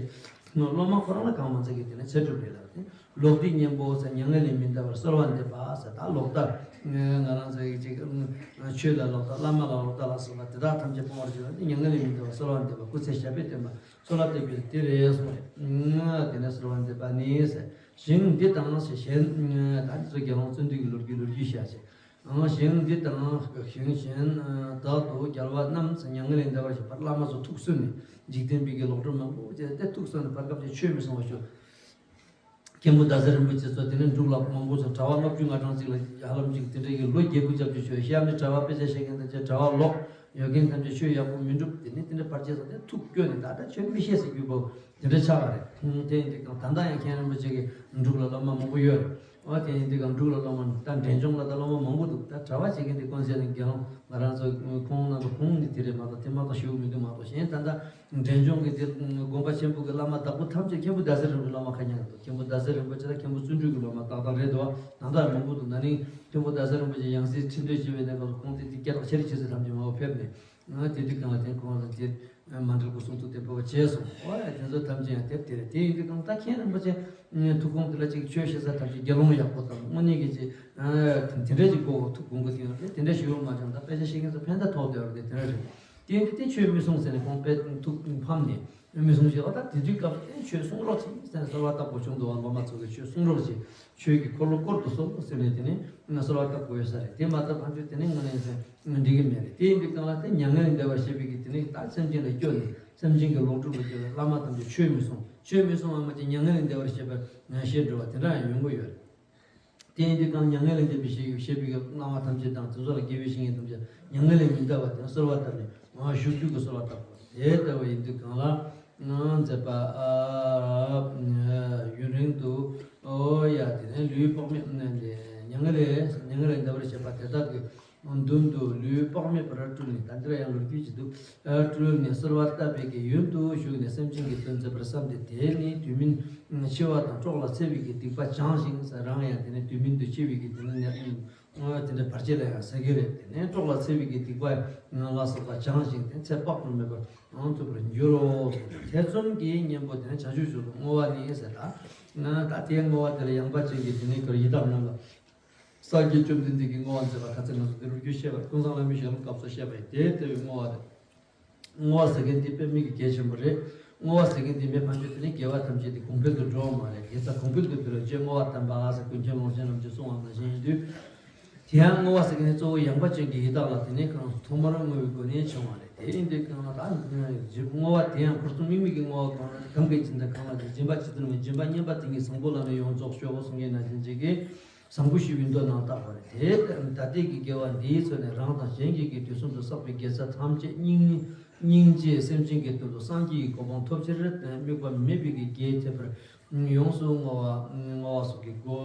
སློབ་མ་ཁོ་རང་ལ་གང་མ་ཚད་ཀྱི་དེ་ནས་ཚེ་སྒྲུབ་རེད་ལབ་རེད། ལོག་སྟེ་གཉེན་པོ་ཟེར་མྱ་ངན་ལས་མི་འདའ་བར་གསོལ་བ་འདེབས་པ་ཟེར། ད་ལོག་ལྟ་ང་རང་ཚོ་ཡི་ཅིག་ཆོས་ལ་ལོག་ལྟ་བླ་མ་ལ་ལོག་ལྟ་ལ་སོགས་པ་དེ་དག་ཐམས་ཅད་སྤོང་བར་བྱེད་པ་དེ་མྱ་ངན་ལས་མི་འདའ་བར་གསོལ་བ་འདེབས་པ། སྐུ་ཚེ་ཞབས་པད་བརྟན་པ་གསོལ་བ་འདེབས་རྒྱུ་དེ་རེད་གསུངས་རེད། དེ་ནས་གསོལ་བ་འདེབས་པ་ནི་ཟེར། ཞིང་འདི་དང་ཞེས་གཞན་ད་འདི་ཚོ་དགེ་སློང་བརྩོན་འགྲུས་ཀྱི་ལོ་རྒྱུས་ལོ་རྒྱུས་བཤད་ཅིང་། ཞིང་འདི་དང་ཞིང་གཞན་དག་ཏུ་རྒྱལ་བ་རྣམས་མྱ་ངན་ལས་འདའ་བར་བྱེད་པར་བླ་མ་ཚོ་ཐུགས་གསོས་ནས་འཇིག་རྟེན་པའི་གི་ལོག་སྒྲུབ་མང་པོ་བྱས་ཏེ་ཐུགས་གསོས་ནས་བར་སྐབས་ཀྱི་ཆོས་མི་གསུང་བ་ཞུ། མཁན་པོ་ཟླ་ཟེར་རིན་པོ་ཆེ་ཚོ་དེ་ནས་འབྲུག་ལ་མང་པོ་ཚོ་གྲྭ་པ་ལྔ་བཅུ་ང་གྲངས་ཅིག་ལ་ཧ་ལམ་ཅིག་དེ་འདྲའི་གི་ལོ་བརྒྱད་དགུ་སྐྱབས་ཀྱི་ཆོས་བཤད་ནས་གྲྭ་པ་དཔེ་ཆ་བཤད་མཁན་དང་བཅས་གྲྭ་པ་ལོག་ཡོད་མཁན་ཐམས་ཅད་ཆོས་ཡག་པོ་མི་འགྲུབ། དེ་ནས་དེ་འདྲ་བར་ཆད་སོང་སྟེ་ཐུགས་སྐྱོ་ནས་ད་ལྟ་ཆོས་མི་བཤད་ཟེར་རྒྱུ་བོ་དེ་འདྲ་ཆགས་པ་རེད། དེ་ཡིན་དུས་ཀྱང་ད་ལྟ་ཡང་མཁན་རིན་པོ་ཆེ་གི་འབྲུག་ལ་སློབ་མ་མང་པོ་ཡོད་རེད། འོ་དེ་ཡིན་དུས་ཀྱང་འབྲུག་ལ་སློབ་མ་ད་འབྲས་ལྗོངས་ལ་ད་སློབ་མ་མང་པོ་འདུག་ད་གྲྭ་པ་བྱེད་མཁན་དེ་དཀོན་གསལ་ནས་དགེ་སློང་ང་རང་ཚོ་ཁོང་རྣམ་པ་ཁོང་ནི་དེ་རེད་མ་གཏོགས་དེ་མ་གཏོགས་ཞེ་པོ་མི་འདུག་མ་གཏོགས་གཞན་ད་ལྟ་འབྲས་ལྗོངས་ཀྱི་དེ་དགོན་པ་ཆེན་པོ་གི་བླ་མ་བདག་པོ་ཐམས་ཅད་མཁན་པོ་ཟླ་ཟེར་རིན་པོ་ཆེ་བླ་མ་ཁ་ཉག་འདུག་མཁན་པོ་ཟླ་ཟེར་རིན་པོ་ཆེ་དང་མཁན་པོ་བརྩོན་འགྲུས་ཀྱི་སློབ་མ་ཏག་ཏག་རེད་འདུག་ད་ལྟ་མང་པོ་འདུག་ན་ནིང་མཁན་པོ་ཟླ་ཟེར་རིན་པོ་ཆེ་ཡང་སྲིད་ཁྲི་འདོན་བྱེད་པའི་གནས་སྐབས་སུ་ཁོང་དེ་དེ་སྐད་གྲགས་ཆེ་རུ་ཆེ་ཚུལ་ཐམས་ཅད་མ་འོ་ཕེབས་ནས། ང་དེ་དུས་གང་ལ་དེ་ཁོང་ལ་དེ་མ་འགྲིག་པོ་གསུང་ཐུག་དེ་པོ་བྱས་སོང་། ཨོ་ཡ་དེ་ཚོ་ཐམས་ཅད་ཡང་དེབ་དེ་རེད། དེ་ཡིན་དུས་གང་ད་མཁན་རིན་པོ་ཆེ་ཐུགས་དགོངས་དེ་ལ་ཅིག་ཆོས་བཤད་ས་ཐམས་ཅད་དགེ་སློང་ཡག་པོ་དང་དངོས་གནས་ཀྱི་ཅིག་དེ་འདྲས་ཅིག་གོ་ཐུགས་དགོངས་གི་དེ་ཡང་དེ་དེ་འདྲས་ཞུ་བ་མ་བྱུང་། ད་དཔེ་ཆ་ཤེས་མཁན་ཚོ་ཕན་ད་ཐོགས་བསྡད་པ་རེད། དེ་འདྲ་རེད། དེ་ཡིན་དུས་དེ་ཆོས་མི་གསུང་ཟེར་ནས་ཁོང་དཔེ་ཐུགས་ཕམ་ནས་མི་གསུང་ཞེས་པ། ད་དེ་དུས་སྐབས་དེ་ཆོས་གསུང་རོགས་གྱིས་ཟེར་ནས་གསོལ་བ་བཏབ་དགོས་བྱུང་འདུག་བ། སློབ་མ་ཚོ་གིས་ཆོས་གསུང་རོགས་གྱིས། ཆོས་ཀྱི་འཁོར་ལོ་བསྐོར་དུ་གསོལ་ཟེར་ནས་དེ་ནས་གསོལ་བ་བཏབ་དགོས་ཡོད་ས་རེད། དེ་མ་ཐག་ཕན་ཆོད་དེ་ནས་དངོས་གནས་ཟེར་འགྲིག་གི་མེད་རེད། དེ་ཡིན་དུས་གང་ལ་དེ་མྱ་ངན་ལས་འདའ་བར་བྱེད་པའི་གི་དེ་ནས་ད་སེམས་ཅན་ལ་སྐྱོ་ནས་སེམས་ཅན་གྱི་ལོག་སྒྲུབ་ལ་སྐྱོ་བའི་བླ་མ་ཐམས་ཅད་ཆོས་མི་གསུང་། ཆོས་མི་གསུང་བ་མ་ཅིག་མྱ་ངན་ལས་འདའ་བར་བྱེད་པར་ཞེས་འགྲོ་བ་དེ་འདྲ་ཡང་ཡོང་གི་ཡོད་རེད། དེ་ཡིན་དུས་གང་མྱ་ངན་ལས་འདའ་བའི་ཞེས་བཤད་པའི་གི་བླ་མ་ཐམས་ཅད་དང་དེ་ཚོ་ལ་དགེ་བའི་བཤེས་གཉེན་ཐམས་ཅད་མྱ་ངན་ལས་མི་འདའ་བ་དེ་གསོལ་བ་བཏབ་ནས་བཞུགས་རྒྱུ་གི་གསོལ་བ་བཏབ་དགོས། དེ་ལྟ་བུ་ཡིན་དུས་གང་ལ་མཛད་པ། ཡུན་རིང་དུ་ཨོ་ཡ་དེ་ནས་ལུས་དཔག་མེད་མྱ་ངན་ལས་མྱ་ངན་ལས་འདའ་བར་བྱེད་པ་དེ་དག་གི་མདུན་དུ་ལུས་དཔག་མེད་པར་སྤྲུལ་ནས། ད་འདིར་ཡང་ལོ་རྒྱུས་ཀྱི་འདུག་སྤྲུལ་ནས་གསོལ་བ་བཏབ་པའི་གི་ཡུན་དུ་བཞུགས་ནས་སེམས་ཅན་གྱི་དོན་མཛད་པར་བསམས་ཏེ། དེ་ནི་དུས་མིན་འཆི་བ་དང་སྲོག་ལ་འཚེ་བའི་གི་སྡིག་པ་བྱང་ཞིང་ཟེར། རང་ཡང་དེ་ནས་དུས་མིན་དུ་འཆི་བའི་གི་དེ་ནི་ནད། ཨོ་དེ་འདྲ་བར་ཆད་ལ་ཡང་ཟེར་གི་རེད། དེ་ནས་སྲོག་ལ་འཚེ་བའི་གི་སྡིག་པ་ལ་སོགས་པ་བྱང་ཞིང་དེ་ཚེ་དཔག་ཏུ་མེད་པར་ཐོབ་པར་འགྱུར་རོ། ཐེ་ཚོམ་གྱི་གཉེན་པོ་དེ་ནས་བྱང་ཆུབ་མཆོག་ཏུ་བསྔོ་བ་ནི་ཟེར། ད་ད་དེའི་བསྔོ་བ་དེ་ལ་ཡངས་པ་ཅན་གྱི་དེ་ནས་ཡི་དྭགས་རྣམས་ལ་སངས་རྒྱས་བཅོམ་ལྡན་འདས་ཀྱིས་བསྔོ་བ་མཛད་པ་ག་ཚད་ང་ཚོ་དེ་རུ་རྒྱུ་བཤད་པ་ཀུན་བཟང་བླ་མའི་ཞལ་ལུང་སྐབས་སུ་བཤད་པ་ཡིན། དེ་ལྟ་བུའི་བསྔོ་བ་རེད། བསྔོ་བ་ཟེར་མཁན་དེ་དཔེ་མི་གི་གལ་ཆེན་པོ་རེད། བསྔོ་བ་ཟེར་མཁན་དེ་མེད་པ་ཆོས་དེ་ནི་དགེ་བ་ཐམས་ཅད་དེ་གོང་འཕེལ་དུ་འགྲོ་བ་མ་རེད། དགེ་རྩ་གོང་འཕེལ་དུ་འགྲོ་རྗེས་བསྔོ་བ་དམ་པ་ཟེར་ཀུན་མཁྱེན་ཀློང་ཆེན་རྣམས་ཀྱིས་གསུངས་པ་ནང་བཞིན་ཡིན་དུས། དེ་ཡང་བསྔོ་བ་ཟེར་མཁན་དེ་གཙོ་བོ་ཡངས་པ་ཅན་གྱི་ཡི་དྭགས་ལ་དེ་ནས་གང་ཐོག་མར་བསྔོ་བའི་སྒོ་ནས་བྱུང་བ་རེད། དེ་ཡིན་དུས་གང་ལ་ད་བསྔོ་བ་དེ་ཡང་འཁོར་གསུམ་དམིགས་མེད་ཀྱི་བསྔོ་བ་གང་ལ་གང་གིས་སྦྱིན་དང་གང་ལ་སྦྱིན་པ་ཇི་ལྟར་བསྔོ། སྦྱིན་པ་བསྙེན་པ་དེ་ཉིད་བཟང་པོ་ལ་ནི་ཡོངས་རྫོགས་སྤྱོད་གསུང་མཁན་ནང་བཞིན་བྱེད་ཀྱི། བཟང་པོ་ཞུ་བའི་མདོ་ནང་བརྟག་པ་རེད། དེ་ལྟར་ད་ལྟའི་གི་དགེ་བ་འདིས་མཚོན་ནས་རང་དང་གཞན་གྱི་གི་དུས་གསུམ་དུ་བསགས་པའི་དགེ་རྩ་ཐམས་ཅད་སྙིང་སྙིང་རྗེས་སེམས་ཅན་གྱི་དོན་དུ་སངས་རྒྱས་ཀྱི་གོ་འཕང་ཐོབ་ཕྱིར་དམིགས་པ་མེད་པའི་གི་དགེ་ཐེབས་པར་ཡོངས་སུ་བསྔོ་བ་བསྔོ་བ་སོགས་ཀྱི་སྒོ་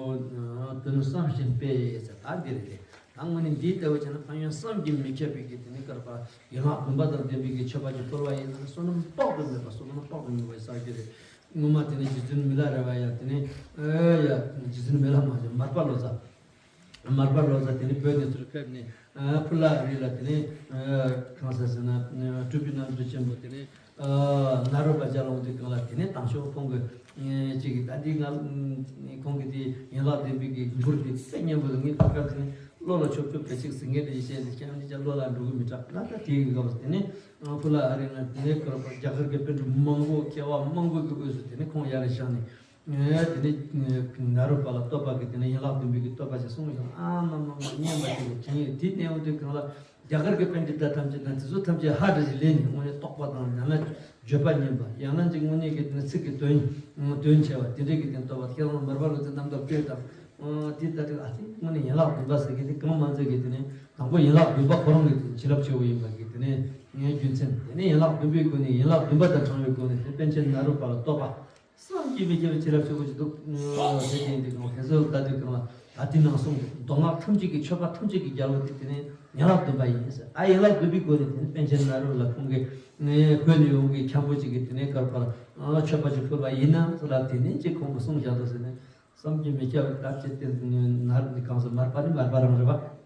དོན་བསམ་བཞིན་སྤེལ་ཟེར། ད་འདི་རེད། ད་དངོས་གནས་འདིའི་ལྟ་བ་བྱས་ན་ཕན་ཡོན་བསམ་གྱིས་མི་ཁྱབ་པའི་གི་དེ་ནི་བསྐལ་པ་ཡན་ལག་བུམ་པ་དང་ལྡན་པའི་གི་མཆོད་པ་ཅིག་ཕུལ་བ་ཡིན་ན་བསོད་ནམས་དཔག་ཏུ་མེད་པ་བསོད་ནམས་དཔག་ཏུ་མེད་པ་བསགས་རྒྱུ་རེད། སྔོན་མ་དེ་ནས་རྗེ་བཙུན་མི་ལ་རས་པ་ཡང་དེ་ནས་ཨེ་ཡ་རྗེ་བཙུན་མི་ལ་མ་རྗེ་མར་པ་ལོ་ཙཱ། མར་པ་ལོ་ཙཱ་དེ་ནས་བོད་ནས་ཚུར་ཕེབས་ནས་ཨ་ཕུ་ལ་རི་ལ་དེ་ནས་ཨ་གང་ཟེར་ཟེར་ན་སྤྲུལ་པའི་རྣམ་འཕྲུལ་ཆེན་པོ་དེ་ནས་ཨ་ནཱ་རོ་པ་ལྗགས་ལུང་དེ་གང་ལ་དེ་ནས་དང་ཤོག་ཁོང་གི་ཅིག་གི་ད་འདི་ང་ཁོང་གི་དེ་ཡན་ལག་ལྡན་པའི་གི་འགྱུར་དེ་དཔེ་སྙན་པོ་ལ་ངས་ཕ་ག་དེ་ནས་བློ་ལ་ཆོབ་ཆོབ་ག་ཅིག་ཟིན་ངེས་དེ་བཤད་དེ་ཁྱེད་རང་ཅག་བློ་ལ་འགྲོ་གི་མི་དྲག་ན། ད་དེའི་གི་སྐབས་སུ་དེ་ནས། ཨ་ཕུ་ལ་ཨ་རི་ན་དེ་ནས་བསྐལ་པ་རྒྱ་གར་གྱི་པཎ་གྲུབ་མང་པོ་མཁས་པ་མང་པོ་གི་དབུས་སུ་དེ་ནས་ཁོང་ཡར་ལ་བཞེངས་ནས་ དེ་ནས་ནཱ་རོ་པ་ལ་བསྟོད་པ་གི་དེ་ནས་ཡན་ལག་བདུན་པའི་གི་བསྟོད་པ་ཞིག་གསུངས་ཡོང་། ཨ་མ་མ་མ་སྙན་པ་ཞིག་ལ་དྲན་ཡོད། དེ་གནས་འོང་དུས་གང་ལ་རྒྱ་གར་གྱི་པཎྜི་ཏ་ཐམས་ཅད་དང་དེ་ཚོ་ཐམས་ཅད་ཧ་འདྲ་ཞིག་ལེན་ནས་དངོས་གནས་རྟོགས་པ་དང་ཡང་ན་བརྗོད་པ་སྙན་པ། ཡང་ན་ཅིག་དངོས་གནས་ཀྱི་དེ་ནས་ཚིག་གི་དོན་དོན་ཆེ་བ་དེ་འདྲས་ཀྱི་དེ་བསྟོད་པ། ཁྱེད་རང་མར་པ་ལོ་ཙཱའི་རྣམ་ཐར་བཀོད་དང་། དེ་ལྟ་དུས་ཨ་ཙི་དངོས་གནས་ཡན་ལག་བདུན་པ་ཟེར་གྱི་དེ་གང་མ་ཚད་ཀྱི་དེ་ནས་དང་པོ་ཡན་ལག་བདུན་པ་ཁོ་རང་གི་དེ་བྱིན་རླབས་ཆེ་བོ་ཡིན་པ་གི་དེ་ནས་ངའི་རྒྱུ་མཚན། དེ་ནས་ཡན་ལག་བདུན་པའི་སྒོ་ནས་ཡན་ལག་བདུན་པ་དང་དྲངས་པའི་སྒོ་ནས་དེ་པཎ་ཆེན་ནཱ་རོ་པ་ལ་བསྟོད་པ། བསམ་གྱིས་མི་ཁྱབ་པའི་བྱིན་རླབས་ཆེ་བོ་ཞིག་འདུག་ཟེར་གྱིན་འདུག་དེ་ཚོ་ལྟ་དུས་གང་ལ་ད་དེ་ནང་གསུངས་འདུག་མདོ་སྔགས་ཐམས་ཅད་ཀྱི་མཆོད་པ་ཐམས་ཅད་ཀྱི་རྒྱལ་པོ་དེ་དེ་ནས་ཡན་ལག་བདུན་པ་ཡིན་ཟེར། ཨ་ཡན་ལག་བདུན་པའི་སྒོ་ནས་དེ་ནས་པཎ་ཆེན་ནཱ་རོ་ལ་ཁོང་གིས་བོད་ནས་ཡོང་གི་འཁྱམ་པོ་ཅིག་གིས་དེ་ནས་གར་པར་མཆོད་པ་ཅིག་ཕུལ་བ་ཡིན་ན་ཟེར་ལ། དེ་ནས་ཅིག་ཁོང་གིས་གསུངས་བཞག་འདུག་ཟེར་ནས། བསམ་གྱིས་མི་ཁྱབ་པའི་ད་ཅི་སྟེ་ནར་གང་ཟེར། མར་པ་ནི་མར་པ་རང་རེད་པ།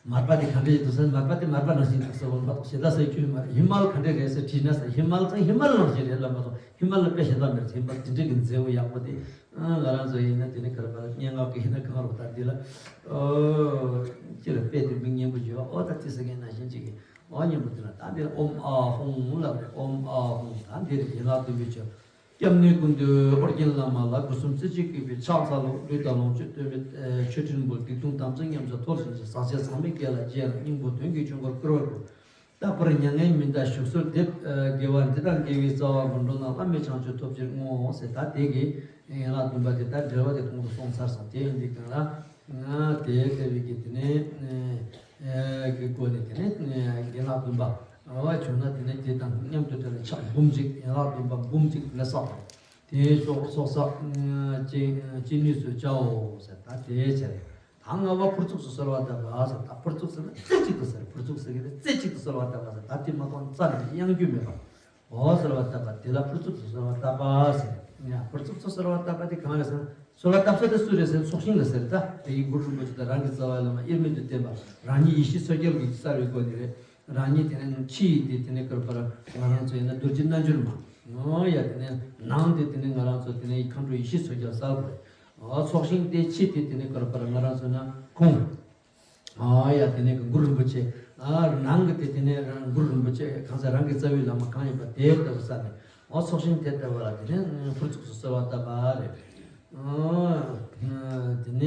མར་པ་དེ་ག་འདྲ་ཡིན་འདུག་ཟེར། མར་པ་དེ་མར་པ་ནང་བཞིན་འདུག་ཟེར་བ་མ་གཏོགས་གཞན་དག་ཟེར་རྒྱུ་མ་རེད། ཧི་མལ་ག་འདྲ་རེད་ཟེར་དྲིས་ན་ཟེར། ཧི་མལ་ཚང་ཧི་མལ་ནང་བཞིན་རེད་ལབ་མ་གཏོགས་ཧི་མལ་ལ་དཔེ་གཞན་དག་མེད་ཟེར། ཧི་མལ་དེ་འདྲ་གི་མཛེས་པོ་ཡག་པོ་དེ། ང་རང་ཚོ་ཡིན་ན་དེ་ནི་ག་རེ་པར་སྙན་ངག་གི་ཡིན་ན་གང་རུང་ད་འདི་ལ་ཨོ་ཅི་ལ་དཔེ་དེ་མི་སྙན་པོ་བརྗོད་པ། ཨོ་ད་ཅི་ཟེར་མཁན་ནང་བཞིན་ཅིག་གི་ཨོ་སྙན་པོ་དེ་ལ་ད་འདི་ལ་ཨོཾ་ཨཱཿཧཱུྃ་ལབ་རེད། ཨོཾ་ཨཱཿཧཱུྃ། ད་འདི་ལ་ཡན་ལག་བདུན་པའི་ཆོས། སྐྱབས་གནས་ཀུན་འདུས་ཨོ་རྒྱན་བླ་མ་ལ། སྒོ་གསུམ་རྩེ་གཅིག་གུས་པས་ཕྱག་འཚལ་ལོ། ལུས་དང་ལོངས་སྤྱོད་སྟོན་པའི་མཆོད་སྤྲིན་པོ། སྡིག་ལྟུང་དམ་བཅའ་ཉམས་སུ་མཐོལ་ཕྱིན་ཅིང་། ཟག་བཅས་ཟག་མེད་བསྐལ་ལ་རྒྱས་ལ། སྙིང་པོ་དོན་གྱི་ཆོས་འཁོར་བསྐོར་བར་བསྐུལ། རྟག་པར་མྱ་ངན་མི་འདའ་བཞུགས་གསོལ་འདེབས། དགེ་བ་འདི་དང་དགེ་བའི་རྩ་བ་བུ་འགྲོ་རྣམས། བླ་མེད་བྱང་ཆུབ་ཐོབ་ཕྱིར་བསྔོ་ཟེར། ད་དེ་གི་ཡན་ལག་བདུན་པ་དེ་ད་འགྲེལ་པ་དེ་གོང་དུ་སོང་ཚར་སོང་། དེ་ཡིན་དུས་གང་ལ་ང་དེ་ལྟ་བུའི་གི་དེ་ནས་གི་སྒོ་ནས་དེ་ནས་ཡན་ལག་བདུན་པ། ཨ་བ་བྱུང་ན་དེ་ནས་དེ་དང་མཉམ་དུ་འབྲེལ་བའི་ཕྱག་འབུམ་གཅིག་ཡན་ལག་བདུན་པ་འབུམ་གཅིག་ལ་བསགས་པ། དེའི་ཚོགས་ཚོགས་བསགས་ཅི་ཅི་ནུས་སུ་བྱའོ་ཟེར། ད་དེའི་ཕྱིར་ད་ལྔ་པ་ཕུར་ཚུགས་སུ་གསོལ་བ་བཏབ་པ་ཟེར། ད་ཕུར་ཚུགས་ཟེར་ན་རྩེ་གཅིག་ཏུ་ཟེར། ཕུར་ཚུགས་ཟེར་གྱི་རེད། རྩེ་གཅིག་ཏུ་གསོལ་བ་བཏབ་པ་ཟེར། ད་དེ་མ་གཏོགས་རྩ་ནས་དབྱངས་འགྱུར་མེད་པ། འོ་གསོལ་བ་བཏབ་པ་དེ་ལ་ཕུར་ཚུགས་སུ་གསོལ་བ་བཏབ་པ་ཟེར། ཡ་ཕུར་ཚུགས་སུ་གསོལ་བ་བཏབ་པ་དེ་གང་རེད་ཟེར་ན། གསོལ་བ་བཏབ་ས་དེ་སུ་རེད་ཟེར་ན་ཚོགས་ཞིང་ལ་ཟེར། ད་དེ་ཡི་གུ་རུ་རིན་པོ་ཆེ་དང་རང་གི་རྩ་བའི་བླ་མ་དབྱེར་མེད་དུ་བསྟེན་པ། རང་ཉིད་ཡེ་ཤེས་མཚོ་རྒྱལ་གྱི་གསལ་བའི་སྒོ་ནས་རེད། རང་ཉིད་དེ་ནས་ཕྱི་ཡི་དེ་དེ་ནས་ག་རེ་པར་ང་རང་ཚོ་ཡིན་ན་རྡོ་རྗེ་རྣལ་འབྱོར་མ། ཨོ་ཡ་དེ་ནས་ནང་དེ་དེ་ནས་ང་རང་ཚོ་དེ་ནས་མཁའ་འགྲོ་ཡེ་ཤེས་མཚོ་རྒྱལ་གསལ་བ་རེད། ཨོ་ཚོགས་ཞིང་དེ་ཕྱི་དེ་དེ་ནས་ག་རེ་པར་ང་རང་ཚོ་ན་ཁོང་། ཨོ་ཡ་དེ་ནས་གི་གུ་རུ་རིན་པོ་ཆེ། ཨ་ནང་གི་དེ་དེ་ནས་རང་གུ་རུ་རིན་པོ་ཆེ་གང་ཟག་རང་གི་རྩ་བའི་བླ་མ་གང་ཡིན་པ་དེ་ལྟ་བུ་ས་ནས། ཨོ་ཚོགས་ཞིང་དེ་ལྟ་བུ་ལ་དེ་ནས་ཕུར་ཚུགས་སུ་གསོལ་བ་བཏབ་པ་རེད། ཨོ་དེ་ནས།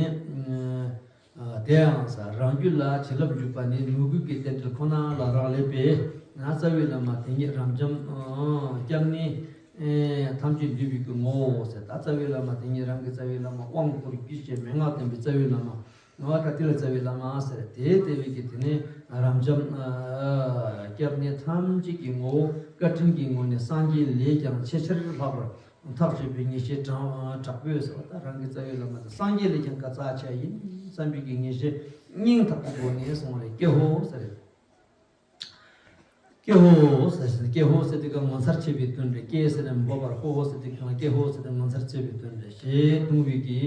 དེ་ཡང་ས་རང་རྒྱུད་ལ་བྱིན་རླབས་འཇུག་པ་ནི་མོས་གུས་ཀྱི་རྟེན་འབྲེལ་ཁོ་ན་ལ་རག་ལས་པས་ན། རྩ་བའི་བླ་མ་དེ་ཉིད་རབ་འབྱམས་སྐྱབས་གནས་ཐམས་ཅད་འདུས་པའི་གི་ངོ་བོ་ཟེར། ད་རྩ་བའི་བླ་མ་དེ་ཉིད་རང་གི་རྩ་བའི་བླ་མ་དབང་བསྐུར་རྒྱུད་བཅས་མན་ངག་ལྡན་པའི་རྩ་བའི་བླ་མ། ངོ་བོ་ད་དེ་ལ་རྩ་བའི་བླ་མ་ཟེར། དེ་ལྟ་བུའི་གི་དེ་ནས་རབ་འབྱམས་སྐྱབས་གནས་ཐམས་ཅད་ཀྱི་ངོ་བོ་བཀའ་དྲིན་གྱི་ངོ་ནས་སངས་རྒྱས་ལས་ཀྱང་ཆེས་ཆེར་ལྷག་པར། ཐག་ཆོད་པའི་ངེས་ཤེས་དྲག་དྲག་པོས་ཟེར་བ་ད་རང་གི་རྩ་བའི་བླ་མ་དེ་སངས་རྒྱས་ལས་ཀྱང་ག་ཚད་ཆེ་ཡིན་བསམ་པའི་གི་ངེས་ཤེས་སྙིང་ཐག་པའི་སྒོ་ནས་སོང་རེད། ཀྱེ་ཧོ་ཟེར་རེད། ཀྱེ་ཧོ་ཟེར་ཟེར། ཀྱེ་ཧོ་ཟེར་དུས་ཀྱང་ངོ་མཚར་ཆེ་བའི་དོན་རེད། ཀྱེ་ཟེར་ནས་འབོད་པར་ཧོ་ཧོ་ཟེར་དུས་ཀྱང་ཀྱེ་ཧོ་ཟེར་དུས་ངོ་མཚར་ཆེ་བའི་དོན་རེད། ཞེས་གདུང་བའི་གི་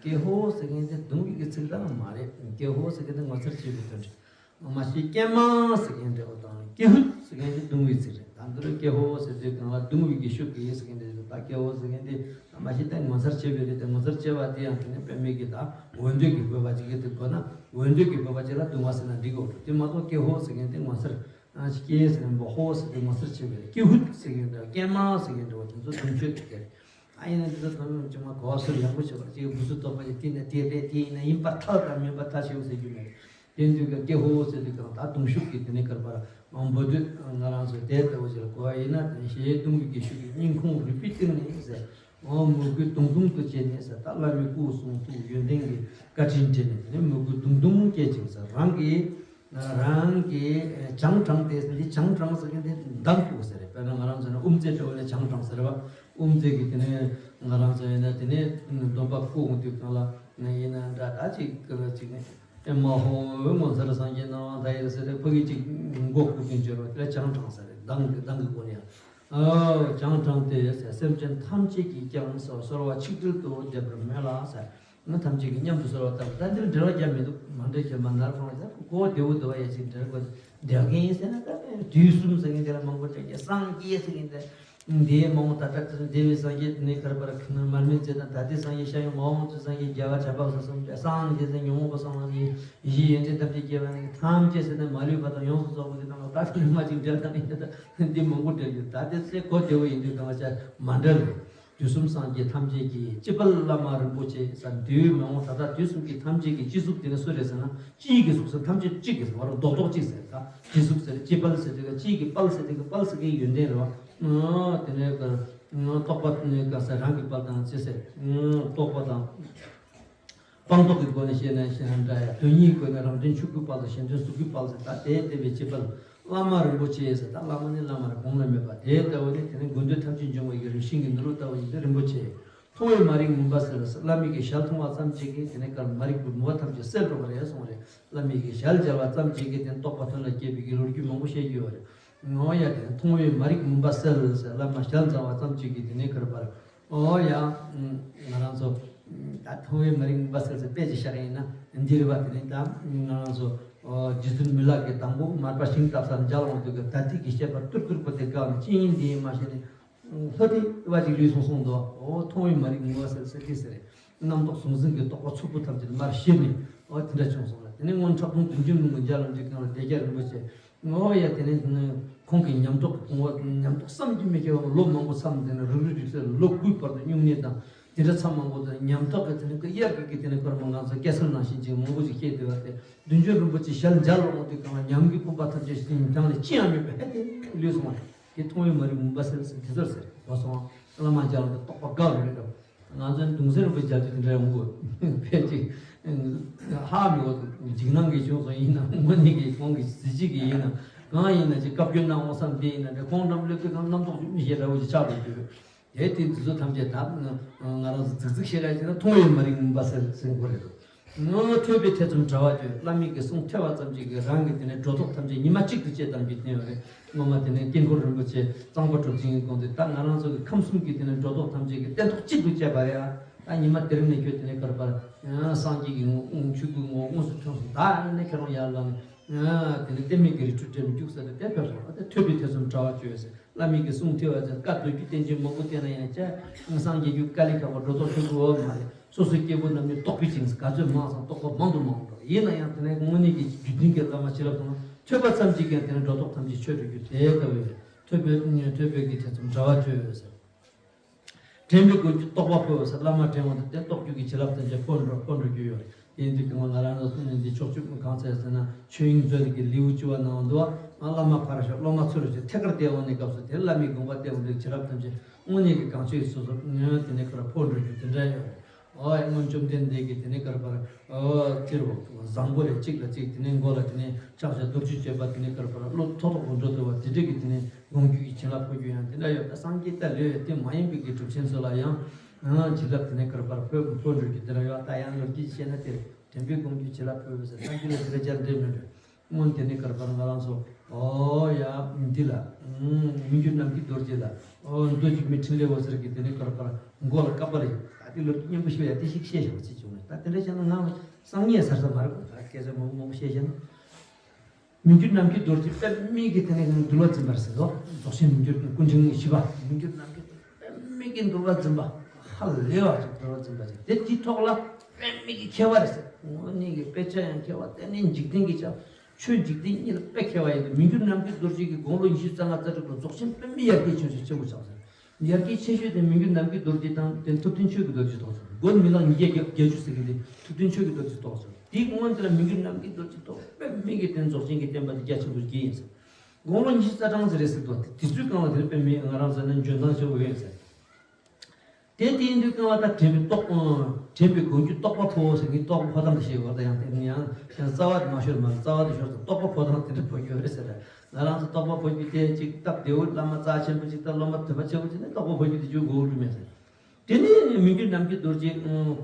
ཀྱེ་ཧོ་ཟེར་མཁན་དེ་གདུང་བའི་གི་ཚིག་རང་མ་རེད། ཀྱེ་ཧོ་ཟེར་མཁན་དེ་ངོ་མཚར་ཆེ་བའི་དོན་རེད། མ་གཞི་ཀྱེ་མ་ཟེར་མཁན་འདྲ་བོ་དང་ཀྱེ་ཧུད་ཟེར་མཁན་དེ་གདུང་བའི་ཚིག་རེད། ད་འདི་རུ་ཀྱེ་ཧོ་ཟེར་དུས་གང་ལ་གདུང་བའི་གི་ཤུགས་ཀྱིས་ཟེར་མཁན་དེ་རེད། ད་ཀྱེ་ཧོ་ཟེར་མཁན་དེ་མ་གཞི་ད་ངོ་མཚར་ཆེ་བའི་རེད་དེ། ངོ་མཚར་ཆེ་བ་དེ་ཡང་དེ་ནས་དཔེ་མེད་ཀྱི་ད་འོ་འདོད་ཀྱི་བོད་པ་ཅིག་གིས་དེ་གོ་ན་འོ་འདོད་ཀྱི་བོད་པ་ཅིག་ལ་གདུང་བ་ཟེར་ན་འགྲིག་གི་འདུག་དེ་མ་གཏོགས་ཀྱེ་ཧོ་ཟེར་མཁན་དེ་ངོ་མཚར། ཨ་ཅི་ཀྱེ་ཟེར་མཁན་པོ་ཧོ་ཟེར་དུས་ངོ་མཚར་ཆེ་བའི་རེད། ཀྱེ་ཧུད་ཟེར་མཁན་འདྲ་ཀྱེ་མ་ཟེར་མཁན་འདྲ་བ་དེ་ཚོ་གདུང་ཤུགས་ཀྱི་རེད། ཨ་ཡིན་ན་འདི་ཚོ་དོན་ལ་ཅུང་མ་གོ་བ་སུ་ཡག་པོ་བྱེད་པ་ཅིག་བུ་སུ་དོག་པ་ཅིག་དེ་ནས་དེ་རེད། དེ་ཡིན་ན་ཡིན་པར་ཐལ་དང་མིན་པར་ཐལ་ཞེས་ཟེར་རྒྱུ་མེད། དེ་དུས་ཀྱི་ཀྱེ་ཧོ་ཟེར་དུས་ཀྱང་ད་གདུང་ཤུགས་ཀྱིས་དེ་ནས་གར་པར་མང་པོ་དུས་ང་རང་ཚོས་དེ་ལྟ་བུ་ཞིག་ལ་གོ་བ་ཡིན་ན་དེ་ཞེས་གདུང་གི་ཀྱེ་ཤུགས་ཀྱིས་སྙིང་ཁོང་རུས་པའི་གཏིང་ནས་ཟེར། འོ་མོས་གུས་དུང་དུང་དུ་བྱས་ནས་ཟེར། ད་བླ་མའི་སྐུ་གསུང་ཐུགས་ཡོན་ཏན་གྱི་བཀའ་དྲིན་དྲན་ནས་དེ་ནས་མོས་གུས་དུང་དུང་སྐྱེད་ཅིང་ཟེར། རང་གི་རང་གི་བྱང་དྲངས་ཏེ་འདི་བྱང་དྲངས་ཟེར་མཁན་དེ་མདངས་སྐུ་ཟེར་རེད། དཔེར་ན་ང་རང་ཚོ་ནི་དབུ་མཛད་འདྲ་བོ་ནས་བྱང་དྲངས་ཟེར་བ། དབུ་མཛད་ཀྱི་དེ་ནས་ང་རང་ཚོ་ཡིན་ན་དེ་ནས་སྡོམ་པ་བཀུག་འོང་དུས་གང་ལ་ཡིན་ན་འདྲ་ད་ཅིག་གི་ཅིག་ནས་ཨེ་མ་ཧོ་ངོ་མཚར་སངས་རྒྱས་སྣང་བ་མཐའ་ཡས་ཟེར་ཏེ་ཕ་གི་ཅིག་མགོ་བཀུག་གིན་བྱོན་རོགས་དེ་ལ་བྱང་དྲངས་ཟེར་རེད། མདངས་ཀྱི་མདངས་ཀྱི་སྒོ་ནས་ཡང་། ཨོ་བྱང་དྲངས་ཏེ་ཟེར། སེམས་ཅན་ཐམས་ཅད་ཀྱིས་ཀྱང་ཟེར་གསོལ་བ་ཆིག་དྲིལ་དུ་འདེབས་པར་མོས་ལ་ཟེར། ང་ཐམས་ཅད་ཀྱིས་མཉམ་དུ་གསོལ་བ་བཏབ། ད་འདིར་འགྲེལ་བ་རྒྱག་མི་འདུག་མ་འགྲེལ་བྱས་མ་ནར་ཁོང་ལ་ད་གོ་བདེ་བོ་བདེ་བ་ཡ་ཅིག་འགྲེལ་དགོས། འགྲེལ་མཁན་ཡིན་ཟེར་ན་ད་དུས་གསུམ་ཟེར་མཁན་དེ་ལ་མང་པོ་འགྲེལ་རྒྱུ། སངས་རྒྱས་ཟེར་མཁན་དེ་ འདས་མ་འོངས་ད་ལྟ་དེ་འདས་པའི་སངས་རྒྱས་དེ་ནས་ག་རེ་བར་མར་མེ་མཛད་དང་། ད་ལྟའི་སངས་རྒྱས་ཤཱཀྱ་མུ་ནེ་ཚུ་སངས་རྒྱས་རྒྱལ་བ་གྲགས་པ་སོགས་གསུམ་སྟེ། སངས་རྒྱས་ཟེར་ཉོན་མོངས་པ་སངས་རྒྱས་ཡེ་ཤེས་ཡོན་ཏན་ཐམས་ཅད་སྐྱེས་པ་ནི་ཐམས་ཅད་ཟེར་ནས་མ་ལུས་པ་དང་ཡོངས་སུ་རྫོགས་པ་གི་སྟེང་ལ་ད་ལུས་མ་གཅིག་འབྲེལ་དང་ཡིན་ད་འདི་མང་པོ་འབྲེལ་ཡོད། ད་དེ་ཚེ་གོ་བདེ་བོ་ཡིན་དུས་གང་ལ་ཆ་མ་འབྲེལ་རེད། དུས་གསུམ་སངས་རྒྱས་ཐམས་ཅད་ཀྱི་སྐྱེས་བུ་བླ་མ་རིན་པོ་ཆེ་ཟེར། འདས་མ་འོངས་ད་ལྟ་དུས་གསུམ་གྱི་ཐམས་ཅད་ཀྱི་སྤྱི་གཟུགས་དེ་ནི་སུ་རེད་ཟེར་ན། སྤྱི་གི་གཟུགས་ཟེར་ཐམས་ཅད་གཅིག་གི་གཟུགས་རྡོག་རྡོག་གཅིག་ཟེར། ད་སྤྱི་གཟུགས་ཟེར་སྐྱེས་དཔལ་ཟེར་དུས་ཀ་སྤྱི་གི་དཔལ་ཟེར་དུས་ཀ་དཔལ་ཟེར་གྱི་ཡོན་ཏན་རེད་བ། དེ་ནས་ཀ་རྟོགས་པ་ནི་ཀ་ཟེར་རང་གི་དཔལ་དང་ཅི་ཟེར་རྟོགས་པ་དང་། སྤངས་རྟོགས་ཀྱི་སྒོ་ནས་བཤད་ན་ཞེ་ན་འདྲ་ཡ། དོན་གཉིས་སྒོ་ནས་རང་དོན་ཆོས་སྐུའི་དཔལ་དང་གཞན་དོན་གཟུགས་སྐུའི་དཔལ་ཟེར། ད་དེ་བསྟན་པའི་སྐྱེས་དཔལ་བླ་མ་རིན་པོ་ཆེ་ཟེར། ད་བླ་མ་ནི་བླ་མ་རེད། གོང་ན་མེད་པ། དེ་ལྟ་བུ་ནི་དེ་ནི་དགོས་འདོད་ཐམས་ཅད་འབྱུང་བའི་རང་བཞིན་གྱི་ནོར་བུ་ལྟ་བུ་ཡིན་པས་རིན་པོ་ཆེ། མཐོང་བས་མ་རིག་མུན་པ་སེལ་ཟེར། བླ་མའི་གི་ཞལ་མཐོང་བ་ཙམ་གཅིག་གིས་དེ་ནི་ཀར་མ་རིག་པའི་མུན་པ་ཐམས་ཅད་སེལ་འགྲོ་བ་རེད་གསུངས་རེད། བླ་མའི་གི་ཞལ་མཇལ་བ་ཙམ་གཅིག་གིས་དེ་རྟོགས་པ་ཐོན་ལ་སྐྱེས་པའི་གི་ལོ་རྒྱུས་མང་པོ་བཤད་རྒྱུ་ཡོད་རེད། འོ་ཡ། དེ་མཐོང་བས་མ་རིག་མུན་པ་སེལ་ཟེར། བླ་མ་ཞལ་མཇལ་བ་ཙམ་གཅིག་གིས་དེ་ནས་ག་རེ་བར། འོ་ཡ། ང་རང་ཚོ་ད་མཐོང་བས་མ་རིག་མུན་པ་སེལ་ཟེར་དཔེ་ཅིག་བཞག་ཡིན་ན་འདི་རེད་བ། དེ་ནས་ད་ང་རང་ཚོ་རྗེ་བཙུན་མི་ལ་གིས་དང་པོ་མར་པ་ཤིང་བཏབ་སར་མཇལ་འོང་དུས་ཀྱི་ད་ཐིག་གི་བཤད་པ་ཏུར་ཏུར་པོ་དེ་དགའ་ནས་ཅི་ཡིན་འདི་ཡིན་མ་ཤེས་ནས། ལྷོ་དེ་བ་ཅིག་ལུས་སོང་སོང་དོ། འོ་མཐོང་བས་མ་རིག་མུན་པ་སེལ་ཟེར་དེ་ཟེར། རྣམ་རྟོག་ཟང་ཟིང་གི་རྟོག་པ་ཚུར་པོ་ཐམས་ཅད་མར་ཞི་ནས། འོ་དེ་འདྲ་བྱུང་སོང་ལ། དེ་ནས་སྔོན་ཁྲག་འཐུང་བདུད་འཇོམས་ལུང་གི་མཇལ་ལམ་གྱི་སྒང་ལ་བདེ་རྒྱལ་རིན་པོ་ཆེ། འོ་ཡ། དེ་ནས་ཁོང་གི་ཉམས་རྟོགས་ངོ་ཉམས་རྟོགས་བསམ་གྱིས་མི་ཁྱབ་པ་ལོ་མང་པོ་མཚམས་དེ་ནས་རུབ་རུབ་རིབ་སེ་ལོ་དགུའི་བར་དུ་སྨྱུང་གནས་དང་དེ་འདྲ་མཚམས་མང་པོ་དང་ཉམས་རྟོགས་ཀྱི་དེ་ནས་ཀྱི་དབྱར་གྱི་གི་དེ་ནས་སྐར་མ་ང་ཚོ་སྐྱ་སེར་ནང་བཞིན་ཅིག་མང་པོ་ཅིག་བཤད་བསྡད་པ་དེ་བདུད་འཇོམས་རིན་པོ་ཆེ་ཞལ་མཇལ་འོང་དུས་སྒང་ལ་ཉམས་ཀྱི་དཔུང་པ་ཐམས་ཅད་ཞིང་ཐང་ལས་ཅི་ཡང་མེད་པ་ཧད་དེ་ལུས་སོང་བ་རེད། དེ་མཐོང་བས་མ་རིག་མུན་པ་སེལ་ཟེར་དེ་ཚོར་ཟེར་གོ་སོང་། བླ་མ་མཇལ་ལ་རྟོགས་པ་དགའ་བ་རེད་འགྲོ། ང་ཚོ་གདུང་སེམས་རིན་པོ་མཇལ་དུས་དེ་འདྲ་ཡོང་དགོས། ཕལ་ཆེར་ཧ་མི་གོ། འཇིགས་སྣང་གི་བྱུང་སོང་ཡིན་ན་དངོས་གནས་ཀྱི་ཁོང་གི་གཟི་བརྗིད་ཀྱི་ཡིན་ན་གང་ཡིན་ན་ཅིག་བཀའ་བཀྱོན་གནང་འོང་བསམ་དེ་ཡིན་ན་འདྲ། ཁོང་འགྲམ་སླེབས་དུས་གང་རྣམ་རྟོག་མི་ཤེས་འདྲ་བོ་ཅིག་ཆགས་འགྲོ་རྒྱུ། དེ་དེ་འདི་ཚོ་ཐམས་ཅད་ད་ང་རང་ཚོ་རྫིག་རྫིག་བཤད་ཡ་ཅིག་ན་མཐོང་བས་མ་རིག་མུན་པ་སེལ་ཟེར་དགོས་རེད་འདུག་ངོ་ཐོས་པའི་ཐེ་ཚོམ་བྲལ་བ་བཅོས། བླ་མའི་གི་གསུང་ཐོས་པ་ཙམ་གཅིག་གིས་རང་གི་དེ་ནས་སྒྲོ་འདོགས་ཐམས་ཅད་ཉི་མ་གཅིག་ཏུ་བཅད་བཏང་རྒྱུ་བསྟན་ཡོད་རེད། སྔོན་མ་དེ་ནས་དཀྱིལ་འཁོར་རིན་པོ་ཆེ་གཙང་པ་གྲུབ་ཆེན་གྱི་དགོངས་དོན་ད་ང་རང་ཚོ་གི་ཁམས་གསུམ་གྱི་དེ་ནས་སྒྲོ་འདོགས་ཐམས་ཅད་ཀྱི་སྟན་ཐོག་གཅིག་ཏུ་བཅད་པ་རེད་ཨ། ད་ཉི་མ་དེ་རིང་ནས་ཁྱོད་དེ་ནས་ག་རེ་བར་སངས་རྒྱས་ཀྱི་ངོ་བོ་ཆོས་སྐུའི་ངོ་བོ་དངོས་སུ་ཐོན་སོང་། ད་ཨ་ནི་ཁྱེད་རང་ཡར་ལངས་ནས་དེ་ནས་གཏད་མེད་ཀྱི་རི་ཁྲོད་འདྲེན་རྒྱུགས་ཟེར་ཏེ་དེ་ཕེབས་སོང་། ཨ་དེ་ཐོས་པའི་ཐེ་ཚོམ་བྲལ་བ་བཅོས་ཟེར། བླ་མའི་གི་གསུང་ཐོས་པ་ཙམ་བཀའ་མདོ་རྒྱུད་བསྟན་བཅོས་མང་པོ་བསྟན་ན་ཡང་བྱས་སངས་རྒྱས་རྒྱུད་དཀའ་ལས་ཁག་པ་སྒྲོ་འདོགས་ཆོད་དགོས་པ་མ་རེད། སོ་སོའི་སྐྱེ་བོ་རྣམས་ནི་རྟོག་པའི་ཅིང་ག་ཚོད་མང་སོང་རྟོག་པ་མང་དུ་མང་འགྲོ། ཡིན་ན་ཡང་དེ་ནས་དངོས་གནས་ཀྱི་རྒྱུད་འཛིན་གྱི་བླ་མ་བྱིན་རླབས་དང་ཐོས་པ་ཙམ་གྱིས་ཀྱང་དེ་ནས་སྒྲོ་འདོགས་ཐམས་ཅད་ཆོད་འགྲོ་རྒྱུ་དེ་ལྟ་བུའི་ཐོས་པའི་ཐོས་པའི་གི་ཐེ་ཚོམ་བྲལ་བ་བཅོས་ཟེར། དྲན་པའི་མགོན་གྱི་རྟོགས་པ་འཕོ་བ་ཟེར། བླ་མ་དྲན་འོང་དུས་དེ་རྟོགས་རྒྱུ་གི་བྱིན་རླབས་ཐམས་ཅད་འཕོ་འགྲོ་འཕོ་འགྲོ་རྒྱུ་ཡོད་རེད། དེ་ཡིན་དུས་ཀྱང་ང་རང་ཚོ་འདི་ཕྱོགས་བཅུ་གང་ཚད་ཟེར་ན་ཆོས་དབྱིངས་མཛོད་ཀྱི་ལེའུ་བཅུ་པ་ནང་དུ་ང་བླ་མ་ཕར་ཞོག་སློབ་མ་ཚུར་ཞོག་ཐད་ཀར་བསྡད་འོང་ནས་སྐབས་སུ་དེར་བླ་མའི་དགོངས་པ་བསྟན་འོང་དུས་བྱིན་རླབས་ཐམས་ཅད་དངོས་གནས་ཀྱི་གང་ཆོས་སོ་སོ་དེ་ནས་ཁར་འཕོ་འགྲོ་རྒྱུ་དེ་འདྲ་ཡོད་རེད། ཨོ་ཡ། སྔོན་བཅོམ་ལྡན་འདས་ཀྱིས་དེ་ནས་ག་རེ་བར་ཨོ་སྤྱིར་བཟང་པོ་རེ་གཅིག་ལ་གཅིག་དེ་ནས་མགོ་ལ་དེ་ནས་ཕྱག་བྱ་རྡོ་རྗེ་གཅོད་པ་དེ་ནས་ག་རེ་བར་བློ་ཐོག་ཐོག་ཏུ་འགྲོ་ཐུབ་པ་དེ་འདྲ་གི་དེ་ནས་དགོངས་རྒྱུད་ཀྱི་བྱིན་རླབས་འཕོ་རྒྱུ་ཡང་དེ་འདྲ་ཡོད། ད་སངས་རྒྱས་ད་ལོས་དེ་མ་ཡིན་པའི་གི་གྲུབ་ཆེན་ཚོ་ལ་ཡང་ཨ་བྱིན་རླབས་དེ་ནས་ག་རེ་བར་འཕོ་འཕོ་འགྲོ་རྒྱུ་དེ་འདྲ་ཡོད། ད་ཡང་ལོ་རྒྱུས་བཤད་ན་དེ་དྲན་པའི་དགོངས་རྒྱུད་བྱིན་རླབས་འཕོ་བའི་ཟེར་སངས་རྒྱས་ལ་དེ་འདྲ་བྱར་འདྲེ་མི་འདྲ། སྔོན་དེ་ནས་ག་རེ་བར་ང་རང་ཚོ་ཨོ་ཡ་འདི་ལ་མི་འགྱུར་ནམ་མཁའི་རྡོ་རྗེ་ལ་ཨོ་མདོ་འཇིགས་མེད་ཕྲིན་ལས་འོད་ཟེར་གྱི་དེ་ནས་ག་རེ་བར་མགོ་ལ་བཀའ་པར་ཡོད། ད་དེ་ལོ་རྒྱུས་སྙན་པོ་ཞུ་ཡ་དེ་ཞིག་བཤད་བཞག་པ་ཅིག་བྱུང་ནས་ད་དེ་འདྲ་བྱས་ན་ང་སང་ཉིན་གསར་གསར་མ་རེད་གོ། ད་སྐད་ཆ་མང་པོ་མང་པོ་བཤད་བཞག་ན། མི་འགྱུར་ནམ་མཁའི་རྡོ་རྗེ་པདྨའི་གི་དེ་ནས་འདུལ་བ་འཛིན་པར་ཟེར་རོ། རྫོགས་ཆེན་མི་འགྱུར་སྐུ་ཕྲེང་བཞི་པ་མི་འགྱུར་ནམ་མཁའི་རྡོ་རྗེ་པདྨའི་གི་འདུལ་བ་འཛིན་པ་ཧ་ལས་པ་ཅིག་འདུལ་བ་འཛིན་པ་ཅིག་དེ་དེའི་ཐོག་ལ་པདྨའི་གི་མཁས་པ་རེད་ཟེར། དངོས་གནས་ཀྱི་དཔེ་ཆ་ཡང་མཁས་པ་དེ་ནས་འཇིག་རྟེན་གྱི་ཆ་ཆོས་འཇིག་རྟེན་གཉིས་ལ་དཔེ་མཁས་པ་ཡིན་ཏེ་མི་འགྱུར་ནམ་མཁའི་རྡོ་རྗེ་གི་དགུང་ལོ་ཉི་ཤུ་རྩ་ལྔ་རྩ་དྲུག་ལ་རྫོགས་ཆེན་པདྨའི་ཡར་རྒྱས་ཆེན་ཤོས་ཆེན་པོ་ཆགས་ཟེར། ཡར་རྒྱས་ཆེ་ཤོས་དེ་མི་འགྱུར་ནམ་མཁའི་རྡོ་རྗེ་དང་དེ་ཐུབ་བསྟན་ཆོས་ཀྱི་རྡོ་རྗེ་ཐོག་ཚོ་སྒོ་མི་ལང་ཉིས་བརྒྱ་བརྒྱད་ཅུ་ཟེར་གི་དེ་ཐུབ་བསྟན་ཆོས་ཀྱི་རྡོ་རྗེ་ཐོག་ཚོ་དེའི་སྔོན་དེ་ལ་མི་འགྱུར་ནམ་མཁའི་རྡོ་རྗེ་ཐོག་པདྨའི་གི་དེ་རྫོགས་ཆེན་གྱི་བསྟན་པ་དེ་རྒྱ་ཆེན་པོ་རྒྱས་ཡིན་ཟེར། དགུང་ལོ་ཉི་ཤུ་རྩ་གྲངས་ཟེར་རེད་ཟེར་དོ། དེ་དུས་ཚོད་གང་ལ་དེ་ལ་པདྨའི་ང་རང་ཟེར་ན་འཇོན་ཐང་ཆེ་བོ་ཡོད་ཟེར། དེ་དེ་ཡིན་དུས་གང་ལ་ད་དྲན་པའི་རྟོགས་དྲན་པའི་དགོངས་རྒྱུ་རྟོགས་པ་འཕོ་ཟེར་གི་རྟོགས་པ་འཕོ་སྟངས་དེ་ཤེས་དགོས། ད་ཡང་དེ་ཡང་ཡང་རྩ་བ་དེ་མ་ཤོར་མ་རྩ་བ་དེ་ཤོར་ཙང་རྟོགས་པ་འཕོ་སྟངས་དེ་འདྲ་འཕོ་རྒྱུ་རེད་ཟེར། ད་ང་རང་ཚོ་རྟོགས་པ་འཕོ་རྒྱུ་དེ་ཅིག་སྟབས་བདེ་བོ་བླ་མ་རྩ་ཆེན་པོ་ཅིག་དང་སློབ་མ་དད་པ་ཆེན་པོ་ཅིག་ནས་རྟོགས་པ་འཕོ་རྒྱུ་དེ་ཅིག་དགོས་རྒྱུ་མེད་ཟེར། དེ་ནས་མི་འགྱུར་ནམ་མཁའི་རྡོ་རྗེ་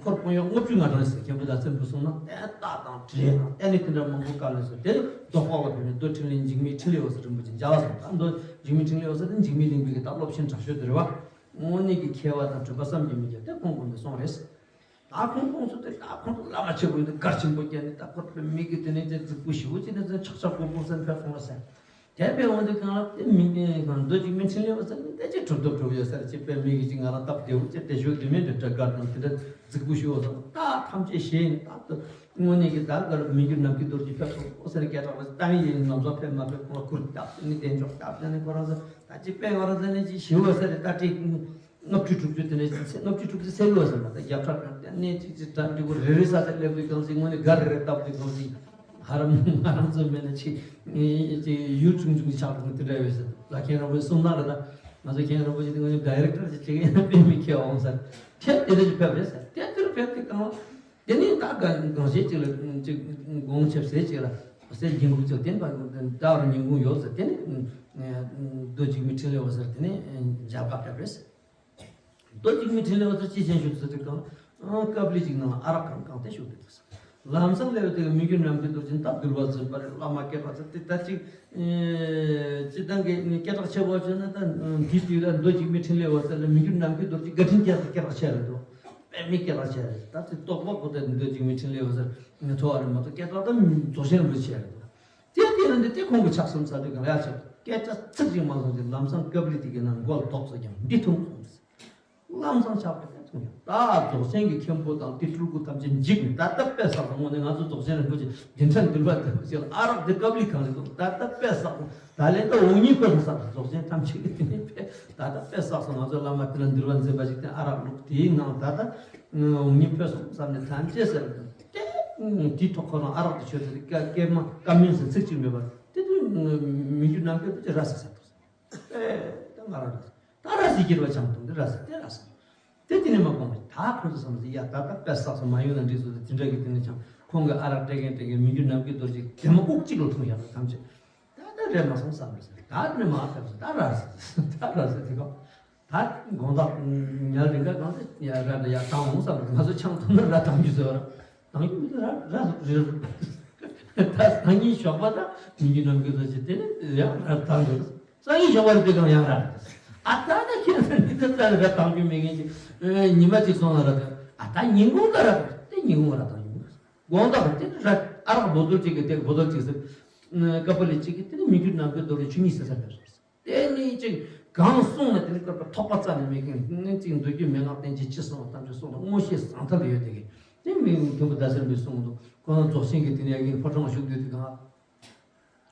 འཁོར་དཔོན་གཡོག་ལྔ་བཅུ་ང་གྲངས་ཟེར་མཁན་པོ་དང་བཙན་པོ་གསུངས་ན་ཏན་རྟགས་དང་འགྲེལ་དང་ཏན་ནས་དེ་འདྲ་མང་པོ་བཀའ་ལས་སོ། དེ་རྡོ་ཁོག་ལ་ཕེབས་ནས་མདོ་འཕྲིན་ལས་འཇིགས་མེད་འཕྲིན་ལས་འོད་ཟེར་རིན་པོ་ཆེ་མཇལ་བ་སོང་། ད་མདོ་འཇིགས་མེད་འཕྲིན་ལས་འོད་ཟེར་དེ་འཇིགས་མེད་གླིང་པའི་གི་ད་སློབ་ཆེན་དྲག་ཤོས་དེ་རེད་བ། དངོས་གནས་ཀྱི་མཁས་པ་དང་གྲུབ་པ་བསམ་གྱིས་མི་ཁྱབ་དེ་ཁོང་ཁོང་ནས་སོང་རེད། ད་ཁོང་ཁོང་ཚོ་དེ་ད་ཁོང་ཚོ་བླ་མ་ཆེན་པོ་ཡིན་དུས་གར་ཆེན་པོ་བརྒྱབ་ནས་ད་ཁོ་མི་གི་དེ་ནས་དེ་རྫིག་པོ་ཞེ་པོ་ཅིག་ནས་དེ་ཆག་ཆག་སྒོར་སྒོར་སེམས་ཕན་སོང་བ་ཟེར། དེ་བས་འོང་དུས་གང་ལ་དེ་མི་གང་མདོ་ཅིག་མི་ཕྲིན་ལས་བ་ཟེར་ནས་དེ་ཅིག་གྲུབ་ཐོབ་གྲུབ་ཡོད་ཟེར་ཅིག་དཔེ་མི་གི་ཅིག་ང་རང་སྟབས་བདེ་བོ་ཅིག་བདེ་ཤོས་དེ་མིན་དེ་འདྲ་དགར་དང་དེ་འདྲ་རྫིག་པོ་ཞུ་བ་སོང་། ད་ཐམས་ཅད་ཤེས་ཡིན། ད་དུ་དངོས་གནས་ཀྱི་ད་གར་མི་འགྱུར་ནམ་མཁའི་རྡོ་རྗེ་ཕེབས་སོང་ཨོ་ཟེར་ནས་སྐད་གྲགས་པ་ད་ཡིན་ལམ་སང་ཕེབས་མ་ཕེབས་ཁོ་ལ་ཁུར་བརྒྱབ་ནས་བདེ་མཆོག་བརྒྱབ་ནས་ཁོ་རང་ཚོ་ད་ཅིག་དཔེ་ང་རང་ཚོ་ནས་ཅིག་ཞུ་བ་ཟེར་ནས་ད་ཅིག་ལྔ་བཅུ་དྲུག་ཅུ་དེ་ནས་ལྔ་བཅུ་དྲུག་ཅུ་ཚད་ཡོད་ཟེར་མ་ད་རྒྱབ་ཁྲ་ཁྲ་དེ་ནས་ཅིག་ཅིག་གྲ་འགྲིག་པོ་རེ་རེ་ས་ས་སླེབས་དུས་གང་ཞིག་དངོས་གནས་དགའ་རེ་རེ་བཏབ་དུས་གང་ཞིག་ཧ་རམ་ང་རང་ཚོ་མེད་ན་ཅིག་ཅིག་ཡུལ་ཆུང་ཆུང་ཆགས་འགྲོ་དེ་འདྲ་ཡོད་ཟེར་ལ་མཁན་རིན་པོ་ཆེ་གསུང་སྟངས་རེད། ད་ང་ཚོ་མཁན་རིན་པོ་ཆེ་དེ་ང་ཚོ་ཌའི་རེག་ཊར་ཅིག་བྱེད་ཀྱི་ཡིན་ན་དཔེ་མི་ཁེ་འོང་ཟེར་ཁྱེད་དེ་འདྲ་ཅིག་ཕེབས་རེད་ཟེར་དེ་དུས་ཕེབས་དུས་གང་དེ་ནས་ད་གང་གང་བྱེད་ཅིག་ལ་ཅིག་དགོངས་ཆེབ་ཟེར་ཅིག་ལ་ཟེར་སྙིང་ཁུག་ཅིག་བསྟན་པ་ད་བར་སྙིང་ཁུག་ཡོད་ཟེར་དེ་ནས་རྡོ་འཇིགས་མེད་ཕྲིན་ལས་འོད་ཟེར་དེ་ནས་མཇལ་ཁ་ཕེབས་རེད་ཟེར། རྡོ་འཇིགས་མེད་ཕྲིན་ལས་འོད་ཟེར་ཅི་བྱས་བཞུགས་ཟེར་དུས་གང་ཀ་པ་ལི་ཅིག་ནང་ཨ་རག་གང་གང་དེ་བཞུགས་དེ་ཟེར། ལམ་སང་སླེབས་དུས་མི་འགྱུར་ནམ་མཁའི་རྡོ་རྗེ་ད་འདུལ་བ་འཛིན་པ་རེད། བླ་མ་སྐྱེས་པ་ཚོ་དེ་ད་ཅིག་སྤྱི་བཏང་གི་སྐད་གྲགས་ཆེ་བོ་བྱས་ན་ད་འདི་དུས་ལ་རྡོ་འཇིགས་མེད་ཕྲིན་ལས་འོད་ཟེར་ལ་མི་འགྱུར་ནམ་མཁའི་རྡོ་རྗེ་བཀའ་དྲིན་རྒྱལ་དུ་སྐད་གྲགས་ཆེ་རེད་འདུག་དཔེ་མི་སྐད་གྲགས་ཆེ་རེད། ད་ཅིག་རྟོགས་པ་པོ་དེ་རྡོ་འཇིགས་མེད་ཕྲིན་ལས་འོད་ཟེར་ངས་ཐོག་རེད་མ་གཏོགས་སྐད་གྲགས་ད་རྫོགས་ཆེན་རིན་པོ་ཆེ་རེད་འདུག་དེ་དེ་ཡང་འདི་དེ་ཁོང་གི་ཆགས་སོང་ས་དེ་གང་ཡག་ཆགས་སྐད་ཆ་ཚིག་ཅིག་མ་གསུངས་ཀྱི་ལམ་སང་ཀ་པ་ལི་དེ་གི་ནང་མགོ་ལ་ཐོགས་ས་ཀྱང་འདི་ཐུང་སོང་ཟེར། ལམ་སང་ཆགས་པ་དེ་ཐུང་ཡང་ད་རྫོགས་ཆེན་གྱི་མཁན་པོ་དང་དེ་སྤྲུལ་སྐུ་ཐམས་ཅད་འཇིགས་ནས་ད་ལྟ་དཔེ་བསགས་སོང་། དངོས་གནས་ང་ཚོ་རྫོགས་ཆེན་རིན་པོ་ཆེ་རྒྱུན་ཆད་འདུལ་བ་དེ་ཞིག་ལ་ཨ་རག་དེ་ཀ་པ་ལི་གང་ལས་འདུག་ད་ལྟ་དཔེ་བསགས་སོང་། ད་ལས་ད་འུ་གཉིས་ཁོ་ཐོང་ས་རྫོགས་ཆེན་ཐམས་ཅད་ཀྱི་དེ་ནས་དཔེ་ད་ལྟ་དཔེ་བསགས་སོང་། ང་ཚོ་བླ་མ་དེ་ལ་འདུལ་བ་འཛིན་པ་ཞིག་དེ་ཨ་རག་ལུག་དེའི་ནང་ད་ལྟ་འུ་གཉིས་ཕེབས་སོང་བསམ་ནས་ཐམས་ཅད་ཟེར་དེ་དེའི་ཐོག་ཁོ་རང་ཨ་རག་དེ་ཆོས་དེ་ཀ་ཀེ་མ་ཀ་མིན་ཟེར་ཚིག་གཅིག་མེད་པར་དེ་དུས་མི་འགྱུར་ནམ་མཁའི་རྡོ་རྗེ་ར་ཟེར་ཟེར་འདུག་ཨེ་ད་ང་རང་ར་ད་ར་ཟེར་གྱི་རེད་བ། བྱང་ཐུང་དེ་ར་ཟེར་དེ་ར་ཟེར། དེ་དེ་ནས་མ་གོང་བ་ད་ཁོ་ཚོ་བསམ་ཟེར་ཡ་ད་ད་དཔེ་བསགས་སོང་མ་ཡོང་ན་འགྲིག་སོང་ཟེར་དེ་འདྲ་གི་དེ་ནས་ཀྱང་ཁོང་གི་ཨ་རག་སྤྲད་མཁན་སྤྲད་མཁན་མི་འགྱུར་ནམ་མཁའི་རྡོ་རྗེ་དེ་མ་ཨུག་གཅིག་ལ་འཐུང་ཡག་ལ་ཐམས་ཅད་ད་ད་རེད་མ་སོང་བསམ་རེད་ཟེར། ད་དེ་ནས་མ་ཕེབས་སོང་ད་ར་ཟེར་ད་ར་ཟེར་དེ་ག་ད་དགོང་དག་ཉལ་རིང་ག་གང་ཚེ་ཡ་ར་ད་ཡ་བཏང་འོང་བསམ་རེད། ང་ཚོ་ཆང་འཐུང་ན་ར་བཏང་རྒྱུ་ཟེར་བ་ར་བཏང་རྒྱུ་མི་འདུག་ར་ར་རེད། ད་སང་ཉིན་ཞོགས་པ་ད་མི་འགྱུར་ནམ་མཁའི་རྡོ་རྗེ་དེ་ནས་ཡང་ར་བཏང་རྒྱུ། སང་ཉིན་ཞོགས་པ་རེད་དེ་གང་ཡང་ར། ཨ་ད་ད་ཁྱེད་རང་འདི་ད་ད་ར་བཏང་རྒྱུ་མེད་མཁན་ཅིག་ཨེ་ཉི་མ་གཅིག་སོང་ལ་ར་ད་ཨ་ད་ཉིན་གུང་ད་ར་དེ་ཉིན་གུང་ར་བཏང་རྒྱུ་མེད། དགོང་དག་ར་དེ་ར་ཨ་རག་བོ་དོལ་གཅིག་གི་དེ་བོ་དོལ་གཅིག་ཟེར། ཀ་པ་ལི་གཅིག་གི་དེ་ནི་མི་འགྱུར་ནམ་མཁའི་རྡོ་རྗེ་ཆུ་གཉིས་ཟེར་ས་ཕེབས་སོང་། དེ་ནི་གཅིག་གང་གསུངས་ན་དེ་ནི་བསྐལ་པ་ཐོགས་པ་རྩ་ནས་མེད་མཁན་ནི་གཅིག་མདོ་རྒྱུད་མན་ངག་བསྟན་བཅོས་ཅི་གསུངས་པ་ཐམས་ཅད་གསུངས་ལ་མངོན་ཤེས་ཟང་ཐལ་ཡོད་དེ་གི་དེ་མི་མཐུན་པ་ཟླ་སེར་པོས་གསུངས་འདུག་ཁོ་རང་རྫོགས་ཆེན་གྱི་དེ་ནི་ཡ་གི་ཕོ་བྲང་བཞུགས་དུས་དེ་གང་།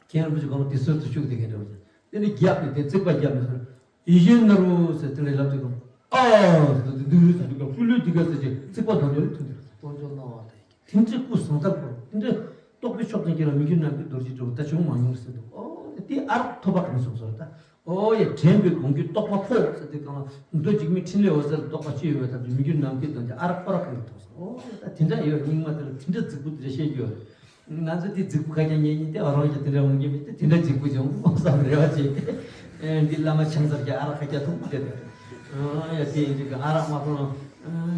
མཁན་རིན་པོ་ཆེ་ཁོང་དེ་ཚོའི་དུ་བཅུག་དེ་མཁན་རིན་པོ་ཆེ། དེ་ནས་རྒྱབ་ནས་དེ་རྩིག་པ་རྒྱབ་ནས་སོང་། ཡིད་བཞིན་ནོར་བུ་ཟེར་དེ་ལས་ལབ་དུས་ཀྱང་། ཨ་ཟེར་དུས་འདུག་རུས་ཟེར་དུས་ཀྱང་ཀུ་ལུས་འདི་ག་ཟེར་གྱི་རྩིག་པ་དང་ནོར་བུ་ཐུག་འདུག་སྟོང་ཆོག་སྣང་བ་དང་ཡི་གེ་དེ་འདྲའི་སྐུ་ཟང་ཐལ་པོར་དེ་འདྲའི་རྟོགས་པའི་མཆོག་ཙམ་གྱིས་ལ་མི་འགྱུར་ནམ་མཁའི་རྡོ་རྗེ་འགྲུབ་པ་ད་བྱུང་མ་མྱོང་ཟེར་འདུག་ཨོ་དེ་ཨ་རག་ཐོབ་པ་གང་སོང་ཟེར་ད། ཨོ་ཡ་དྲན་པའི་དགོངས་ཀྱི་རྟོགས་པ་འཕོ་ཟེར་དུས་གང་ལ་མདོ་འཇིགས་མེད་ཕྲིན་ལས་འོད་ཟེར་རྟོགས་པ་སྐྱེ་ཡོད་པའི་ཐབས་ཀྱིས་མི་འགྱུར་ནམ་མཁའི་རྡོ་རྗེ་ཨ་རག་ཁོ་ར་གང་གི་ཐོག་ཟེར། ཨོ་ཡ་ད་དེ་འདྲ་ཡོད་སྙིགས་མ་དེ་ལ་དེ་འདྲ་རྫིག་པོ་དེ་འདྲ་བཤད་རྒྱུ་ཡོད་རེད། ང་ཚོ་དེ་རྫིག་པོ་ཁ་རྒྱ་ཉན་ཉན་དེ་རང་གི་དེ་འདྲ་འོང་གི་མེད་དེ་དེ་འདྲ་རྫིག་པོ་བྱུང་བསམ་རེ་བ་བྱེད། ཨེ་འདི་བླ་མ་ཆང་ཟར་གྱི་ཨ་རག་ཁ་རྒྱ་ཐུང་དེ་དེ། ཨ་ཡ་དེ་ཡིན་དུས་ཀྱི་ཨ་རག་མ་འཐུང་རང་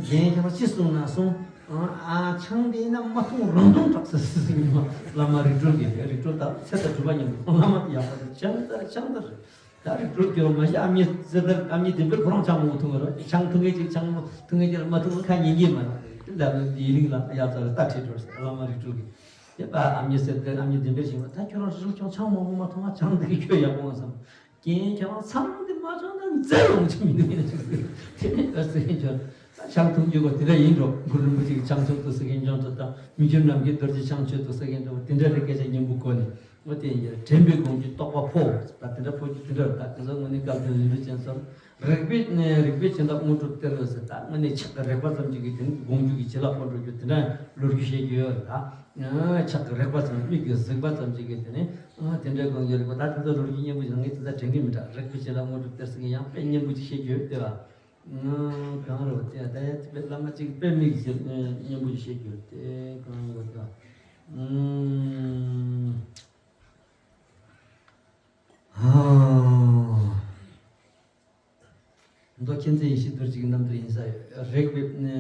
རྒན་ཁྱོད་རང་ཅི་གསུང་ན་གསུང་། ཨ་ཆང་དེ་ཡིན་ན་མ་འཐུང་རང་འཐུང་དྲག་ཟེར་ཟེར་ཟེར་གྱི་མ་བླ་མ་རིག་གྲོལ་གྱི་རིག་གྲོལ་དང་ཚེ་དང་སྒྲུབ་པ་མཉམ་དུ་བླ་མ་དེ་ཡག་པོ་དེ་ཆང་ཟར་ཆང་ཟར་རེད། ད་རིག་གྲོལ་གྱི་མ་གཞི་ཨ་མྱེས་ཟེར་ད་ཨ་མྱེས་བདེན་པའི་ཁོ་རང་ཆང་མང་པོ་འཐུང་གི་རེད། ཆང་འཐུང་མཁན་ཅིག་ཆང་མ་འཐུང་མཁན་ཅིག་ལ་མ་འཐུང་ཁ་ཉན་གྱི་མ་རེད། དེ་ལ་ཡི་གླིང་ལ་ཡག་ཚ་རེད་ད་ཁྲིད་འགྲོ་ཟེར་བླ་མ་རིག་གྲོལ་གྱི། དེ་པ་ཨ་མྱེས་ཟེར་དེ་ཨ་མྱེས་བདེན་པའི་ཞིག་མ་ད་ཁྱོད་རང་རིག་གྲོལ་ཁྱོད་ཆང་མང་པོ་མ་འཐུང་ང་ཆང་འདི་གི་ཁྱོད་ཡག་པོ་ང་བསམ། རྒན་ཁྱོད་རང་ཚང་འདི་མ་ཆང་ན་མཛེས་ཡོང་ཆི་མི་འདུག་ཡིན་ཆུག་ཟེར། དེ་ནས་ཨ་ཟེར་མཁན་ཁྱོད་ད་ཆང་འཐུང་རྒྱུ་གོ་དེ་འདྲ་ཡིན་འགྲོ། གུ་རུ་རིན་པོ་ཆེ་གི་ཆང་འཐུང་དུ་ཟེར་མཁན་ཁྱོད་ཚོ་དང་མི་འགྱུར་ནམ་མཁའི་རྡོ་རྗེ་ཆང་མཆོད་དུ་ཟེར་མཁན་ཁྱོད་དེ་འདྲ་རེ་སྐད་ཆ་སྙན་པོ་གོ་ནས། འོ་དེ་ཡིན་དྲན་པའི་དགོངས་ཀྱི་རྟོགས་པ་འཕོ། ད་དེ་འདྲ་འཕོ་རྒྱུ་དེ་འདྲ་རེད། ད་དེ་ཚོ་དངོས་གནས་སྐལ་ལྡན་རིན་པོ་ཆེ་ཚོར་རེག་པའི་རེག་པའི་བྱིན་རླབས་དངོས་གྲུབ་སྟེར་རོ་ཟེར། ད་དངོས་གནས་ཕྱག་གི་རེག་པ་ཙམ་གཅིག་གིས་དེ་ནི་དགོངས་རྒྱུ་གི་བྱིན་རླབས་འཕོ་འགྲོ་རྒྱུ་དེ་འདྲ་ལོ་རྒྱུས་བཤད་རྒྱུ་ཡོད་རེད། ད་ཕྱག་གི་རེག་པ་ཙམ་མིག་གིས་གཟིགས་པ་ཙམ་གཅིག་གིས་དེ་ནི་དེ་འདྲའི་དགོངས་རྒྱུ་རེད་པ། ད་དེ་ཚོ་ལོ་རྒྱུས་སྙན་པོ་ཞིག་ངས་དེ་ཚོ་དྲན་གི་མི་འདྲ། རེག་པའི་བྱིན་རླབས་དངོས་གྲུབ་སྟེར་ཟེར་མཁན་ཡང་དཔེ་སྙན་པོ་ཅིག་བཤད་རྒྱུ་ཡོད་དེ་བ། གང་རེད་དེ་ད་ཡ་དཔེ་བླ་མ་གཅིག་དཔེ་མིག་གིས་སྙན་པོ་ཞིག་བཤད་རྒྱུ་དེ་གང་རེད་ད། མདོ་མཁྱེན་བརྩེ་ཡེ་ཤེས་རྡོ་རྗེ་གི་རྣམ་ཐར་ཡིན་ས་ཡོད་རེག་པའི།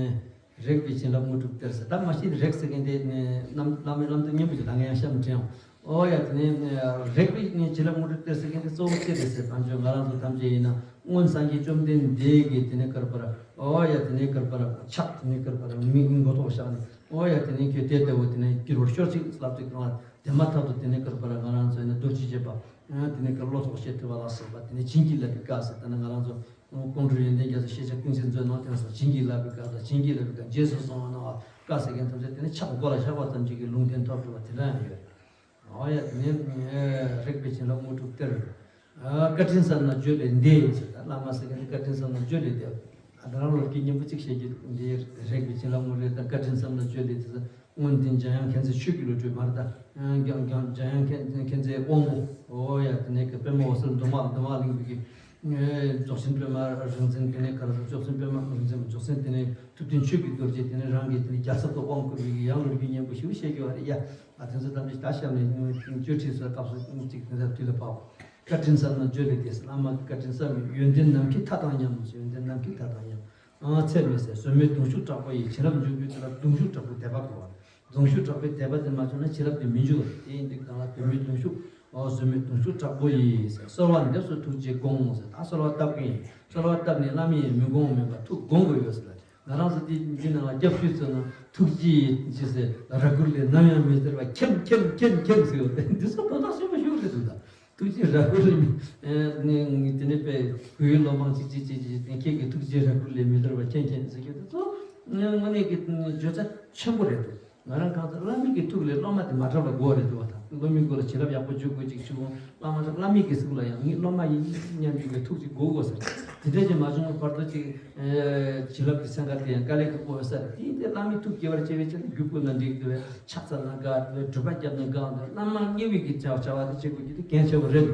རེག་པའི་བྱིན་རླབས་དངོས་གྲུབ་སྟེར་ཟེར། ད་མ་གཞི་རེག་ཟེར་མཁན་དེ་ནི་རྣམ་བླ་མའི་བླ་མདོ་སྙིང་པོ་ཞིག་ད་ངས་ཡང་བཤད་མི་དྲན་ཡང་། ཨོ་ཡ་དེ་ནི་རེག་པའི་བྱིན་རླབས་དངོས་གྲུབ་སྟེར་ཟེར་མཁན་དེ་གཙོ་བོ་ཅི་རེད་ཟེར། དམ་ཆོས་ང་རང་ཚོ་ཐམས་ཅད་ཡིན་ན་སྔོན་སངས་རྒྱས་བཅོམ་ལྡན་འདས་ཀྱིས་དེ་ནི་བསྐུར་པར། ཨོ་ཡ་དེ་ནི་བསྐུར་པར་ཕྱག་དེ་ནི་བསྐུར་པར་མིག་མགོ་ཐོག་བཞག་ནས། ཨོ་ཡ་དེ་ནི་ཁྱོད་དེ་ལྟ་བུ་དེ་ནི་འགྱུར་བར་ཤོག་ཅིག་ལབ་དུས་གང་ལ་དེ་མ་ཐག་ཏུ་དེ་ནི་བསྐུར་པར་ང་རང་ཚོ་ཡིན་ན་རྡོ་རྗེ་བྱེད་པ། དེ་ནི་བསྐུར་བློ་ཐོག་བཤད་ཐུབ་པ་ལ་སོགས་པ་དེ་ནི་བྱིན་གྱིས་བརླབས་པའི་བཀའ་ཟེར། ད་ནི་ང་རང་ཚོ་ཀོང་སྤྲུལ་ཡོན་ཏན་རྒྱ་མཚོ་ཤེས་བྱ་ཀུན་གཞི་མཛོད་ནང་དེ་ཚོ་བྱིན་གྱིས་བརླབས་པའི་བཀའ་དང་། བྱིན་གྱིས་བརླབས་པའི་བཀའ་རྗེས་སུ་བཟུང་བ་གནང་བ་བཀའ་ཟེར་མཁན་ཐམས་ཅད་དེ་ནི་ཕྱག་མགོ་ལ་བཞག་པ་ཙམ་གྱིས་ཀྱི་ལུང་བསྟན་ཐོབ་འགྲོ་བ་དེ་འདྲ་ཡང་ཡོད་རེད། ཨོ་ཡ་དེ་ནི་རེག་པའི་བྱིན་རླབས་དངོས་གྲུབ་སྟེར། བཀའ་དྲིན་བསམ་ན་བརྗོད་ལས་འདས་ཟེར། ད་བླ་མ་ཟེར་མཁན་དེ་བཀའ་དྲིན་བསམ་ན་བརྗོད་ལས་འདས། ད་རང་ལོ་རྒྱུས་སྙན་པོ་གཅིག་བཤད་རྒྱུ་འདི་རེག་པའི་བྱིན་རླབས་དངོས་གྲུབ་དང་བཀའ་དྲིན་བསམ་ན་བརྗོད་ལས་འདས་ཟེར། སྔོན་དེ་འཇམ་དབྱངས་མཁྱེན་བརྩེ་ཆོས་ཀྱི་བློ་གྲོས་མར་ད། འཇམ་འཇམ་འཇམ་དབྱངས་མཁྱེན་མཁྱེན་བརྩེའི་དབང་པོ། ཨོ་ཡ་དེ་ནས་ཀྱི་པདྨ་འོད་གསལ་འདུན་མ་འདུན་མ་གླིང་པའི་གི། རྫོགས་ཆེན་པདྨ་རིག་འཛིན་དེ་ནས་ག་ར་རྫོགས་ཆེན་པདྨ་རིག་འཛིན་རྫོགས་ཆེན་དེ་ནས་ཐུབ་བསྟན་ཆོས་ཀྱི་རྡོ་རྗེ་དེ་ནས་རང་གི་དེ་ནས་རྒྱལ་ཚབ་ཏུ་དབང་བསྐུར་བའི་གི་ཡང་ལོ་རྒྱུས་སྙན་པོ་ཞིག་བཤད་རྒྱུ་བ་རེད་ཡ། ཨ་དེ་ཚོ་ཐམས་ཅད་ད་ཤར་ནས་བཅུ་ཁྲིད་སོགས་སྐབས་སུ་གཅིག་དེ་འདྲ་དུས་ལ་བབ། བཀའ་དྲིན་བསམ་ན་བརྗོད་ལས་འདས། བླ་མ་གི་བཀའ་དྲིན་བསམ་ཡོན་ཏན་ནམ་མཁའི་མཐའ་དང་མཉམ། ཡོན་ཏན་ནམ་མཁའི་མཐའ་དང་མཉམ། ཨང་ཚད་མེད་ཟེར། བཟོད་མེད་གདུང་ཤུགས་དྲག་པོ་ཡིས། བྱིན་རླབས་འཇུག་རྒྱུ་དེ་ལ་གདུང་ཤུགས་དྲག་པོའི་དད་པ་དགོས་པ། གདུང་ཤུགས་དྲག་པོའི་དད་པ་དེ་མ་བྱུང་ན་བྱིན་རླབས་དེ་མི་འཇུག་པ་རེད། དེ་ཡིན་དུས་གང་ལ་བཟོད་མེད་གདུང་ཤུགས། ཨོ་བཟོད་མེད་གདུང་ཤུགས་དྲག་པོ་ཡིས་ཟེར། གསོལ་བ་འདེབས་སོ་ཐུགས་རྗེས་དགོངས་ཟེར། ད་གསོལ་བ་བཏབ་ཀྱི་ཡིན། གསོལ་བ་བཏབ་ནས་བླ་མས་མི་དགོངས་མེད་པ་ཐུགས་དགོངས་དགོས་ཡོད་ཟེར། ང་རང་ཚོ་འདི་འདི་ནང་ལ་སྐྱབས་ཞུས་ཚོད་ན་ཐུགས་རྗེ་ཡིས་ཟེར། ར་གུར་ལས་ནམ་ཡང་མི་སྟེར་བ་མཁྱེན་མཁྱེན་མཁྱེན་མཁྱེན་ཟེར་ཡོད། འདི་ཚོ་དོན་དག་ཆེན་པོ་ཞིག་རེད་འདུག་ད། ཐུགས་རྗེ་ར་གུར་ལས་མི་ནི་དེ་ནས་པའི་བོད་ཡུལ་སློབ་འབངས་གཅིག་གཅིག་གཅིག་གཅིག་ནས་ཁྱེད་ཀྱི་ཐུགས་རྗེ་ར་གུར་ལས་མི་སྟེར་བ་མཁྱེན་མཁྱེན་ཟེར་གྱི་འདུག་ཚོ། དངོས་གནས་ཀྱི་བརྗོད་བྱ་ཆེན་པོ་རེད་འདུག་ང་རང་གང་ཚ་བླ་མའི་གི་ཐུགས་ལས་སློབ་མ་དེ་མ་གྲགས་པ་དགོས་རེད་འདུག་བ། ད་སློབ་མའི་མགོ་ལ་བྱིན་རླབས་ཡག་པོ་འཇུག་དགོས་ཅིག་ཆུ་བོ་བླ་མ་བླ་མའི་གི་གཟུགས་ལ་ཡང་ངའི་སློབ་མ་ཡིན་སྙམ་པའི་གི་ཐུགས་ཅིག་དགོས་དགོས་ཟེར། དེ་འདྲ་ཅིག་མ་བྱུང་བར་དུ་ཅིག་བྱིན་རླབས་ཀྱི་སེམས་ཁ་དེ་ཡང་དཀའ་ལས་ཁག་པོ་ཡོད་ས་རེད། དེ་ཡིན་ཏེ་བླ་མའི་ཐུགས་དགྱེས་པར་བྱེད་པའི་ཆེད་དུ་རྒྱུ་སྤུས་ལ་འགྲིག་འདུག་བས། ཕྱག་འཚལ་ན་དགའ་འདུག་བས། སྒྲུབ་པ་བརྒྱབ་ན་དགའ་འདུག་བས། བླ་མ་དམྱལ་བའི་གི་བྱ་བྱ་བ་དེ་བྱེད་དགོས་རྒྱུ་དེ་གལ་ཆེ་བ་རེད།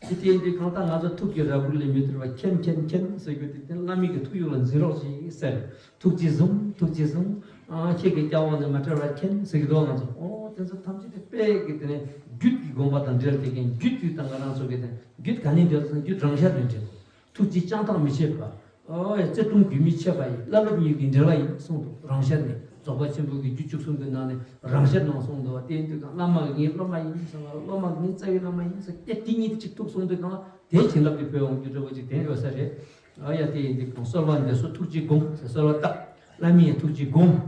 དེ་དེ་ཡིན་དུས་གང་ལྟར་ང་ཚོ་ཐུགས་ཀྱི་ར་གུར་ལས་མི་སྟེར་བ་མཁྱེན་མཁྱེན་མཁྱེན་ཟེར་རྒྱུ་དེ་དེ་བླ་མའི་གི་ཐུགས་ཡོད་ལ་འཛིན་རོགས་ཞེས་ཟེར། ཐུགས་རྗེས་བཟུང་། ཐུགས་རྗེས་བཟུང་། ཨ་ཁྱེད་ཀྱི་སྐྱབས་འོག་ནས་མ་བྲལ་བར་མཁྱེན་ཟེར་གྱི་འདུག་ང་ཚོ། ཨོ་དེ་ཚོ་ཐམས་ཅད་དེ་དཔེ་གི་དེ་ནས་རྒྱུད་ཀྱི་དགོངས་པ་དང་འབྲེལ་ཏེ་གན་རྒྱུད་དེ་དང་ང་རང་ཚོ་གི་དེ་རྒྱུད་ག་ནས་འབྲེལ་སོང་། རྒྱུད་རང་ཤར་ནས་འབྲེལ་འདུག་ཐུགས་རྗེ་ཅང་ཐག་མི་ཆད་པ། ཨོ་བརྩེ་གདུང་རྒྱུན་མི་ཆད་པ་ཡིས། བླ་སློབ་གཉིས་ཀྱི་འབྲེལ་བ་ཡིན་གསུངས་འདུག་རང་ཤར་ནས། རྫོགས་པ་ཆེན་པོ་གི་རྒྱུད་བཅུ་གསུམ་གྱི་ནང་ནས་རང་ཤར་ནང་གསུངས་འདུག་བ། དེ་ཡིན་དུས་གང་བླ་མ་གི་ངའི་སློབ་མ་ཡིན་ཟེར་བ། སློབ་མ་གི་ངའི་རྩ་བའི་བླ་མ་ཡིན་ཟེར་སྐད་དེ་གཉིས་དེ་གཅིག་ཐུག་སོང་དུས་གང་དེ་བྱིན་རླབས་ཀྱི་འཕེལ་འོང་རྒྱུ་འདྲ་བོ་ཅིག་དེ་ཡོད་ས་རེད། ཨ་ཡ་དེ་ཡིན་དུས་གང་གསོལ་བ་འདེབས་སོ་ཐུགས་རྗེས་དགོངས་ཟེར། གསོལ་བ་བཏབ། བླ་མའི་ཐུགས་རྗེས་དགོངས།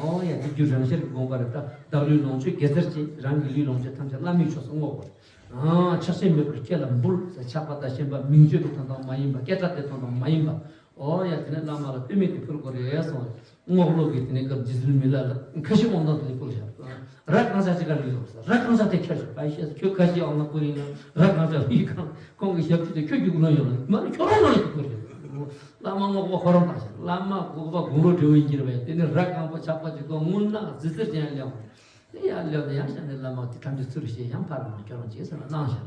ཨོ་ཡ་དེ་རྒྱུད་རང་ཤར་གྱི་དགོངས་པ་རེད། ད་བདག་ལུས་ལོངས་སྤྱོད་དགེ་རྩར་བྱེད། རང་གི་ལུས་ལོངས་སྤྱོད་ཐམས་ཅད་བླ་མའི་ཕྱོགས་སུ་བསྔོ་དགོས། ཨ་ཆགས་ཞེན་མེད་པར་ཁྱེད་ལ་འབུལ་ཟེར། ཆགས་པ་དང་ཞེན་པ་མིང་བརྗོད་ཀྱི་དོན་དག་མ་ཡིན་པ། སྐད་གྲགས་ཀྱི་དོན་དག་མ་ཡིན་པ། ཨོ་ཡ་དེ་ནས་བླ་མ་ལ་དཔེ་མེད་ཀྱི་ཕུལ་དགོས་རེད་གསུངས་རེད། རྔོག་ལོ་གིས་དེ་ནས་སྐབས་རྗེ་བཙུན་མི་ལ་ལ་ཁ་ཤས་དབང་ཐང་དེ་ནས་བསྐུར་བཞག་ར་གང་ཟག་ཅིག་ག་རེ་ཡོད་ཟེར། ར་གང་ཟག་དེ་ཁྱེར་ཤོག་ཨ་ཤེས་ཁྱོད་ཁ་ཤས་དབང་ཐང་བསྐུར་ཡིན་ན་ར་གང་ཟག་ཡིན་གང་ཁོང་གི་ཞབས་ཕྱི་དེ་ཁྱོད་རྒྱུགས་ལོན་ཡོང་ལ་མ་རེད། ཁྱོད་རང་རང་ཡིན་བསྐུར་ཡོད། བླ་མ་རྔོག་པ་ཁོ་རང་དང་ཞིག་བླ་མ་རྔོག་པ་དགུང་ལོ་བགྲེས་པོ་ཡིན་གྱི་རེད་པས། དེ་ནས་ར་གང་པོ་ཆགས་པ་ཅིག་གོ་རྔུལ་ནག་ཟི་ཙིར་ཅན་ལེགས་པ་དེ་ཡར་ལེགས་ནས་ཡར་བཞག་ནས་བླ་མ་དེ་ཐམས་ཅད་ཚུར་བཞེས་ཡང་ཕར་མ་ཁྱོད་རང་བྱས་ཟེར་ལ་གནང་ཤག་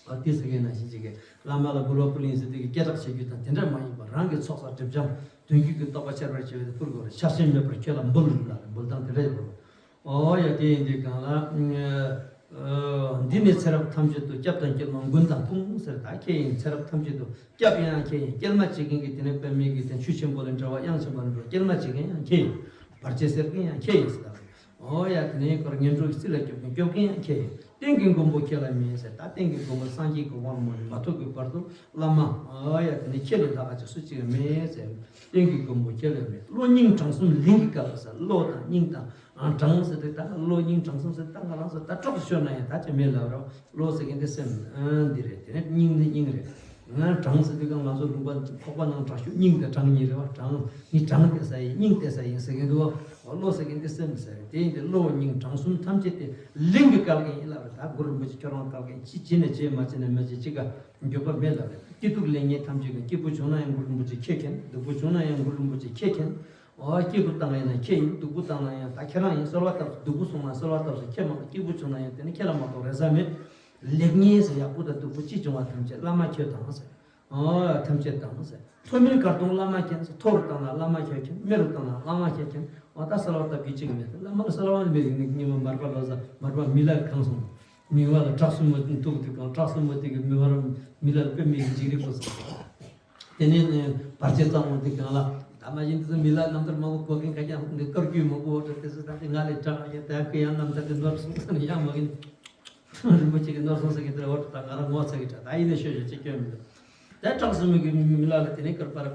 ཨ་ཏི་ཟེར་མཁན་ནང་བཞིན་ཅིག་གིས་བླ་མ་ལ་འབུལ་བ་ཕུལ་ཡིན་ཟེར་དུས་ཀྱི་སྐད་གྲགས་བྱེད་རྒྱུ་དང་དེ་འདྲ་མ་ཡིན་པར་རང་གི་ཚོགས་བསགས་སྒྲིབ་སྦྱང་དོན་བརྒྱུད་ཀྱི་རྟོགས་པ་ཁྱད་པར་ཕྱེ་བའི་ཕུལ་དགོས་རེད། ཆགས་ཞེན་མེད་པར་ཁྱོད་ལ་འབུལ་ལ་འབུལ་སྟངས་དེ་འདྲ་ཡོད་རེད། ཨོ་ཡ་དེ་ཡིན་དུས་གང་ལ། འདི་ནི་ཚེ་རབས་ཐམས་ཅད་དུ་སྐྱབས་དང་སྐྱེལ་མ་མགོན་དང་དཔུང་ཟེར། ད་ཁྱེད་ཡིན་ཚེ་རབས་ཐམས་ཅད་དུ་སྐྱབས་ཡང་ཁྱེད་ཡིན། སྐྱེལ་མ་བྱེད་མཁན་གྱི་དེ་ནས་པདྨའི་གི་དེ་ཆུ་ཆེན་པོ་ལས་འགྲོ་བ་དབྱངས་ཆེན་པོ་ལས་འགྲོ་བ་སྐྱེལ་མ་བྱེད་མཁན་ཡང་ཁྱེད་ཡིན། བར་ཆད་སེལ་མཁན་ཡང་ཁྱེད་ཡིན་ཟེར། ཨོ་ཡ་དེ་ནས་ཁོར་ངན་འགྲོ་གི་རྩིས་ལ་སྐྱོབ་མཁན་སྐྱོབ་མཁན་ཡང་ཁྱེད་ཡིན། རྟེན་གྱི་མགོན་པོ་ཁྱེད་ལ་མེད་ཟེར། ད་རྟེན་གྱི་མགོན་པོ་སངས་རྒྱས་ཀྱི་དབང་མ་མ་ཐོབ་ཀྱི་བར་དུ་བླ་མ་ཨོ་ཡ་དེ་ནས་ཁྱེད་ལས་ལྷག་ག་ཅིག་སུ་གཅིག་མེད་ཟེར། རྟེན་གྱི་མགོན་པོ་ཁྱེད་ལ་མེད། བློ་སྙིང་བྲང་གསུམ་ལིང་གི་སྐལ་བ་ཟེར། བློ་དང་སྙིང་དང་ཨ་བྲང་ཟེར་དུས་ད་བློ་སྙིང་བྲང་གསུམ་ཟེར་ད་ང་རང་ཚོ་ད་གྲོགས་སུ་ཤོར་ན་ཡང་ད་ཅི་མེད་ལབ་རོགས། བློ་ཟེར་མཁན་དེ་སེམས་ཨ་འདི་རེད། དེ་ནས་སྙིང་ནི་སྙིང་རེད། ང་བྲང་ཟེར་དུས་ཀྱང་ང་ཚོ་ལུང་པ་ཁོག་པ་ནང་བྲག་ཤུག་སྙིང་དེ་བྲང་གཉིས་རེད་བ། བྲང་ནི་བྲང་དེ་ས་ཡིན་སྙིང་དེ་ས་ཡིན་ཟེར་མཁན་འདུག་བ། བློ་ཟེར་མཁན་དེ་སེམས་ཟེར་རེད། དེ་ཡིན་དེ་བློ་སྙིང་བྲང་གསུམ་ཐམས་ཅད་དེ་ལིང་གི་སྐལ་མཁན་ཡིན་ལབ་རེད། ད་གུ་རུ་རིན་པོ་ཆེ་ཁྱོད་རང་སྐལ་མཁན་ཅི་བྱས་ནས་བྱས་མ་བྱས་ནས་མ་བྱས་ཅི་ག་འགྱོད་པ་མེད་ལབ་རེད། སྐྱིད་སྡུག་ལེགས་ཉེས་ཐམས་ཅད་ཀྱང་སྐྱིད་པོ་བྱུང་ན་ཡང་གུ་རུ་རིན་པོ་ཆེ་ཁྱེད་མཁྱེན། སྡུག་པོ་བྱུང་ན་ཡང་གུ་རུ་རིན་པོ་ཆེ་ཁྱེད་མཁྱེན། ཨོ་སྐྱིད་པོ་བཏང་ཡིན་ན་ཁྱེད་ཡིན། སྡུག་པོ་བཏང་ན་ཡང་ད་ཁྱེད་རང་ཡིན། གསོལ་བ་བཏབ་སོ། སྡུག་པོ་སོང་ན་གསོལ་བ་བཏབ་སོ། ཁྱེད་མ་སྐྱིད་པོ་བྱུང་ན་ཡང་དེ་ནི་ཁྱེད་ལ་མ་གཏོགས་རེ་ས་མེད། ལེགས་ཉེས་ཟེར་ཡག་པོ་དང་སྡུག་པོ་ཅི་བྱུང་བ་ཐམས་ཅད་བླ་མ་ཁྱོད་དང་ཟེར། ཨོ་ཐམས་ཅད་དང་ཟེར། མཐོ་དམན་གར་གཏོང་བླ་མ་མཁྱེན་ཟེར། མཐོ་རུ་བཏང་ན་བླ་མ་ཁྱོད་མཁྱེན། དམའ་རུ་བཏང་ན་བླ་མ་ཁྱོད་མཁྱེན། ཨོ་ད་གསོལ་བ་བཏབ་རྒྱུ་གཅིག་མེད་ཟེར། བླ་མ་ལ་གསོལ་བ་ནི་མེད་ཀྱི་ནི་ཉི་མ་མར་པ་ལོ་ཟ་མར་པ་མི་ལ་གང་སོང་། མི་བ་ལ་བྲག་སྲིན་མོ་ཐུག་དུས་གང་བྲག་སྲིན་མོ་དེ་གི་མི་བ་ར་མི་ལ་དཔེ་མེད་ཀྱི་འཇིགས་རིགས་པོ་སོང་། དེ་ནས་ནི་བར་ཆད་ཙམ་འོང་དུས་གང་ལ་ ཨ་མ་ཡིན་དུས་མི་ལ་རྣམ་ཐར་མང་པོ་གོ་མཁན་ག་ཀྱང་འདི་བཀའ་བརྒྱུད་མང་པོ་འོ་དེ་ཚོ་ད་དེ་ང་ལས་དྲག་ཡིན་ད་ཁོ་ཡང་རྣམ་ཐར་གྱི་ནོར་སོང་ས་ནས་ཡང་མ་གིན། རིན་པོ་ཆེ་གི་ནོར་སོང་ས་གི་དེར་འོ་ད་ང་རང་ངོ་ཚ་གི་དྲག་ད་ཡིན་ནས་ཤོད་ཤོད་ཅེས་སྐྱོན་མི་འདུག་ད་བྲག་སྲིན་མོ་གི་མི་ལ་ལ་དེ་ནས་ཀར་པར་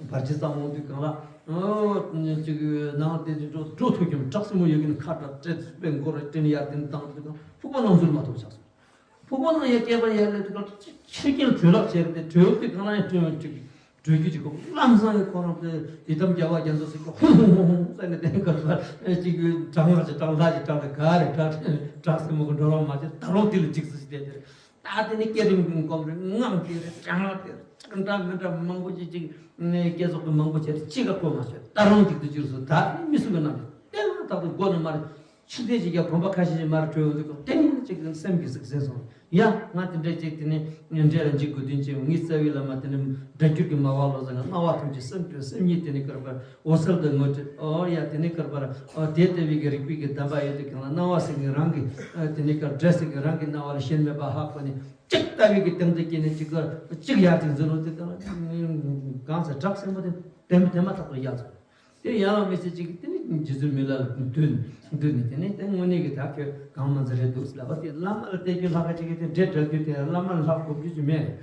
བར་ཆད་ཙམ་འོང་དུས་གང་ལ་ཨོ་ཅིག་ནང་དེ་འགྲོ་འགྲོ་ཐུབ་ཀྱང་བྲག་སྲིན་མོ་ཡོད་གི་ན་ཁ་གྲག་སྤྲད་པའི་མགོ་རུ་སྤྲིན་ཡར་ལྡིང་བཏང་དུས་གང་ཕུག་པ་ནང་འཛུལ་མ་ཐུབ་ཆགས་སོང་། ཕུག་པ་ནང་ཡར་སྐྱེས་པ་ཡར་ལས་དུས་གང་ཕྱི་རྐྱེན་གྲོལ་ལག་བྱས་ཏེ་གྲོལ་དུས་གང་ལ་ཡང་སྤྲིན་ཅིག་གྲོལ་རྒྱུ་ཅིག་གོ་ལམ་སང་གི་ཁོ་རང་དེ་ཡི་དམ་རྒྱལ་བ་རྒྱ་མཚོ་ཟེར་གི་ཧུང་ཧུང་ཧུང་ཧུང་ཟེར་ནས་དེ་གར་ལ་ཅིག་གྲང་ལག་ཅིག་གྲང་ལྷ་ཅིག་གྲང་དེ་ག་རེ་གྲགས་གྲགས་སྲིན་མོ་གི་འགྲོ་ལམ་མ་བྱས་ད་རུང་དེ་ལ་ཅིག་ཟེར་ཞིག་བསྡད་དེ། ད་དེ་ནི་སྐད་རིམ་གྱི་སྒོམ་རེ་ངང་དེ་རེ་གྲང་ལ་དེ་རེ་ཅག་འདྲ་མི་འདྲ་མང་པོ་ཅིག་ཅིག་ནས་སྐད་ཚོགས་ཀྱི་མང་པོ་བྱས་རེ་ཅི་ག་གོ་མ་ཤོད་ད་རུང་ཅིག་ཏུ་ཅིག་སུ་ད་ནི་མི་སུ་གི་རྣམས་ཏེ་ལ་དག་ཏུ་སྒོ་ནས་མ་རེ་ཕྱི་ལྟས་ཅིག་ཀྱང་གོམ་པ་ཁ་ཤས་ཤིག་མ་རེ་གྲོལ་འོང་དུས་ཀྱང་དེ་ནི་ཅིག་སེམས་ཀྱི་ཟིག་ཟིན་སོང་ཡ་ང་དེ་འདྲ་ཅིག་དེ་ནི་འདྲེ་ལ་འཇིགས་དགོས་དོན་ཅི་ངའི་རྩ་བའི་བླ་མ་དེ་ནི་སྒྲ་སྒྱུར་གྱི་མ་བ་ལོ་ཟེར་ན་སྣང་བ་ཐམས་ཅད་སེམས་སྤྲོས་སེམས་ཉིད་དེ་ནི་ཀར་པར་འོད་གསལ་དུ་ངོ་སྤྲད། ཨོ་ཡ་དེ་ནི་ཀར་པར་ཨོ་དེ་ལྟ་བུའི་གི་རིག་པའི་གི་གདམས་པ་ཡོད་དུས་གང་ལ་སྣང་བ་ཟེར་གི་རང་གི་ཨ་དེ་ནི་ཀར་སྒྲ་ཟེར་གི་རང་གི་སྣང་བ་ལ་ཞེན་མེད་པ་ཧ་གོ་ནས་གཅིག་ལྟ་བུའི་གི་སྟེང་དུ་སྐྱེས་ནས་གཅིག་ག་གཅིག་ཡར་དེ་འཛིན་རུང་དེ་གང་ལ་གང་ཟེར་བྲག་སྲིན་མོ་དེ་དེ་མ་ཐག་ཏུ་ཡལ་སོང་། དེ་ཡང་ལ་མི་ཚེ་གཅིག་གི་དེ་ནི་རྗེ་བཙུན་མི་ལ་ལ་འདུས་འདུས་ནས་དེ་ནི་དེ་དངོས་གནས་ཀྱི་ད་ཁྱོད་གང་མ་ཚེ་རེད་འདུག་ལབ་པ་དེ་བླ་མ་ལ་བལྟས་རྒྱུ་ལྷག་ག་གཅིག་གི་དེ་འདྲེ་བྲལ་རྒྱུ་དེ་བླ་མ་ལ་ལྷག་གོ་རྒྱུ་ཅིག་མེད་རེད།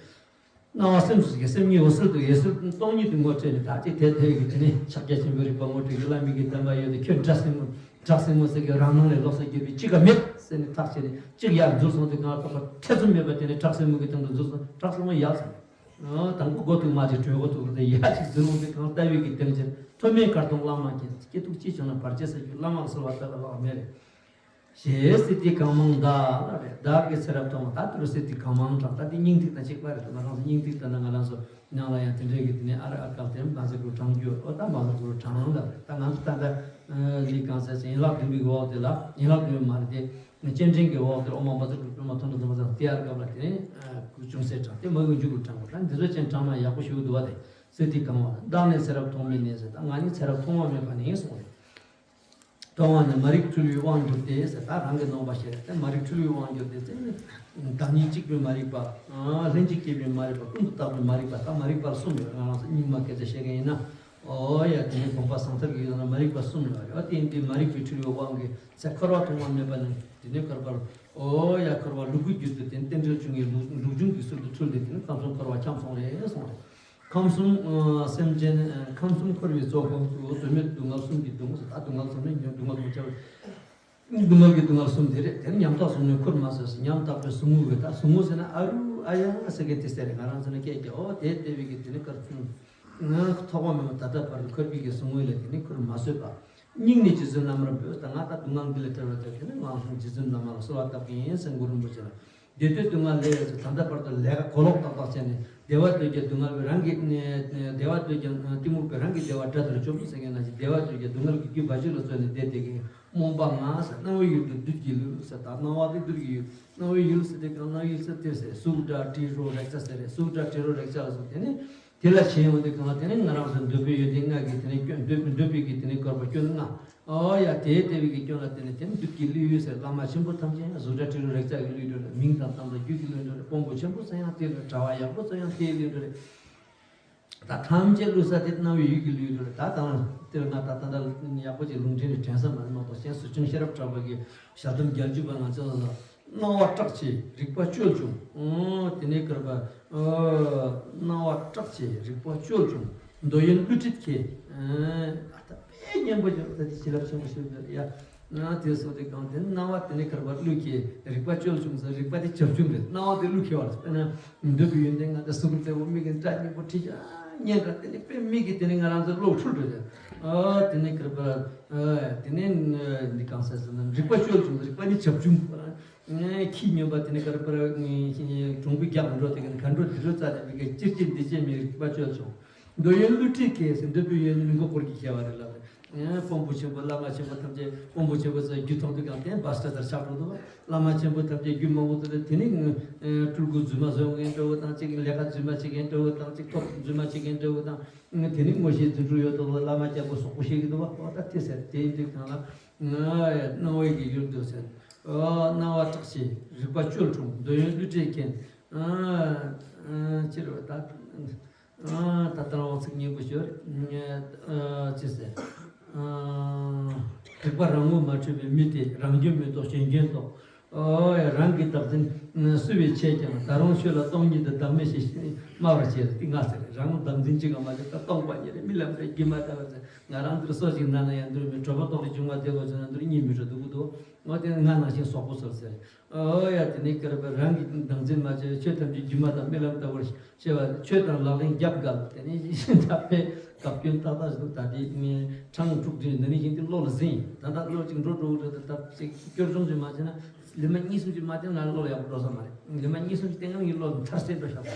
སྣང་བ་སེམས་སུ་གི་སེམས་ཉིད་འོད་གསལ་དུ་འོད་གསལ་སྟོང་ཉིད་དུ་ངོ་སྤྲད་ནས་ད་ཅིག་དེ་དེ་གི་དེ་ནི་ཕྱག་རྒྱ་ཆེན་པོའི་རིག་པ་ངོ་སྤྲད་ཀྱི་བླ་མའི་གི་བསྟན་པ་ཡོད་དེ་ཁྱོད་བྲག་སྲིན་མོ་བྲག་སྲིན་མོ་ཟེར་གི་རང་སྣང་ལས་ལོགས་སུ་གྱུར་པའི་གཅིག་ག་མེད་ཟེར་ནས་ཐག་བཅད་ནས་གཅིག་ཡར་འཛུལ་སོང་དུས་གང་ལ་ཐོག་པ་ཐེ་ཚོམ་མེད་པ་དེ་ནི་བྲག་སྲིན་མོ་གི་སྟེང་དུ་འཛུལ་སོང་བྲག་སྲིན་མོ་ཡལ་སོང་། དང་པོ་མགོ་ཐུག་མ་ཅིག་གྲོད་ཁོག་ཐུག་དེ་ཡ་ཅིག་འཛིན་ལུགས་དེ་གང་ལྟ་བའི་གི་སྟེང་ཆེན་ཐོག་མའི་གར་སྟོང་བླ་མ་མཁྱེན་སྐྱེ་ཐུག་ཅི་བྱུང་ན་བར་ཆད་ཟ་རྒྱུ་བླ་མ་གསོལ་བ་ལྟ་བ་ལགས་མེད་རེད། ཞེས་སི་ཏི་གང་མང་བདག་ལ་རེད་བདག་གི་ཚེ་རབས་ཐོག་མ་ད་དུ་སི་ཏི་གང་མང་དྲངས་ད་དེ་སྙིང་ཐིག་དང་གཅིག་པ་རེད་དོ་ང་རང་ཚོ་སྙིང་ཐིག་དང་ན་ང་རང་ཚོ་ནང་ལ་ཡང་དེ་འདྲའི་གི་དེ་ནས་ཨ་ར་ཨ་དཀར་དེ་མ་ཟེར་དགོས་དྲང་རྒྱུ་ཨོ་ད་མ་ཟེར་དགོས་དྲང་ལ་རེད་ད་ང་ཚོ་ད་ལྟ་ལི་གང་ཟེར་ཡན་ལག་བདུན་པའི་འོག་དེ་ལ་ཡན་ལག་བདུན་མ་རེད་དེ། སྤྱན་འདྲེན་གྱི་འོག་དེར་ཨོཾ་མ་པ་ཙི་ཏུ་པྲ་མ་ཐོན་དུ་དམ་པ་དང་དེ་ཡར་སྐབས་ལ་དེ་ནས་སྐུ་ཅུང་ཟད་དྲངས་ཏེ་མ་གི་མཇུག་ལ་དྲངས་པ་དང་འདི་ཚོ་ཅན་དྲངས་ན་ཡག་པོ་ཞུ་འདུག་བ་དེ་སི་ཏི་གང་བ་བདག་ནི་ཚེ་རབས་ཐོག་མེད་ནས་ཟེར་ད་ང་ནི་ཚེ་རབས་ཐོག་མ་མེད་པ་ནས་གསུངས་རེད། ཐོག་མ་ནས་མ་རིག་འཁྲུལ་བའི་དབང་གྱུར་ཏེ་ཟེར་ད་རང་གི་ནོངས་པ་བཤད་རེད་དེ་མ་རིག་འཁྲུལ་བའི་དབང་གྱུར་ཏེ་ཟེར་ནི་བདག་ཉིད་གཅིག་པུའི་མ་རིག་པ་ལྷན་ཅིག་སྐྱེས་པའི་མ་རིག་པ་ཀུན་ཏུ་བརྟགས་པའི་མ་རིག་པ་ད་མ་རིག་པ་གསུམ་ཡོད་ང་རང་ཚོ་རྙིང་མ་སྐད་ཆ་བཤད་མཁན་ཡིན་ན་ཨོ་ཡ་དེ་ནས་དགོངས་པ་བཟང་ཐབས་ཀྱི་ཡོད་ན་མ་རིག་པ་གསུམ་ཡོད་རེད་ཨ་དེ་ཡིན་དུས་མ་རིག་པའི་འཁྲུལ་བའི་དབང་གིས། ཚེ་འཁོར་བ་ཐོག་མ་མེད་པ་ནས་དེ་ནས་འཁོར་བར། ཨོ་ཡ་འཁོར་བ་ལུ་གུ་རྒྱུད་དུ་བསྟན་རྟེན་འབྲེལ་བྱུང་བའི་ལུགས་ལུགས་འབྱུང་གི་ཚུལ་དུ་འཁྲུལ་ཏེ་དེ་ནས་ཁམས་གསུམ་འཁོར་བ་འཁྱམས་སོང་རེད་གསུངས་རེད། ཁམས་གསུམ་སེམས་ཅན་ཁམས་གསུམ་འཁོར་བའི་རྩོད་ཁོངས་སུ་དོན་མེད་སྡུག་བསྔལ་གསུམ་གྱིས་གདུང་ཟེར་ད་སྡུག་བསྔལ་གསུམ་ནི་སྡུག་བསྔལ་དུ་ཁྱབ། སྡུག་བསྔལ་གྱི་སྡུག་བསྔལ་གསུམ་དེ་རེད་དེ་ནི་ཉམ་ཐག་གསུམ་ནི་འཁོར་མ་ཟེར་ཉམ་ཐག་པའི་ཟུག་རྔུ་གི་ད་ཟུག་རྔུ་ཟེར་ན་ཨ་རུ་ཨ་ཡ་ཟེར་གི་དེ་ཟེར་རེད་ང་རང་ཚོ་ནི་སྐད་ཀྱི་ཨོ་དེ་ལྟ་བུའི་གི་དེ་ནི་དཀར་ཆུང་། ཐོག་མ་མེད་པ་ད་ལྟ་བར་དུ་འཁོར་བའི་གི་ཟུག་རྔུ་ལས་དེ་ནི་འཁོར་མ་བཟོད་པ། སྙིང་ནས་རྗེ་བཙུན་བླ་མར་འབོད་ད་ང་ད་སྡུག་བསྔལ་འདི་ལས་ཐར་བར་ཐལ་དེ་ནི་ང་རྗེ་བཙུན་བླ་མ་ལ་གསོལ་བ་བཏབ་ཀྱི་ཡིན་ཟེར་གུ་རུ་རིན་པོ་ཆེ་ལ། བདེ་སྡུག་སྡུག་བསྔལ་ལས་ད་ལྟ་བར་དུ་ལས་ཀ་གོ་ལོག་ཏག་ཏག་བྱས་ནས་བདེ་བ་འདོད་ཀྱང་སྡུག་བསྔལ་བའི་རང་གི་བདེ་བ་འདོད་ཀྱང་གཏི་མུག་པའི་རང་གི་བདེ་བ་དགྲ་ལྟར་བཅོམ་ཟེར་མཁན་ནང་བཞིན་བདེ་བ་འདོད་ཀྱང་སྡུག་བསྔལ་གྱི་རྒྱུ་བ་ཅིག་ལ་བརྩོན་ནས་བསྡད་བསྡད་ཀྱི་རྨོངས་པ་ང་ཟེར་སྣང་བའི་ཡུལ་དུ་བདུད་ཀྱི་ལུས་ཟེར་ད་སྣང་བ་དེ་བདུད་ཀྱི་ཡུལ་སྣང་བའི་ཡུལ་ཟེར་དེ་གང་སྣང་ཡུལ་ཟེར་དེ་ཟེར་གཟུགས་སྒྲ་དྲི་རོ་རེག་བྱ་ཟེར་རེད་གཟུགས་སྒྲ་དྲི་རོ་རེག་བྱ་ལ་སོགས་དེ་ནི། དེ་ལ་ཞེན་ཡོང་དུས་གང་ལ་དེ་ནི་ང་རང་ཚོ་འདོད་པའི་ཡོན་ཏན་ལྔ་གི་དེ་ནི་སྐྱོན་འདོད་པའི་འདོད་པའི་གི་དེ་ནི་བསྐལ་པ་སྐྱོན་ལྔ། ཨོ་ཡ་དེའི་ལྟེ་བའི་གི་སྐྱོན་ལ་བརྟེན་ནས་དེ་ནི་བདུད་ཀྱི་བློས་ཡོད་ཟེར་བླ་མ་ཆེན་པོ་ཐམས་ཅད་ཡང་གཟུགས་སྒྲ་དྲི་རོ་རེག་བྱ་གི་བློས་འགྲོ་རེད་མིང་དང་གཏམ་དང་རྒྱུད་ཀྱི་བློས་འགྲོ་རེད་དཔོན་པོ་ཆེན་པོ་ཚོ་ཡང་དེ་བློས་གྲྭ་བ་ཡག་པོ་ཚོ་ཡང་དེའི་བློས་འགྲོ་རེད། ད་ཐམས་ཅད་བློས་ས་དེ་སྣང་བའི་ཡུལ་གྱི་བློས་འགྲོ་རེད་ད་དང་དེར་ང་ད་ད་ད་ཡག་པོ་ཅིག་ལུང་འདྲེན་ནས་དྲན་ས་མ་རེད་མ་གཏོགས་གཞན་སུ་ཆུང་ཤེས་རབ་གྲགས་པ་གི་ཞལ་གདམས་རྒྱལ་བརྒྱུད་པ་ང་ཚོ་ལ། སྣང་བ་སྐྲག་བྱེད་རིག་པ་བཅོལ་བྱུང་། ཨོ་དེ་ནས་བསྐལ་པ། ཨོ་སྣང་བ་སྐྲག་བྱེད་རིག་པ་བཅོལ་བྱུང་། འདོད་ཡོན་བསླུ་བྲིད་ཁྱེད། ཨ་ད་དཔེ་སྙན་པོ་ཅིག་ད་དེ་བྱིན་རླབས་ཆེན་པོ་ཞིག་འདུག་ཡ། ང་དེ་སོགས་དེ་གང་དེ་སྣང་བ་དེ་ནས་བསྐལ་པ་བསླུ་ཁྱེད་རིག་པ་བཅོལ་བྱུང་ཟེར་རིག་པ་དེ་བྱབ་ཆུང་རེད་སྣང་བ་དེ་བསླུ་ཁྱེད་བ་རེད་དཔེར་ན་འདོད་པའི་ཡོན་ཏན་ང་ད་གཟུགས་རྩེ་བོ་མིག་གི་སྐྲ་སྙིང་པོ་མཁྲིས་སྙན་གྲགས་དེ་ནས་དཔེ་མིག་གི་དེ་ནས་ང་རང་ཚོ་བློ་འཁྲུལ་འགྲོ་ཡ། ཨོ་དེ་ནས་བསྐལ་པ། ཨོ་དེ་ནས་འདི་གང་ཟེར་ཟེར་ན་རིག་པ་བཅོལ་བྱུང་རིག་པ་ནི་བྱབ་ཆུང་། ཁྱི་སྨྱོན་པ་དེ་ནི་ག་རེ་པར་གྲོང་པའི་རྒྱག་འགྲོ་དེ་ག་འགྲོ་དེ་འགྲོ་རྩ་དེ་མི་ག་ཅིར་ཅིར་འདི་ཅེས་མི་རིག་པ་བཅོལ་བྱུང་། འདོད་ཡོན་བསླུ་བྲིད་ཁེ་ཟེར་འདོད་པའི་ཡོན་ནི་མགོ་སྐོར་གྱི་ཁྱེར་བ་རེད་ལབ་རེད། དཔོན་པོ་ཆེན་པོ་བླ་མ་ཆེན་པོ་ཐམས་ཅད་དཔོན་པོ་ཆེན་པོ་ཚོ་རྒྱུ་ཐོག་ཏུ་གང་བསྟན་བ་སྟ་ལྟར་ཆགས་འགྲོ་འདུག་བ། བླ་མ་ཆེན་པོ་ཐམས་ཅད་རྒྱུ་མང་པོ་ཚོ་དེ་ནི་སྤྲུལ་སྐུ་རྫུན་མ་བཟོ་མཁན་འདྲ་བོ་དང་གཅིག་ལས་ཀ་རྫུན་མ་བྱེད་མཁན་འདྲ་བོ་དང་གཅིག་ཐོབ་རྫུན་མ་བྱེད་མཁན་འདྲ་བོ་དང་དེ་ནི་ངོ་ཤེས་རྫུ་འཕྲུལ་ཡོད་དོ་བླ་མ་རྒྱལ་པོ་སོག་པོ་ཤེས་ཀྱི་འདུག་བ། ཨོ་ད་དེ་ཟེར་དེ་ཡིན་དུས་གང་ལ་སྣང་བའི་གི་ཡུལ་དུ་ཟེར། ཨོ་སྣང་བ་སྐྲག་བྱེད་རིག་པ་བཅོལ་འཁྲུངས་འདོད་ཡོན་བསླུ་བྲིད་མཁན། ཨ་ཨ་ཅི་རེད་བ་ད། ཨ། ད་ལྟ་རང་ཚིག་སྙན་པོ་ཤོད། ཨ། ཅི་ཟེར། ཨ། རིག་པ་རང་ངོ་མ་འཕྲོད་པའི་མི་དེ་རང་སྐྱོན་མི་རྟོགས་གཞན་སྐྱོན་རྟོགས། ཨོ་ཡ། རང་གི་བདག་འཛིན་བསུ་བའི་ཆེད་ཀྱང་ད་རུང་ཆོས་ལ་སྟོང་ཉིད་དུ་བདག་མེད་ཞེས་སྨྲ་བར་བྱེད། དེ་ང་ཟེར། རང་བདག་འཛིན་གཅིག་ག་མ་ཆོད་ད་སྟོང་པ་ཉིད་རེད། རྨི་ལམ་རེད། སྒྱུ་མ་ལྟ་བུ་རེད། ང་རང་འདིར་སོ་ཞིག་ན་ན་ཡང་འདིར་མི་གྲོད་པ་ལྟོགས་ཏེ་བྱུང་བ་དེ་གོ་ཆོད་ན་འདིར་གཉིད་མི་ཁུག་འདུག་གི་འདུག་ཨོ་དེ་ང་ནང་བཞིན་སོག་པོ་ཚོར་ཟེར། ཨོ་ཡ། དེ་ནས་སྐྱེ་བོ་རང་གི་བདག་འཛིན་མ་བྱས། ཆོས་ཐམས་ཅད་སྒྱུ་མ་དང་རྨི་ལམ་ལྟ་བུར་ཤེས་པ། ཆོས་དང་ལག་ལེན་རྒྱབ་འགལ། དེ་ནས་ད་ཕན་སྐབས་སྐྱོན་ཏག་ཏག་ཞིག་འདུག་ད་དེ་ནས་གྲངས་དྲུག་བདུན་འདི་ནས་བཞིན་དེ་བློ་ལ་ཟིན། ད་ལྟ་བློ་གཅིག་འགྲོ་འགྲོ་འགྲོ་ད་ད་ཅིག་སྐྱོར་སྦྱོང་ཅིག་མ་བྱས་ན། ལི་མ་གཉིས་གསུམ་ཅིག་མ་བསྟེན་ན་བློ་ལ་ཡག་པོ་འགྲོ་ས་མ་རེད། ལི་མ་གཉིས་གསུམ་ཅིག་བསྟེན་ན་ངའི་བློ་མཐར་སོན་འགྲོ་ཤག་པ།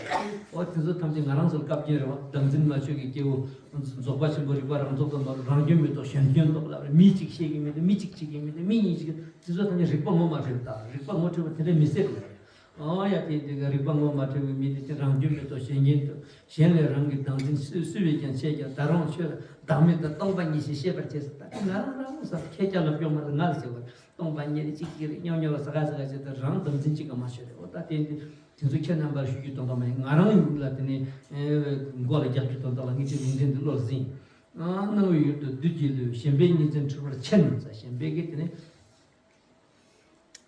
འོ་དེ་ཚོ་ཐམས་ཅད་ང་རང་ཚོར་བཀའ་བཀྱོན་རེད་བ། བདག་འཛིན་མ་ཆོད་ཀྱི་སྐྱེ་བོ། རྫོགས་པ་ཆེན་པོ་རིག་པ་རང་རྫོགས་དང་། རང་སྐྱོན་མི་རྟོགས་གཞན་སྐྱོན་རྟོགས་ལབ་རེད། མི་གཅིག་ཤེས་ཀྱི་མི་འདུག་མི་གཅིག་བྱེད་ཀྱི་མི་འདུག་མི་གཉིས་ཤེས་ཀྱི། དེ་ཚོ་ཐམས་ཅད་རིག་པ་ངོ་མ་འཕྲོད་པ་དང་། རིག་པ་ངོ་འཕྲོད་པ་དེ་འདྲ་མི་སྲིད་པ་རེད། ཨོ་ཡ། དེ་དེ་ག་རིག་པ་ངོ་མ་འཕྲོད་པའི་མི་དེ་དེ་རང་སྐྱོན་མི་རྟོགས་གཞན་སྐྱོན་རྟོགས། གཞན་ལས་རང་གི་བདག་འཛིན་བསུ་བས་ཀྱང་ཆེད་ཀྱང་ད་རུང་ཆོས་ལ་བདག་མེད་དང་སྟོང་པ་ཉིད་ཞེས་ཤེས་པར་བྱེད་ཟེར། ད་དེ་ང་རང་རང་ས་ཁྱེད་ཅག་ལ་སྐྱོན་མ་རེད། ང་ལ་ཟེར་བ་རེད། སྟོང་པ་ཉིད་ཅིག་ཅིག་རེད། སྙོམས་སྙོམས་ལ་ཟ་ག་ཟ་ག་བྱེད་དུས་རང་བདག་འཛིན་གཅིག་ག་མ་ཤོད་རེད། འོ་ད་དེ་འདི་དེ་ཚོ་ཁྱེད་རྣམ་པར་ཞུ་རྒྱུ་དོན་དག་མ་ཡིན། ང་རང་ཡུལ་ལ་དེ་ནས་མགོ་ལ་རྒྱག་རྒྱུ་དོན་དག་ལ་ངས་ཅིག་ལུང་བསྟན་འདི་བློ་ལ་ཟིན། སྣང་བའི་ཡུལ་དུ་བདུད་ཀྱི་ལུས། ཞེན་པས་གཉིས་འཛིན་འཁྲུལ་པར་ཕྱིན་ཟེར། ཞེན་པས་ཀྱི་དེ་ནས།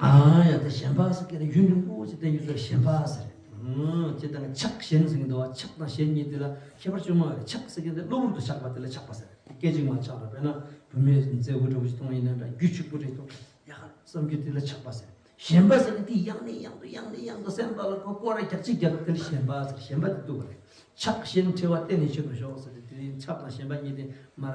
ཨ་ཡ། དེ་ཞེན་པ་ཟེར་གྱི་རེད། ཡུན་རིང་པོ་ཞིག་བསྟེན་རྒྱུ་ཚོ་ཞེན་པ་ཟེར། ཨང་། ཅི་ལྟར་ཆགས་ཞེན་ཟེར་གྱི་འདུག་བ། ཆགས་དང་ཞེན་གཉིས་དེ་ལ་ཁྱད་པར་ཅུང་མང་བ་རེད། ཆགས་ཟེར་གྱི་འདི་གློ་བུར་དུ་ཆགས་པ་དེ་ལ་ཆགས་པ་ཟེར། སྐད་ཅིག་མ་ཆགས་ར། དཔེར་ན་བུད་མེད་མཛེས་པོ་འདྲ་པོ་ཞིག་མཐོང་ཡིན་ན་འདྲ། རྒྱུ་ཕྱུག་པོ་རེད་མཐོང་ཡག་བསམ་རྒྱུ་དེ་ལ་ཆགས་པ་ཟེར། ཞེན་པ་ཟེར་ནི་དེ་ཡང་ནས་ཡང་དུ་ཡང་ནས་ཡང་དུ་སེམས་པ་ལ་ཁོ་སྐོར་ར་རྒྱག་ཅིག་རྒྱག་དེ་ལ་ཞེན་པ་ཟེར། ཞེན་པ་དེ་འདུག་པ་རེད། ཆགས་ཞེན་འཁྲུལ་པ་གཏན་ནས་ཆོད་པར་ཤོག་ཟེར་ཏེ། དེ་རིང་ཆགས་དང་ཞེན་པ་གཉིས་དེ་མར་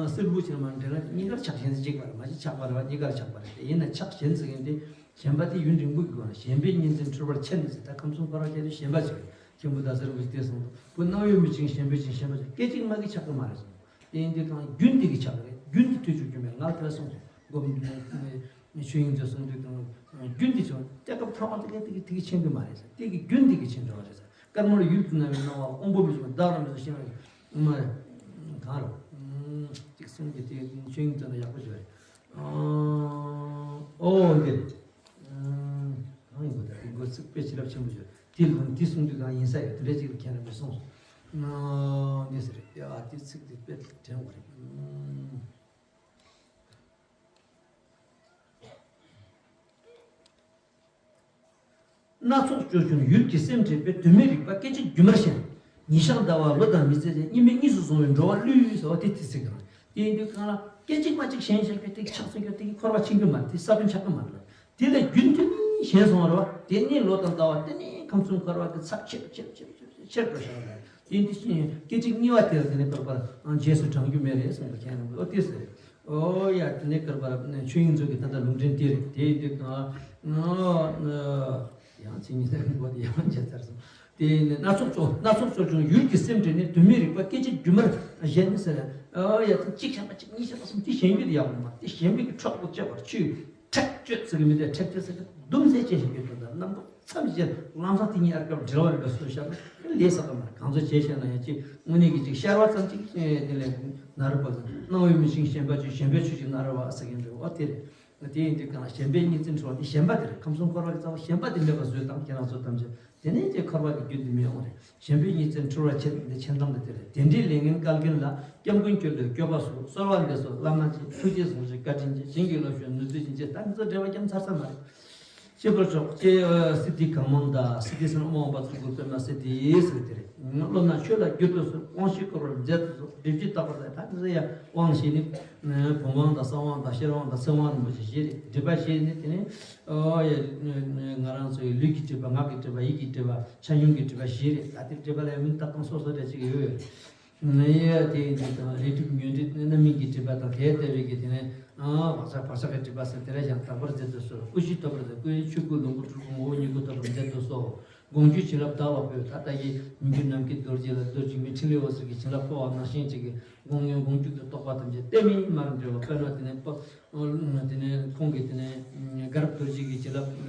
སིལ་བུ་ཆེན་མར་འདྲེན་ན་གཉིས་ཀར་ཆགས་ཞེན་ཟེར་གཅིག་པ་རེད། མ་གཞི་ཆགས་པ་རེད་བ། གཉིས་ཀར་ཆགས་པ་རེད། དེ་ཡིན་ན་ཆགས་ཞེན་ཟེར་མཁན་དེ་ཞེན་པ་དེ་ཡུན་རིང་པོ་གི་སྒོ་ནས། ཞེན་པས་གཉིས་འཛིན་འཁྲུལ་པར་ཕྱིན་ཟེར། ད་ཁམས་གསུམ་འཁོར་བ་སྐྱེ་དུས་ཞེན་པ་ཅིག་རེད། མཁན་པོ་ཟླ་ཟེར་བ་ཞིག་དེ་གསུངས་འདུག་བུ་སྣང་བས་མི་འཆིང་ཞེན་པས་འཆིང་། ཞེན་པ་ཅིག་སྐད་ཅིག་མ་གིས་ཆགས་ཀྱི་མ་རེད་གསུངས་འདུག་དེ་ཡིན་དུས་གང་རྒྱུན་དེ་གིས་ཆགས་ཀྱི་རེད། རྒྱུན་དེ་ཐོས་ཆོག་རྒྱུ་མེད། ང་ལ་དེ་ལ་གསུངས་སོང་། སྒོམ་ཆོས་དབྱིངས་ཚོས་གསུངས་དུས་གང་རྒྱུན་དེ་ཆགས། དེ་སྐབས་ཐོག་མ་དེ་ག་དེ་གིས་དེ་གིས་ཕྱིན་གྱི་མ་རེད་ཟེར། དེ་གིས་རྒྱུན་དེ་གིས་ཕྱིན་འགྲོ་བ་རེད་ཟེར། དཀར་དམར་ཡུལ་དུ་སྣང་བའི་སྣང་བ། དབང་པོ་མི་ཤེས་པ། བདག་ལ་མི་ཚོར་ཤེས་པ་མ་རེད། གང་རེད། གཅིག་གསུང་གི་དེ་ཆོས་དབྱིངས་ཚོ་ན་ཡག་པོ་ཞིག་རེད། ཨོ་འདི་རེད། གང་ཡིན་གོ། ད་དེ་མགོ་ཚིག་དཔེ་བྱིན་རླབས་ཆེན་པོ་ཞིག་རེད། དེ་ལུང་དེ་གསུང་དུས་གང་ཡིན་ས་ཡོད། དེ་འདྲ་ཅིག་ལ་ཁྱེད་རང་གིས་གསུངས་སོང་། འདི་ཟེར་རེད། ཨ་དེ་ཚིག་དེ་དཔེ་དྲན་དགོས་རེད། སྣ་ཚོགས་སྤྱོད་བྱུང་ཡུལ་གྱི་སེམས་འཁྲུལ་པས། དུས་མིན་རིག་པ་སྐད་ཅིག་སྒྱུ་མར་ཞེན། ཉིན་ཞག་ཟླ་བ་ལོ་དང་མི་ཚེ་ཅན། གཉིས་མེད་གཉིས་སུ་བཟུང་བས་འགྲོ་བ་བསླུས་ཟེར་བ་དེ་དེ་ཚིག་རང་། དེ་ཡིན་དུས་གང་ལ་སྐད་ཅིག་མ་གཅིག་ཞེན་བཞག་རྒྱུ་དེ་ཆགས་སོང་རྒྱུ་དེ་གི་འཁོར་བ་ཕྱིན་རྒྱུ་མ་རེད། དེ་ས་བོན་ཆགས་ཀྱི་མ་རེད། དེ་ལས་རྒྱུན་དུ་ཞེན་སོང་བ་རེད་བ། དེ་ནས་ལོ་དང་ཟླ་བ་དེ་ནས་ཁམས་གསུམ་འཁོར་བ་གི་ཚབས་ཆེར་ཆེར་ཆེར་ཆེར་ཆེར་འགྲོ་བཞག་རེད། དེ་ཡིན་དུས་སྐད་ཅིག་གཉིས་པ་དེ་ལ་དེ་ནས་བར་པར་རྗེས་སུ་འབྲང་རྒྱུ་མེད་རེད་གསུངས་པ་མཁྱེན་རུང་ཨོ་དེ་ཟེར། ཨོ་ཡ། དེ་ནས་སྐབས་བར་ཆོས་དབྱིངས་མཛོད་ཀྱི་ད་ལྟ་ལུང་འདྲེན་དེ་རེད། དེ་ཡིན་དུས་གང་ཡང་ཚིག་གཉིས་ལས་མགོ་དེ་ཡང་བརྗེད་ཚར་སོང་། དེ་ནས་སྣ་ཚོགས་སྤྱོད། སྣ་ཚོགས་སྤྱོད་བྱུང་ཡུལ་གྱི་སེམས་འཁྲུལ་ནས། དུས་མིན་རིག་པ་སྐད་ཅིག་སྒྱུ་མར་ཞེན་ཟེར། ཨོ་ཡ། ཚིག་གཅིག་བཤད་པ་གཅིག་གཉིས་བཤད་པ་གསུམ་དེ་ཞེན་རྒྱུ་དེ་ཡག་པོ་མ་རེད། དེ་ཞེན་པའི་གི་ཁྲག་པོ་བཅད་པར་ཆུས་ཁྲག་གཅོད་ཟེར་གི་མི་དེ་ཁྲག་གཅོད་ཟེར་གི་དུམ་ཚན་ཅན་ཞིག་ཡོད་དོ། ད་རྣམ་རྟོག་མཚམས་ཅན་ལམ་སང་དེ་གཉིས་ཨར་སྐབས་འབྲེལ་བ་རེད་པས་སུ་བཤད་ན་ལས་ས་ད་མ་རེད། གང་ཚོ་བྱས་བཤད་ན་ཡང་ཅི་དངོས་གནས་ཀྱི་ཅིག་ཤར་བ་ཙམ་ཅིག་དེ་ལས་ན་རུ་པ་ཙམ། སྣང་བས་མི་འཆིང་ཞེན་པ་ཅིག་ཞེན་པའི་ཆུ་ཅིག་ན་རུ་བ་ཟེར་གི་འདུག་བ། དེ་རེད། དེ་ཡིན་དུས་གང་ལ་ཞེན་པས་གཉིས་འཛིན་འཁྲུལ་པ་དེ་ཞེན་པ་དེ་རེད། ཁམས་གསུམ་འཁོར་བ་གི་རྩ་བ་ཞེན་པ་དེ་མེད་པ་བཟོས་དང་ཁྱེད་རང་ཚོ་ཐམས་ཅད་དེ་ནས་ཀྱི་འཁོར་བ་གི་རྒྱུན་དེ་མི་ཡོང་བ་རེད། ཞེན་པས་གཉིས་འཛིན་འཁྲུལ་པར་བྱེད། འདི་མཆན་ཐང་དུ་དེ་རེད། དེ་འདྲའི་ལས་ངན་བཀལ་མཁན་ལ། སྐྱབས་མགོན་ཁྱོད་ལ་སྐྱོབ་པ་སྩོལ། གསོལ་བ་འདེབས་སོ་བླ་མ་མཁྱེན། ཐུགས་རྗེས་བཟུང་ཞིང་བཀའ་དྲིན་ཆེ། བྱིན་གྱིས་རློབས་ཤིག་ནུས་མཐུ་ཅན་མཁྱེན། ད་འདི་ཚོ་འགྲེལ་པ་རྒྱབ་ཚར་ས་མ་རེད། སྐྱེས་བུར་ཤོག་ཅེས་སི་ཏཱའི་གང་མང་དང་། སི་ཏཱའི་ཟེར་ན་དབང་བ་ཚུལ་ཁྲིམས་པདྨ་སི་ཏཱ་ཟེར་དེ་རེད། བློ་སྣ་ཆོས་ལ་བསྒྱུར་དུ་གསོལ། དབང་བཞི་བསྐུར་བར་མཛད་དུ་གསོལ། སྒྲིབ་བཞི་དག་པར་མཛད། ད་འདི་ཚོ་ཡང་དབང་བཞི་ནི་བུམ་དབང་དང་གསང་དབང་དང་ཤེར་དབང་དང་ཚིག་དབང་རིན་པོ་ཆེ་བཞི་རེད། སྒྲིབ་པ་བཞི་ནི་དེ་ནི་ཨོ་ཡ་ང་རང་ཚོའི་ལུས་ཀྱི་སྒྲིབ་པ། ངག་གི་སྒྲིབ་པ། ཡིད་ཀྱི་སྒྲིབ་པ། ཆ་སྙོམས་ཀྱི་སྒྲིབ་པ་བཞི་རེད། ད་དེ་སྒྲིབ་པ་ལ་མིང་བཏགས་སྟངས་སོ་སོ་འདྲ་ཅིག་ཡོད། ཡ་དེ་ཡིན་དུས་དང་རིགས་དྲུག་ཉོན་སྒྲིབ་རྣམ་སྨིན་གྱི་སྒྲིབ་པ་དང་། དེ་ལྟ་བུའི་གི་དེ་ནས་ཨ་བག་ཆགས་བག་ཆགས་ཀྱི་སྒྲིབ་པ་ཟེར་དེ་ར་ཡང་དག་པར་མཛད་དུ་གསོལ། སྐུ་བཞི་ཐོབ་པར་མཛད། སྐུ་ཡི་ཆོས་སྐུ་ལོངས་སྐུ་སྤྲུལ་སྐུ་ངོ་བོ་ཉིད་སྐུ་ཐོབ་པར་མཛད་དུ་གསོལ། དགོངས་རྒྱུད་བྱིན་རླབས་བདག་ལ་འབུལ། ད་ལྟ་ཡི་མི་འགྱུར་ནམ་མཁའི་རྡོ་རྗེ་ལ། རྡོ་རྗེ་མི་ཕྲིན་ལས་འོད་ཟེར་གྱི་བྱིན་རླབས་འཕོ་བ་ནང་བཞིན་གཅིག་གི་དགོངས་དོན་དགོངས་རྒྱུད་ཀྱི་རྟོགས་པ་ཐམས་ཅད་གཏད་མེད་མར་འགྲེལ་བ། དཔེར་ན་དེ་ནས་དཔེ་དེ་ནས་ཁོང་གིས་དེ་ནས་དགའ་རབ་རྡོ་རྗེ་གི་བྱིན་རླབས།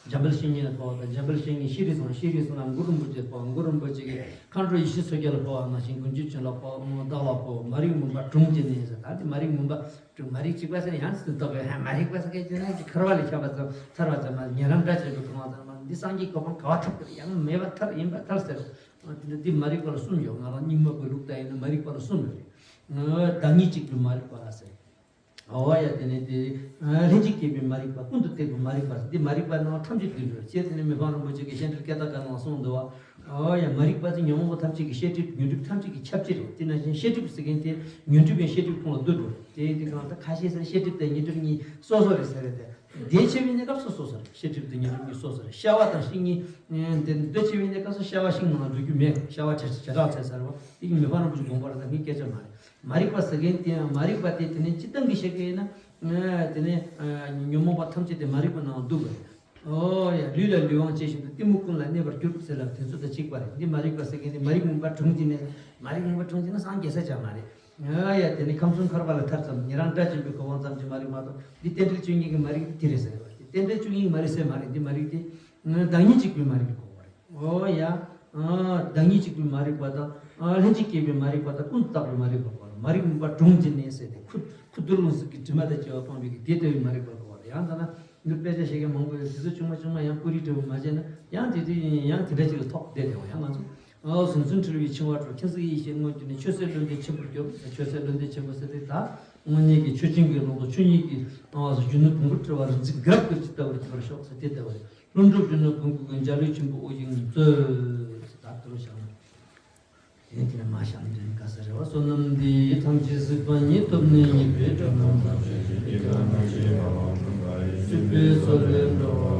འཇམ་དཔལ་བཤེས་གཉེན་ལ་འཕོ་བ་དང་། འཇམ་དཔལ་བཤེས་གཉེན་ཤྲཱི་སིང་། ཤྲཱི་སིང་ལ་གུ་རུ་རིན་པོ་ཆེ་འཕོ་བ། གུ་རུ་རིན་པོ་ཆེ་གིས་མཁའ་འགྲོ་ཡེ་ཤེས་མཚོ་རྒྱལ་ལ་འཕོ་བ་ནང་བཞིན་དགོངས་རྒྱུད་བྱིན་རླབས་འཕོ་བ་བདག་ལ་འཕོ། མ་རིག་མུན་པ་དྲུངས་བཅད་ནས་ཟེར། ད་དེ་མ་རིག་མུན་པ་དྲུངས། མ་རིག་གཅིག་པ་ཟེར་ཡང་ཚིག་དོག་གི། མ་རིག་པ་ཟེར་གི་དེ་ནས་ཀྱི་འཁོར་བ་ལས་ཁྱབ་པ་ཙམ་ཐར་བ་ཙམ་མ། ཉན་རང་འདྲ་བྱེད་པའི་གོ་འཕང་ཙམ་མ། འདི་སངས་རྒྱས་གོ་འཕང་ག་བ་ཐོབ་ཀྱི་ཡང་མེད་པ་ཐར་ཡིན་པ་ཐར་ཟེར། དེ་འདྲ་འདི་མ་རིག་པ་ལ་གསུམ་ཡོད། ང་རང་རྙིང་མ་པའི་ལུགས་ལྟར་ཡིན་ན་མ་རིག་པ་ལ་གསུམ་ཡོད་རེད། བདག་ཉིད་གཅིག་པུའི་མ་རིག་པ་ཟེར། ཨོ་ཡ། དེ་ནས་དེ་ལྷན་ཅིག་སྐྱེས་པའི་མ་རིག་པ། ཀུན་ཏུ་བརྟགས་པའི་མ་རིག་པ། འདི་མ་རིག་པ་ནང་ཐམས་ཅད་འདུས་འགྲོ་བྱས། དེ་ནས་མི་ཕམ་རིན་པོ་ཆེ་གིས་བཤད་འཕྲིན་སྐད་གྲགས་ཀ་ནང་གསུངས་འདུག་བ། ཨོ་ཡ། མ་རིག་པ་དེ་ཉོན་མོངས་པ་ཐམས་ཅད་ཀྱི་བཤད་སྒྲིབ་ཉོན་སྒྲིབ་ཐམས་ཅད་ཀྱི་ཁྱབ་བྱེད་རེད། དེ་ནང་བཞིན་བཤད་སྒྲིབ་ཟེར་མཁན་དེ་ཉོན་སྒྲིབ་པའི་བཤད་སྒྲིབ་ཁོང་ལ་འདུས་འགྲོ་རེད། དེ་དེ་གང་ལྟར་ཁ་ཤས་ཟེར་བཤད་སྒྲིབ་དང་ཉོན་སྒྲིབ་གཉིས་སོ་སོ་རེད་ཟེར་རེད་དེ། འདས་ཕྱི་པའི་གནས་སྐབས་སུ་སོ་སོ་རེད། བཤད་སྒྲིབ་དང་ཉོན་སྒྲིབ་གཉིས་སོ་སོ་རེད། ཤ་བ་དང་ཤིང་གཉིས། ཨེ། འདས་འདས་ཕྱི་པའི་གནས་སྐབས་སུ་ཤ་བ་ཤིང་ནང་ལ་འདུ་རྒྱུ་མེད། ཤ་བ་བྱེ་བྲག་ཚད་ཟེར་བ་དེ་གི་མི་ཕམ་རིན་པོ་ཆེ་དགོངས་པ་རེད། ད་ངའི་སྐད་ཆ་མ་རེད། མ་རིག་པ་ཟེར་མཁན་དེ་ཡང་མ་རིག་པ་དེ་དེ་ནས་སྤྱིར་བཏང་གི་བཤད་མཁན་ཡིན་ན། ཨེ། དེ་ནས་ཨེ། ཉོན་མོངས་པ་ཐམས་ཅད་དེ་མ་རིག་པ་ནང་འདུ་དགོས་རེད། ཨོ་ཡ། ལུས་ལ་ལུས་དབང་བྱས་བཞིན་དུ་གཏི་མུག་ཀུན་ལ་གནས་པར་གྱུར་ཟེར་ལབ་དེ་ཚོ་དང་གཅིག་པ་རེད། འདི་མ་རིག་པ་ཟེར་མཁན་དེ་མ་རིག་མུན་པ་དྲངས་ཀྱི་ནས། མ་རིག་མུན་པ་དྲངས་ཀྱི་ན་སངས་རྒྱས་ས་ཆགས་མ་རེད། ཨ་ཡ། དེ་ནི་ཁམས་གསུམ་འཁོར་བ་ལ་ཐར་ཙམ་ཉན་རང་སྒྲ་གཅན་པའི་གོ་འཕང་ཙམ་གྱི་མ་རིག་མ་གཏོགས། འདི་རྟེན་འབྲེལ་བཅུ་གཉིས་ཀྱི་མ་རིག་འདི་རེད་ཟེར་བ། རྟེན་འབྲེལ་བཅུ་གཉིས་ཀྱི་མ་རིག་ཟེར་མ་རེད། འདི་མ་རིག་དེ་བདག་ཉིད་གཅིག་པུའི་མ་རིག་གི་གོ་བ་རེད། ཨོ་ཡ། ཨ། བདག་ཉིད་གཅིག་པུའི་མ་རིག་པ་དང་། ཨ། ལྷན་ཅིག་སྐྱེས་པའི་མ་རིག་པ་དང་། ཀུན་ཏུ་བརྟགས་པའི་མ་རིག་པ་གོ་བ་རེད། མ་རིག་མུན་པ་དྲངས་ཀྱི་ནས་ཟེར་ཏེ། ཁུ་ཁུ་རྡུལ་རླུང་གསུམ་གྱི་དྲི་མ་དང་བཅས་པ་སྤངས་པའི་གི་དེ་ལྟ་བུའི་མ་རིག་པ་གོ་བ་རེད། ཡང་ད་ན་འདི་དཔེ་ཆ་བཤད་མཁན་མང་པོ་ཡོད། དེ་ཚོ་ཆུང་མ་ཆུང་མ་ཡང་ཀུ་རི་འདྲ་བོ་མ་བྱས་ན་ཡང་དེ་དུས་ཡིན་ཡང་དེ་འདྲ་ཅིག་ལ་ཐོགས་བསྡད་བསྡད་པ། ཡང་ང་ཚོ། ཨོ། གཟུང་འཛིན་འཁྲུལ་བའི་འཆིང་བ་སྤྲོ། མཁྱེན་གཟིགས་ཡེ་ཤེས་དངོས་བརྒྱུད་ནས། ཆོས་སྲིད་བློ་འདས་ཆེན་པོར་གྱུར། ཆོས་སྲིད་བློ་འདས་ཆེན་པོ་ཟེར་དེ་ད་དངོས་གནས་ཀྱི་ཆོས་ཅན་གྱི་ལུང་དང་ཆོས་ཉིད་ཀྱི་སྟེང་ལ་སྒྱུ་ནུབ་བོང་བུར་སྤྲུལ་པ་རིག་འཛིན་གར་བཀོད་ཅིག་ལྟ་བུར་གྱུར་པར་ཤོག་ཟེར་དེ་ལྟ་བུ་རེད། ལྷུན་གྲུབ་སྒྱུ་ནུབ་ཕུང་པོའི་གི་འཇའ་ལུས་ཆེན་པོ་དབུ་བཞུགས་ནས་སྩོལ་ཟེར་ད་དེ་རུ་བཞག་ན། དེ་དེ་མ་བཞག་ན་དེ་ནི་དགའ་ས་རེད་བ། བསོད་ནམས་འདི་ཡིས་ཐམས་ཅད་གཟིགས་པ་ཉིད། ཐོབ་ནས་ཉེས་པའི་དགྲ་རྣམས་ཕམ་བྱས་ཤིང་། སྡིག་པ་དང་ནག་ཉེས་པ་ལ་སོགས་པ་ཡི། སྲིད་པའི་མཚོ་ལས་འགྲོ་བ་